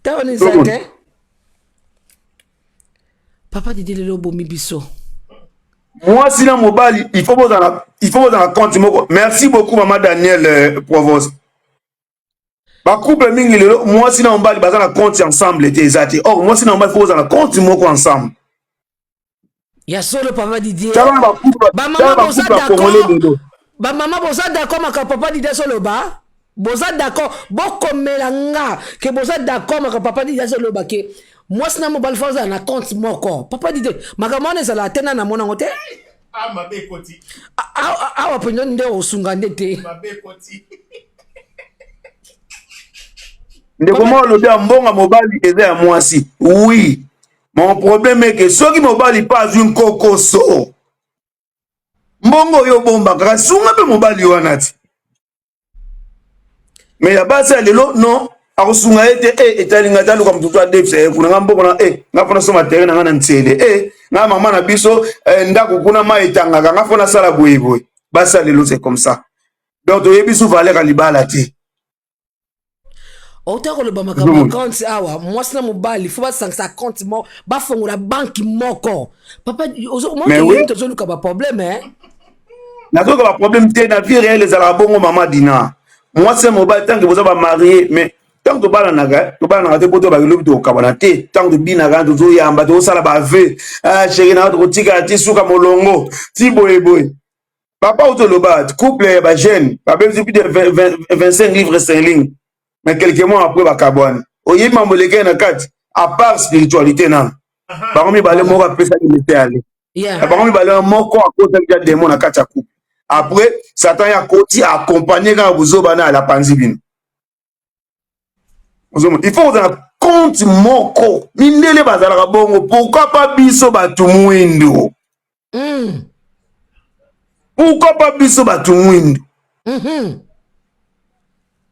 Tawa ni eza te. Papa Didi lelo obomi biso. Mwasi na mobali, il faut bozala, il faut bozala compte moko. Merci beaucoup mama Daniel Provost. Ba couple mingi lelo mwasi na mobali baza na compte ensemble te eza te. Or mwasi na mobali faut bozala compte moko ensemble. Ya solo papa Didier. Tala ba couple, ba tala mama ba boza couple ya Congolais d'accord. lelo. Ba mama boza d'accord maka papa Didier soloba. Boza d'accord bokomela nga ke boza d'accord maka papa Didier soloba ke mwasi na mobali faut azala na compte moko. Papa Didier makambo wana ezala te na namona ngo te. Ah mabe koti. Awa mpenza nde osunga nde te. Mabe koti. Ndeko moko alobi ya mbongo mobali eza ya mwasi. Oui. Mon problème est que soki mobali pa azwi nkokoso mbongo oyo obombaka kasunga mpe mobali wana ti. Mais ya basi ya lelo non, akosunga ye te. Etali ngai taluka motutu adefisa ye kuna nga mbongo na nga mpo nasomba terrain na nga na ntsele, nga mama na biso ndako kuna mai etangaka nga mpo nasala boye boye. Basi ya lelo c'est comme ça. Donc toyebi su valeur ya libala te. Ota koloba makambo ya compte awa, mwasi na mobali fo basangisa compte moko, bafongola banque moko. Papa Mais oui. tozoluka ba problème eh? Nazoyoka ba problème te na vie réelle ezalaka bongo mama Dina. Mwasi na mobali tant que boza ba marié, mais tant tobalanaka, tobalanaka te po to bakelobi tokokabana te. Tant tobinaka tozoyamba tozosala ba vœux, ah chéri na tokotikala ti suka molongo ti boye boye. Papa otoloba couple ya ba jeune babebisi plus de 25 livres sterling, mais quelques mois après bakabwani. Oyebi mambo elekaki na kati à part spiritualité nano bango mibale moko apesaki mete ale bango mibale moko akotaki ja démon na kati ya couple. Après Satan ya koti accompagner kaka buzoba na alapanzi bino. Il faut kozala compte moko. Mindele bazalaka bongo, pourquoi pas biso bato mwindu? Pourquoi pas biso bato mwindu?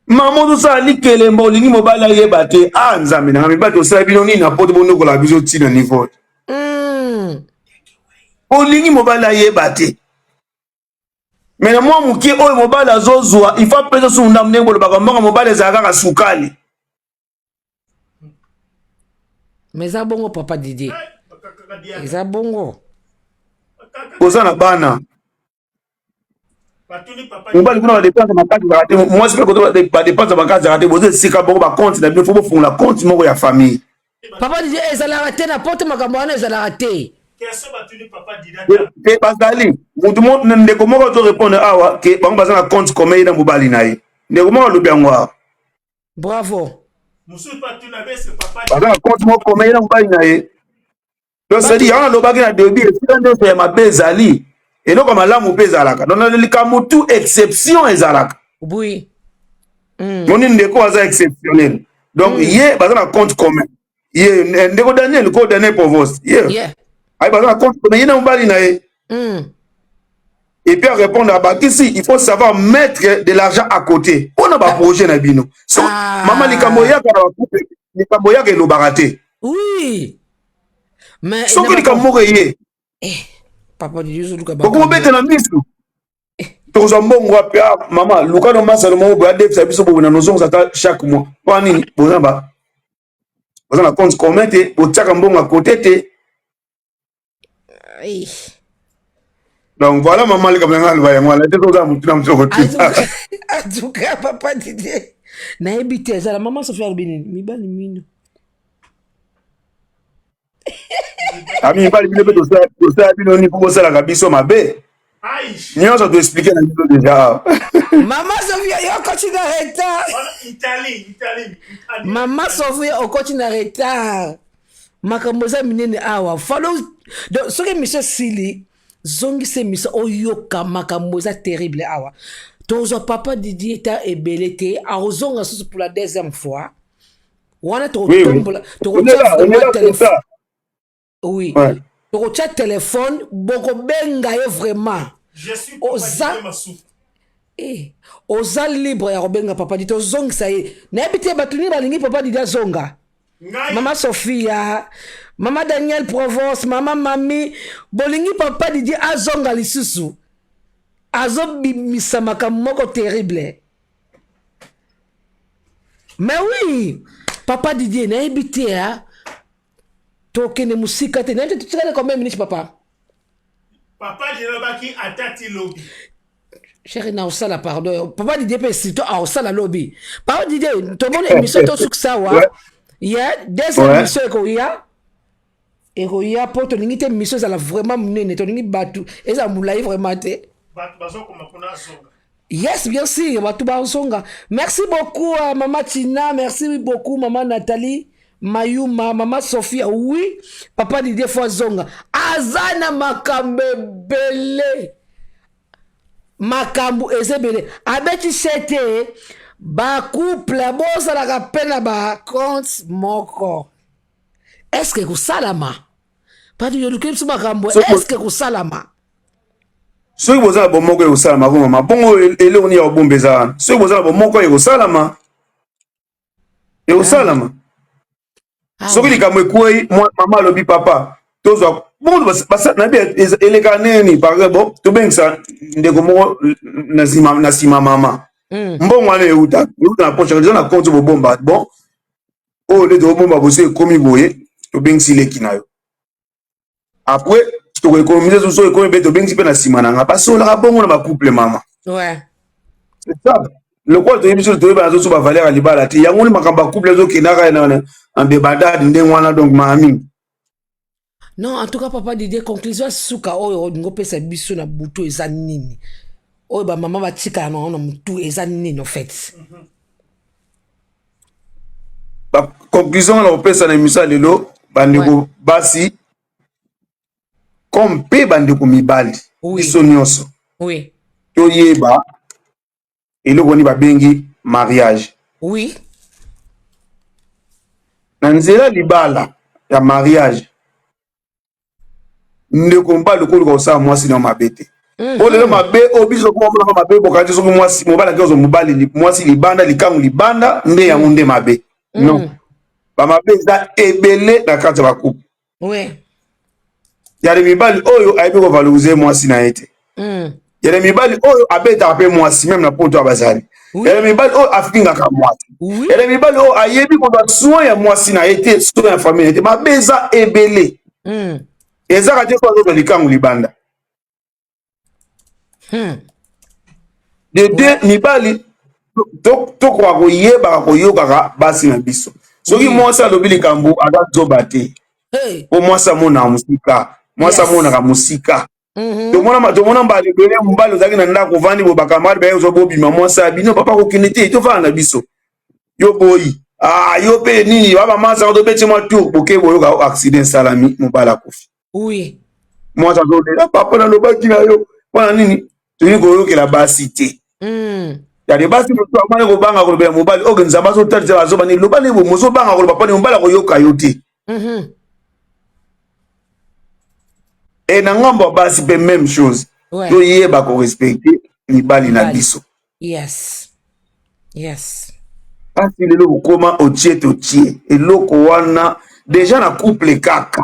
Mama ozosala likelemba olingi mobali ayeba te. Ah nzambe nanga mibali tosala bino nini na poto bondokola biso ntina niveau. Olingi mobali ayeba te. Mais na mwa moke oyo mobali azozwa, il faut apesa susu ndambo. Ndenge bolobaka, mbongo mobali ezala kaka sukali. Mais eza bongo, papa Didier, eza bongo. Oza na bana, mobali kuna badepense makasi ezalaka te, mwasi mpe koto badepense makasi ezalaka te. Boza esika moko, bacompte na bino, fo bofungola compte moko ya famille. Papa Didier, ezalaka te na poto, makambo wana ezalaka te. Te, bazali mutu ndeko moko azo répondre awa ke bango baza na compte commun, ye na mobali na ye. Ndeko moko alobi yango awa. Bravo. Baza na compte moko commun, ye na mobali na ye. Donc cest yango nalobaki na début, esika nyonso ya mabe ezali, eloko ya malamu mpe ezalaka. Donc na likambo tout, exception ezalaka. Moni ndeko aza exceptionnel. Donc ye baza na compte commun, ye ndeko Daniel ko Daniel Provost ye ayi baza na compte commun, ye na mobali na ye. Et puis à répondre à bakisi, il faut savoir mettre de l'argent à côté mpona baprojet na bino. So Ah. mama, likambo eyaka na bacouple, likambo eyaka elobaka te. Oui, mais soki likambo moko eye, eh, papa Didier, ozoluka bokomobetela misu, tokozwa mbongo wapi? Ah, mama, luka no masalo moko boye adefisa biso boye na nozongisa ata chaque mois. Mpo nini? Boza ba boza na compte commun te, botiaka mbongo ya côté te. Ai. Donc voilà, mama, likambo na ngai aloba yango wana te, toza motu na motu okotina. En tout cas, papa Didier, nayebi te. Ezala mama Sofia alobi nini, mibali mino. Ami, mibali bino mpe tosala bino nini mpo bosalaka biso mabe nyonso? Toexpliquer na biso déjà awa. Mama Sofia, yo okoti na retard. Mama Sofia, okoti na retard, makambo eza minene awa. Falo, donc soki émission esili, zongisa émission, oyoka makambo eza terrible awa. Tozwa papa Didier ta ebele te, akozonga susu pour la deuxième fois wana. Tokotombola, tokotia vraiment téléphone. Oui, tokotia téléphone, bokobenga ye vraiment. Oza eh, oza libre ya kobenga papa Didi, tozongisa ye. Nayebi te bato nini balingi papa Didi azonga. Mama Sophia, mama Daniel Provence, mama Mami, bolingi papa Didi azonga lisusu? Azobimisa makambo moko terrible. Mais oui, papa Didier, nayebi te a tokende mosika te, nayebi te totikali combien minutes, papa? Papa Didier ata ti lobi. Chéri, na osala pardon, papa Didier mpe surtout aosala lobi. Papa Didier, tomoni émission tosukisa awa ye, deuxième émission ekoya, ekoya mpo tolingi te émission ezala vraiment monene, tolingi bato ezala molai vraiment te. Bato bazokoma kuna, azonga. Yes, bien sûr, bato bazonga. Merci beaucoup uh, mama Tina, merci beaucoup mama Nathalie Mayuma, mama Sophia. Oui, papa Didier fo azonga, aza na makambo ebele, makambo eza ebele. Abeti sete, bacouple bozalaka mpe na bacompte moko, est-ce kosalama? Padi, yoluki biso makambo, est-ce kosalama? Soki boza na bomoko, ekosalama ko mama. Bongo eloko nini ya kobomba eza wana? Soki boza na bomoko, ekosalama, ekosalama. Soki likambo ekwei, mama alobi: "Papa, tozwa bongo." Nayebi elekaka ndenge nini. Par exemple, bon, tobengisa ndeko moko na nsima mama, mbongo wana euta na poche, eza na compte bobomba. Bon, oyo nde tobomba boso, ekomi boye, tobengisi leki na yo. Après tokoéconomiser, so ekomi be, tobengisi mpe na nsima na nga. Basolaka bongo na bacouple, mama. C'est ça. Lokola toyebi biso, toyeba nazo so bavaleur ya libala te, yango ni makambo ya couple ezokendaka na débandade ndenge wana. Donc maa mingi. Non, en tout cas, papa Didier, conclusion ya suka oyo olingi opesa biso na butu eza nini? Oyo bamama batikala nango na motu eza nini en fait? Baconclusion wana kopesa na émission ya lelo, bandeko basi comme mpe bandeko mibali, biso nyonso toyeba eloko nini babengi mariage. Na nzela libala ya mariage, ndeko mobali okoluka kosala mwasi na yo mabe te. Po lelo mabe oyo biso komonaka mabe, bokanisi soki mwasi mobali ake kozwa mobali mwasi libanda, likangu libanda, nde yango nde mabe. Non, bamabe eza ebele na kati ya bacouple. Yali mibali oyo ayebi kovaloriser mwasi na ye te. Ya na mibali oyo abetaka mpe mwasi meme na poto ya bazali. Ya na mibali oyo afingaka mwasi. Ya na mibali oyo ayebi kozwa soin ya mwasi na ye te, soin ya famille na ye te. Mabe eza ebele. Ezaka te so azozwa likangu libanda. De deux, mibali tokoka koyebaka koyokaka basi na biso. Soki mwasi alobi likambo, aza zoba te. Po mwasi amonaka mosika, mwasi amonaka mosika. Tomona mbala ebele, mobali ozalaki na ndako, ovandi boye, bacamarade baye ozwa bobima, mwasi ya bino papa kokende te, tofanda na biso. Yo boyi, ah, yo mpe nini, ba bamasa tobeti mwa tour, boke boyoka accident esalami, mobali akufi. Mwasi azolela, papa nalobaki na yo mpona nini? Toyei koyokela basi te. Yade basi mosusu amani kobanga kolobela mobali oyo Nzambe azotalisa, bazoba nini, loba nini, mozobanga koloba mpona mobali akoyoka yo te. E na ngambo ya basi mpe même chose. Toyeba korespecter mibali na biso. Kasi lelo kokoma otie totie eloko wana deja na couple kaka.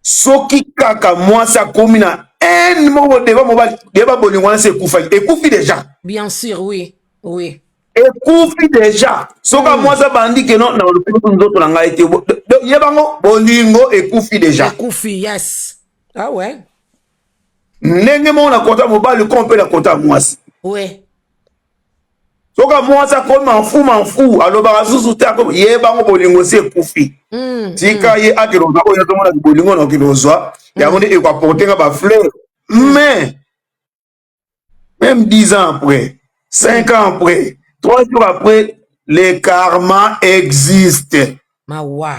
Soki kaka mwasi akomi na haine moko deba mobali, deba bolingo wana se ekufaki, ekufi deja. Bien sûr, oui oui Ekufi deja. Soki mwasi abandi keno na olopeli nzoto na ngai te, yebango bolingo ekufi deja. Ekufi, yes, ah ouais. Ndenge moko na kota mobali ko mpe na kota mwasi. Soki mwasi akomi manfu manfu, alobaka susu te, yebango bolingo si ekufi. Tika ye akende kozwa oyo azomona bolingo na okende kozwa yango nde ekoapporter nga bafleur. Mais même 10 ans après, 5 ans après, 3 jours après, le karma existe. Mawa.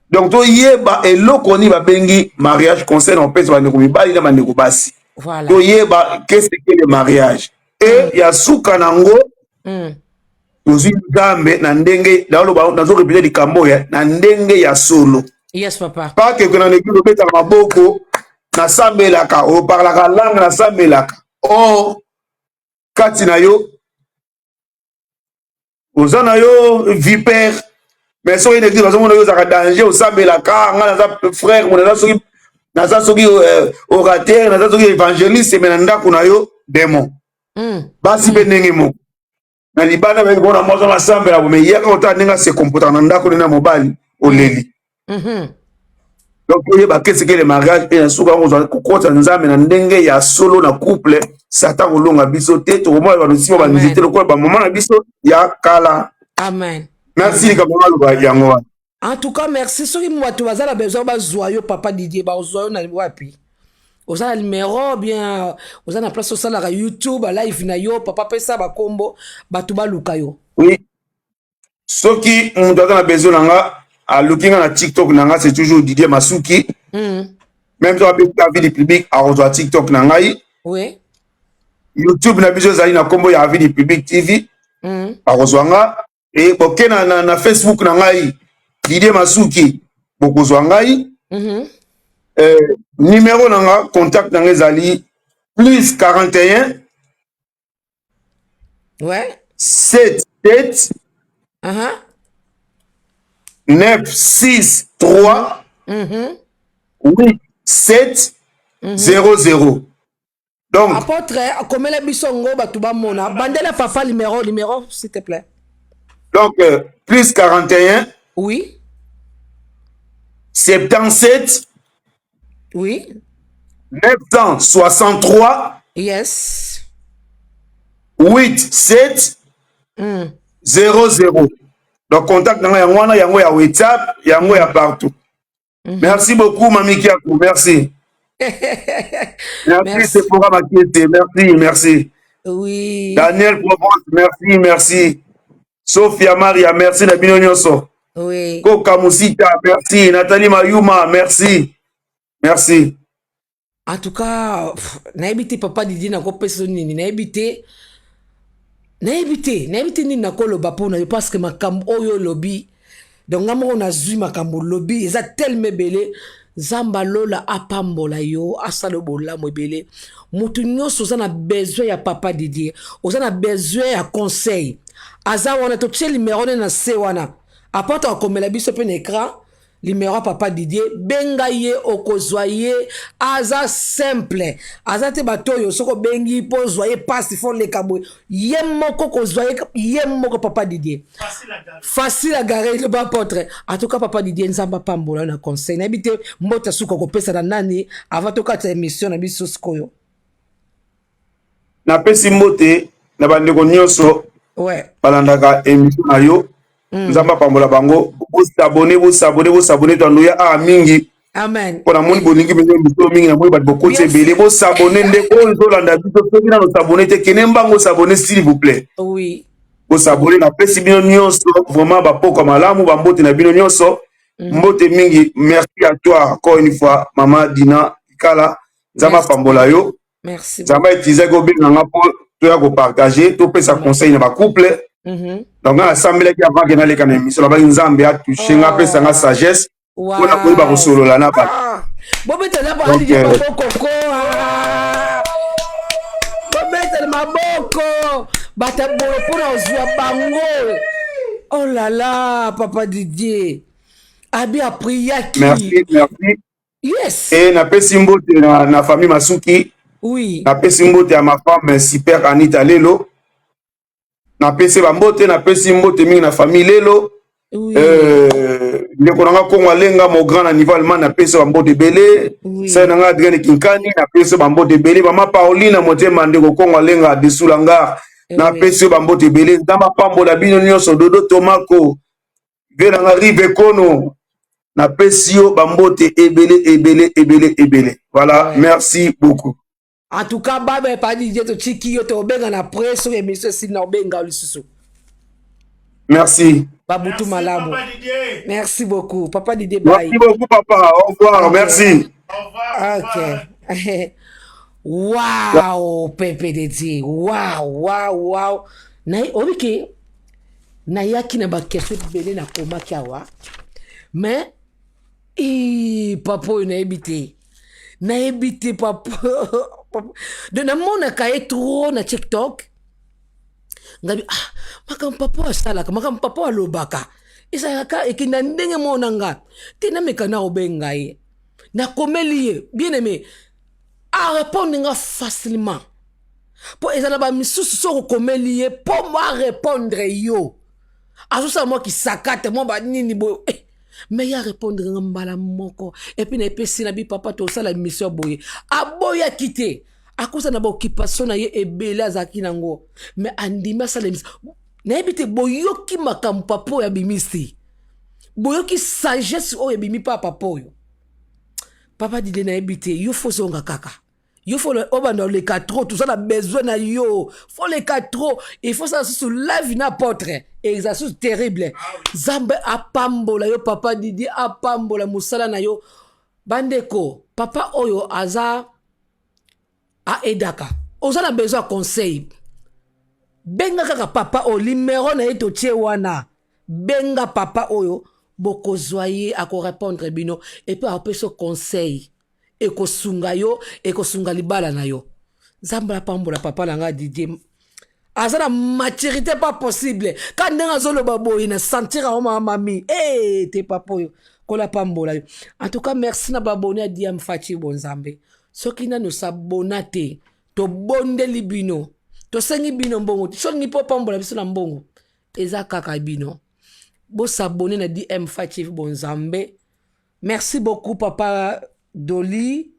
Donc toyeba eloko nini babengi mariage. Conseil na opesa bandeko mibali na bandeko basi, toyeba qu'est-ce que le mariage. E ya suka nango, tozwi Nzambe na ndenge naloba, nazorépéter likambo oyo na ndenge ya solo. Yes papa. Pake na l'église, obetaka maboko, nasambelaka, oparlaka langue, nasambelaka, or kati na yo oza na yo vipère. Mais soki na église bazomona yo ozalaka danger, osambelaka, nga naza frère, mo naza soki orateur, naza soki évangéliste, mais na ndako na yo démon. Basi mpe ndenge moko, na libanda bayeki mpona mwasi wana asambela bo, mais yaka kotala ndenge ase comportaka na ndako nde na mobali, oleli. Donc oyeba qu'est-ce que le mariage. E na suka yango, ozwa kokota Nzambe na ndenge ya solo na couple, Satan kolonga biso te. Tokomona banosima banzete lokola bamama na biso ya kala. Amen. Merci, likambo aloba yango wana. En tout cas merci. Soki bato baza na besoin bazwa yo, papa Didier, bazwa yo na wapi? Oza na numéro bien? Oza na place osalaka YouTube live na yo? Papa, pesa bakombo, bato baluka yo. Oui, soki moto aza na besoin na nga, aluki nga na TikTok na nga, c'est toujours Didier Masuki. Même so abeti Avis du public, akozwa TikTok na ngai. YouTube na biso ezali na nkombo ya Avis du public TV. Akozwa nga. E boke na Facebook na ngai, Didier Masuki, bokozwa ngai. Numéro na nga, contact na nga ezali plus 41 7 7 9 6 3 8 7 0 0. Donc apôtre akomela biso ngo, bato bamona bandela papa, numéro, numéro, s'il te plaît. Donc plus 41 77 963 8 7 0 0. Donc contact na ngai yango wana, yango ya WhatsApp, yango ya partout. Merci beaucoup, Mami Kiaku, merci. Merci, Merci. Sephora Makiete, merci, merci. Daniel Provence, merci, merci. Sophia Maria, merci na bino nyonso. Koka Musita, merci. Nathalie Mayuma, merci. Merci. En tout cas, pff, nayebi te papa Didi nakopesa yo nini, nayebi te, nayebi te, nayebi te nini nakoloba mpo na yo, parce que makambo oyo olobi, donc nga moko nazwi makambo olobi eza telema ebele. Nzambe alola apambola yo, asala yo bolamu ebele. Motu nyonso oza na besoin ya papa Didier, oza na besoin ya conseil, aza wana. Totie numero ne na se wana, apart akomela biso mpe na écran. Numero ya papa Didier, benga ye, okozwa ye. Aza simple, aza te bato oyo soki obengi mpo ozwa ye pasi fo leka boye. Ye moko kozwa ye, ye moko papa Didier facile à garer le apôtre. En tout cas papa Didier, Nzambe apambola na conseil. Nayebi te mbote suka kopesa na nani avant tokata émission na biso sikoyo. Napesi mbote na bandeko nyonso balandaka émission na yo. Nzambe apambola bango. Bosabone, bosabone, bosabone, toandoya awa mingi. Amen. Mpo namoni bolingi mpenza émission mingi, namoni bato bokoti ebele. Bosabone nde oyo ezolanda biso. Soki nano sabone te, kende mbango sabone, s'il vous plaît. Bosabone. Napesi bino nyonso vraiment bapokwa malamu, bambote na bino nyonso. Mbote mingi. Merci à toi encore une fois, mama Dina Kala. Nzambe apambola yo. Merci. Nzambe autilisaki obenga nga mpo toya kopartage, topesa conseil na bacouple. Donc nga nasambelaki avant ke naleka na émission, nabaki Nzambe atouche nga, apesa nga sagesse mpona koyeba kosolola na bato. Bobetela maboko ko, bobetela maboko bato boye mpona kozwa bango. Oh là là, papa Didier abi apriaki. Merci, merci. Yes. E napesi mbote na famille Masuki. Napesi mbote ya ma femme super Anita Lelo. Napesi bambote, napesi mbote mingi na famille Lelo. Ndeko na nga Kongo Alenga, mon grand na niveau allemand, napesi bambote ebele. Sœur na nga Adrienne Kinkani, napesi bambote ebele. Mama Pauline Motema, ndeko Kongo Alenga dessous langar, napesi bambote ebele. Nzambe apambola bino nyonso. Dodo Tomako, ve na nga Rive Kono, napesi yo bambote ebele, ebele, ebele, ebele. Voilà, merci beaucoup. En tout cas, babe pa Didier, totiki yo, tobenga na après soki émission esili na obenga lisusu. Merci. Babutu malamu. Merci beaucoup papa Didier, bye. Merci beaucoup papa, au revoir. Okay. Merci. Ok, wow, pepe Didier, wow, wow, wow. Na oyebi ke nayaki na baquestion ebele nakomaki awa, mais papa oyo nayebi te, nayebi te papa. Donc namonaka ye trop na TikTok. Ngabi ah, makambo papa oyo asalaka, makambo papa oyo alobaka, ezalaka ekenda ndenge moko na nga te. Nameka na obenga ye, nakomeli ye, bien aimé arépondre nga facilement, mpo ezala bamisusu soki okomeli ye mpo mo arépondre yo, azosala mwa kisakate, mwa banini boye eh. Mais ye arépondre nga mbala moko. Et puis naepesi na bi papa tosala émission ya boye, aboyaki te. Akoza na baoccupation na ye ebele azalaki nango, mais andimi asala émission. Nayebi te, boyoki makambo papa oyo abimisi, boyoki sagesse oyo ebimi mpa papa oyo, papa Dide. Nayebi te, yo fo zonga kaka, yo fo obanda oleka trop, toza na besoin na yo, fo leka trop. Il faut sala susu live na apôtre, eza susu terrible. Nzambe apambola yo papa Didi, apambola mosala na yo. Bandeko, papa oyo aza aedaka, oza na besoin ya conseil, benga kaka papa oyo, numero na ye totie wana. Benga papa oyo, bokozwa ye, akorépondre bino et puis akopesa conseil ekosunga yo, ekosunga libala na yo. Nzambe apambola papa na ngai Didier, aza na maturité pas possible. Ka ndenge azoloba boye na sentir yango, mama mami e te. Papa oyo, kola pambola yo. En tout cas merci na baboni ya Diam Faci Bonzambe. Soki nano sabona te, tobondeli bino, tosengi bino mbongo, solingi mpo pambola biso na mbongo eza kaka bino bosabone na DM Faci Bonzambe. Merci beaucoup papa Doli,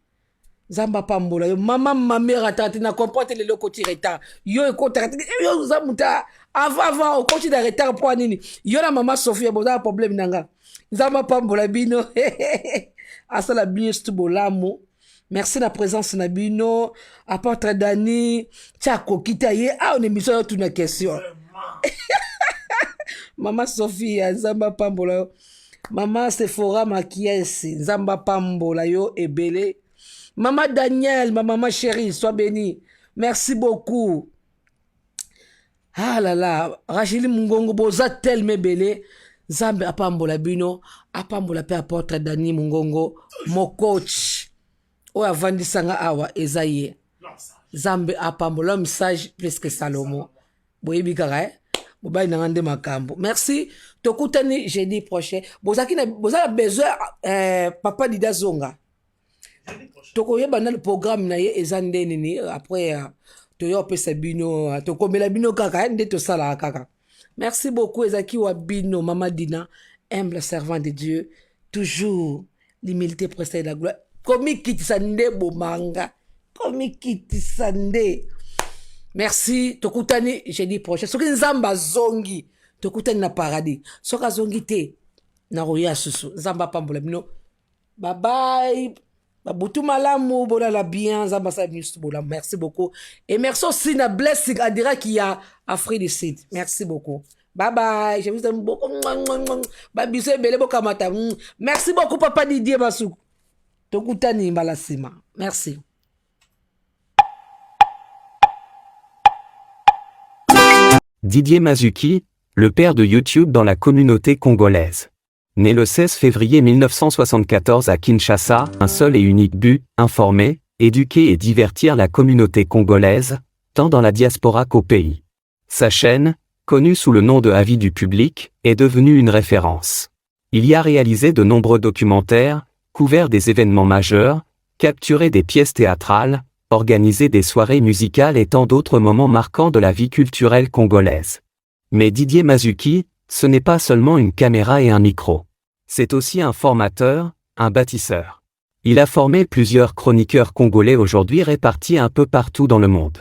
Nzambe apambola yo. Mama mami retard te, na comprendre te lelo okoti retard. Yo ekotaka te, yo oza moto avant avant okoti na retard mpo nini? Yo na mama Sofia boza na problème na nga. Nzambe apambola bino, asala bino surtout bolamu. Merci na présence na bino. Apôtre Dani tia akoki te ye awa na émission oyo tuna question. Mama Sofia, Nzambe apambola yo. Mama Sephora Makiesi, Nzambe apambola yo ebele. Mama Daniel, ma maman chérie, sois bénie, merci beaucoup. Ah là là, Racheli Mungongo, boza tellement ebele. Nzambe apambola bino, apambola mpe apôtre Dani Mungongo, mo coach oyo avandisanga awa eza ye. Nzambe apambola, l'homme sage plus que Salomo. Boyebi kaka eh? Mobali na nga nde makambo. Merci. Tokutani jeudi prochain. Bozalaki na boza na besoin eh, papa Dida Zonga. Tokoyeba nanu programme na ye eza nde nini après euh, toya kopesa bino euh, tokomela bino kaka eh, nde tosalaka kaka. Merci beaucoup ezalaki wa bino mama Dina humble servant de Dieu toujours l'humilité précède la gloire. Komikitisa nde bomanga. Komikitisa nde. Merci tokutani jeudi prochain. Soki Nzambe azongi tokutani na paradis. Soki azongi te nakoya susu. Nzambe apambola bino. Bye bye. Babutu malamu bolala bien Nzambe asala bino susu bolamu. Merci beaucoup. Et merci aussi na Blessing Adiraki ya Afrique du Sud. Merci beaucoup. Bye bye. Je vous aime beaucoup. Ba bisous ebele bokamata. Merci beaucoup papa Didier Masuku. Tokutani mbala sima. Merci. Didier Mazuki, le père de YouTube dans la communauté congolaise. Né le 16 février 1974 à Kinshasa, un seul et unique but, informer, éduquer et divertir la communauté congolaise, tant dans la diaspora qu'au pays. Sa chaîne, connue sous le nom de Avis du public, est devenue une référence. Il y a réalisé de nombreux documentaires, couvert des événements majeurs, capturé des pièces théâtrales, organisé des soirées musicales et tant d'autres moments marquants de la vie culturelle congolaise. Mais Didier Mazuki, ce n'est pas seulement une caméra et un micro. C'est aussi un formateur, un bâtisseur. Il a formé plusieurs chroniqueurs congolais aujourd'hui répartis un peu partout dans le monde.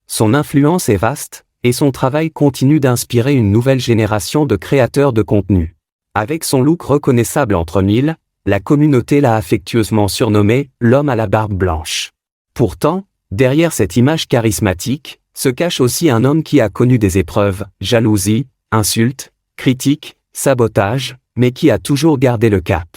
Son influence est vaste, et son travail continue d'inspirer une nouvelle génération de créateurs de contenu. Avec son look reconnaissable entre mille, la communauté l'a affectueusement surnommé l'homme à la barbe blanche. Pourtant, derrière cette image charismatique, se cache aussi un homme qui a connu des épreuves, jalousie, insultes, critiques, sabotage, mais qui a toujours gardé le cap.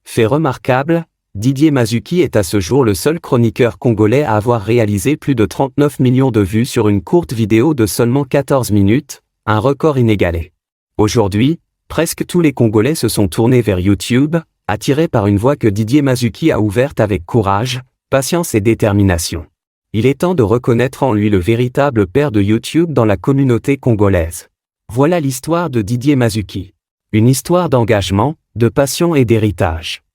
Fait remarquable, Didier Mazuki est à ce jour le seul chroniqueur congolais à avoir réalisé plus de 39 millions de vues sur une courte vidéo de seulement 14 minutes, un record inégalé. Aujourd'hui, presque tous les Congolais se sont tournés vers YouTube, attirés par une voie que Didier Mazuki a ouverte avec courage, patience et détermination. Il est temps de reconnaître en lui le véritable père de YouTube dans la communauté congolaise. Voilà l'histoire de Didier Mazuki. Une histoire d'engagement, de passion et d'héritage.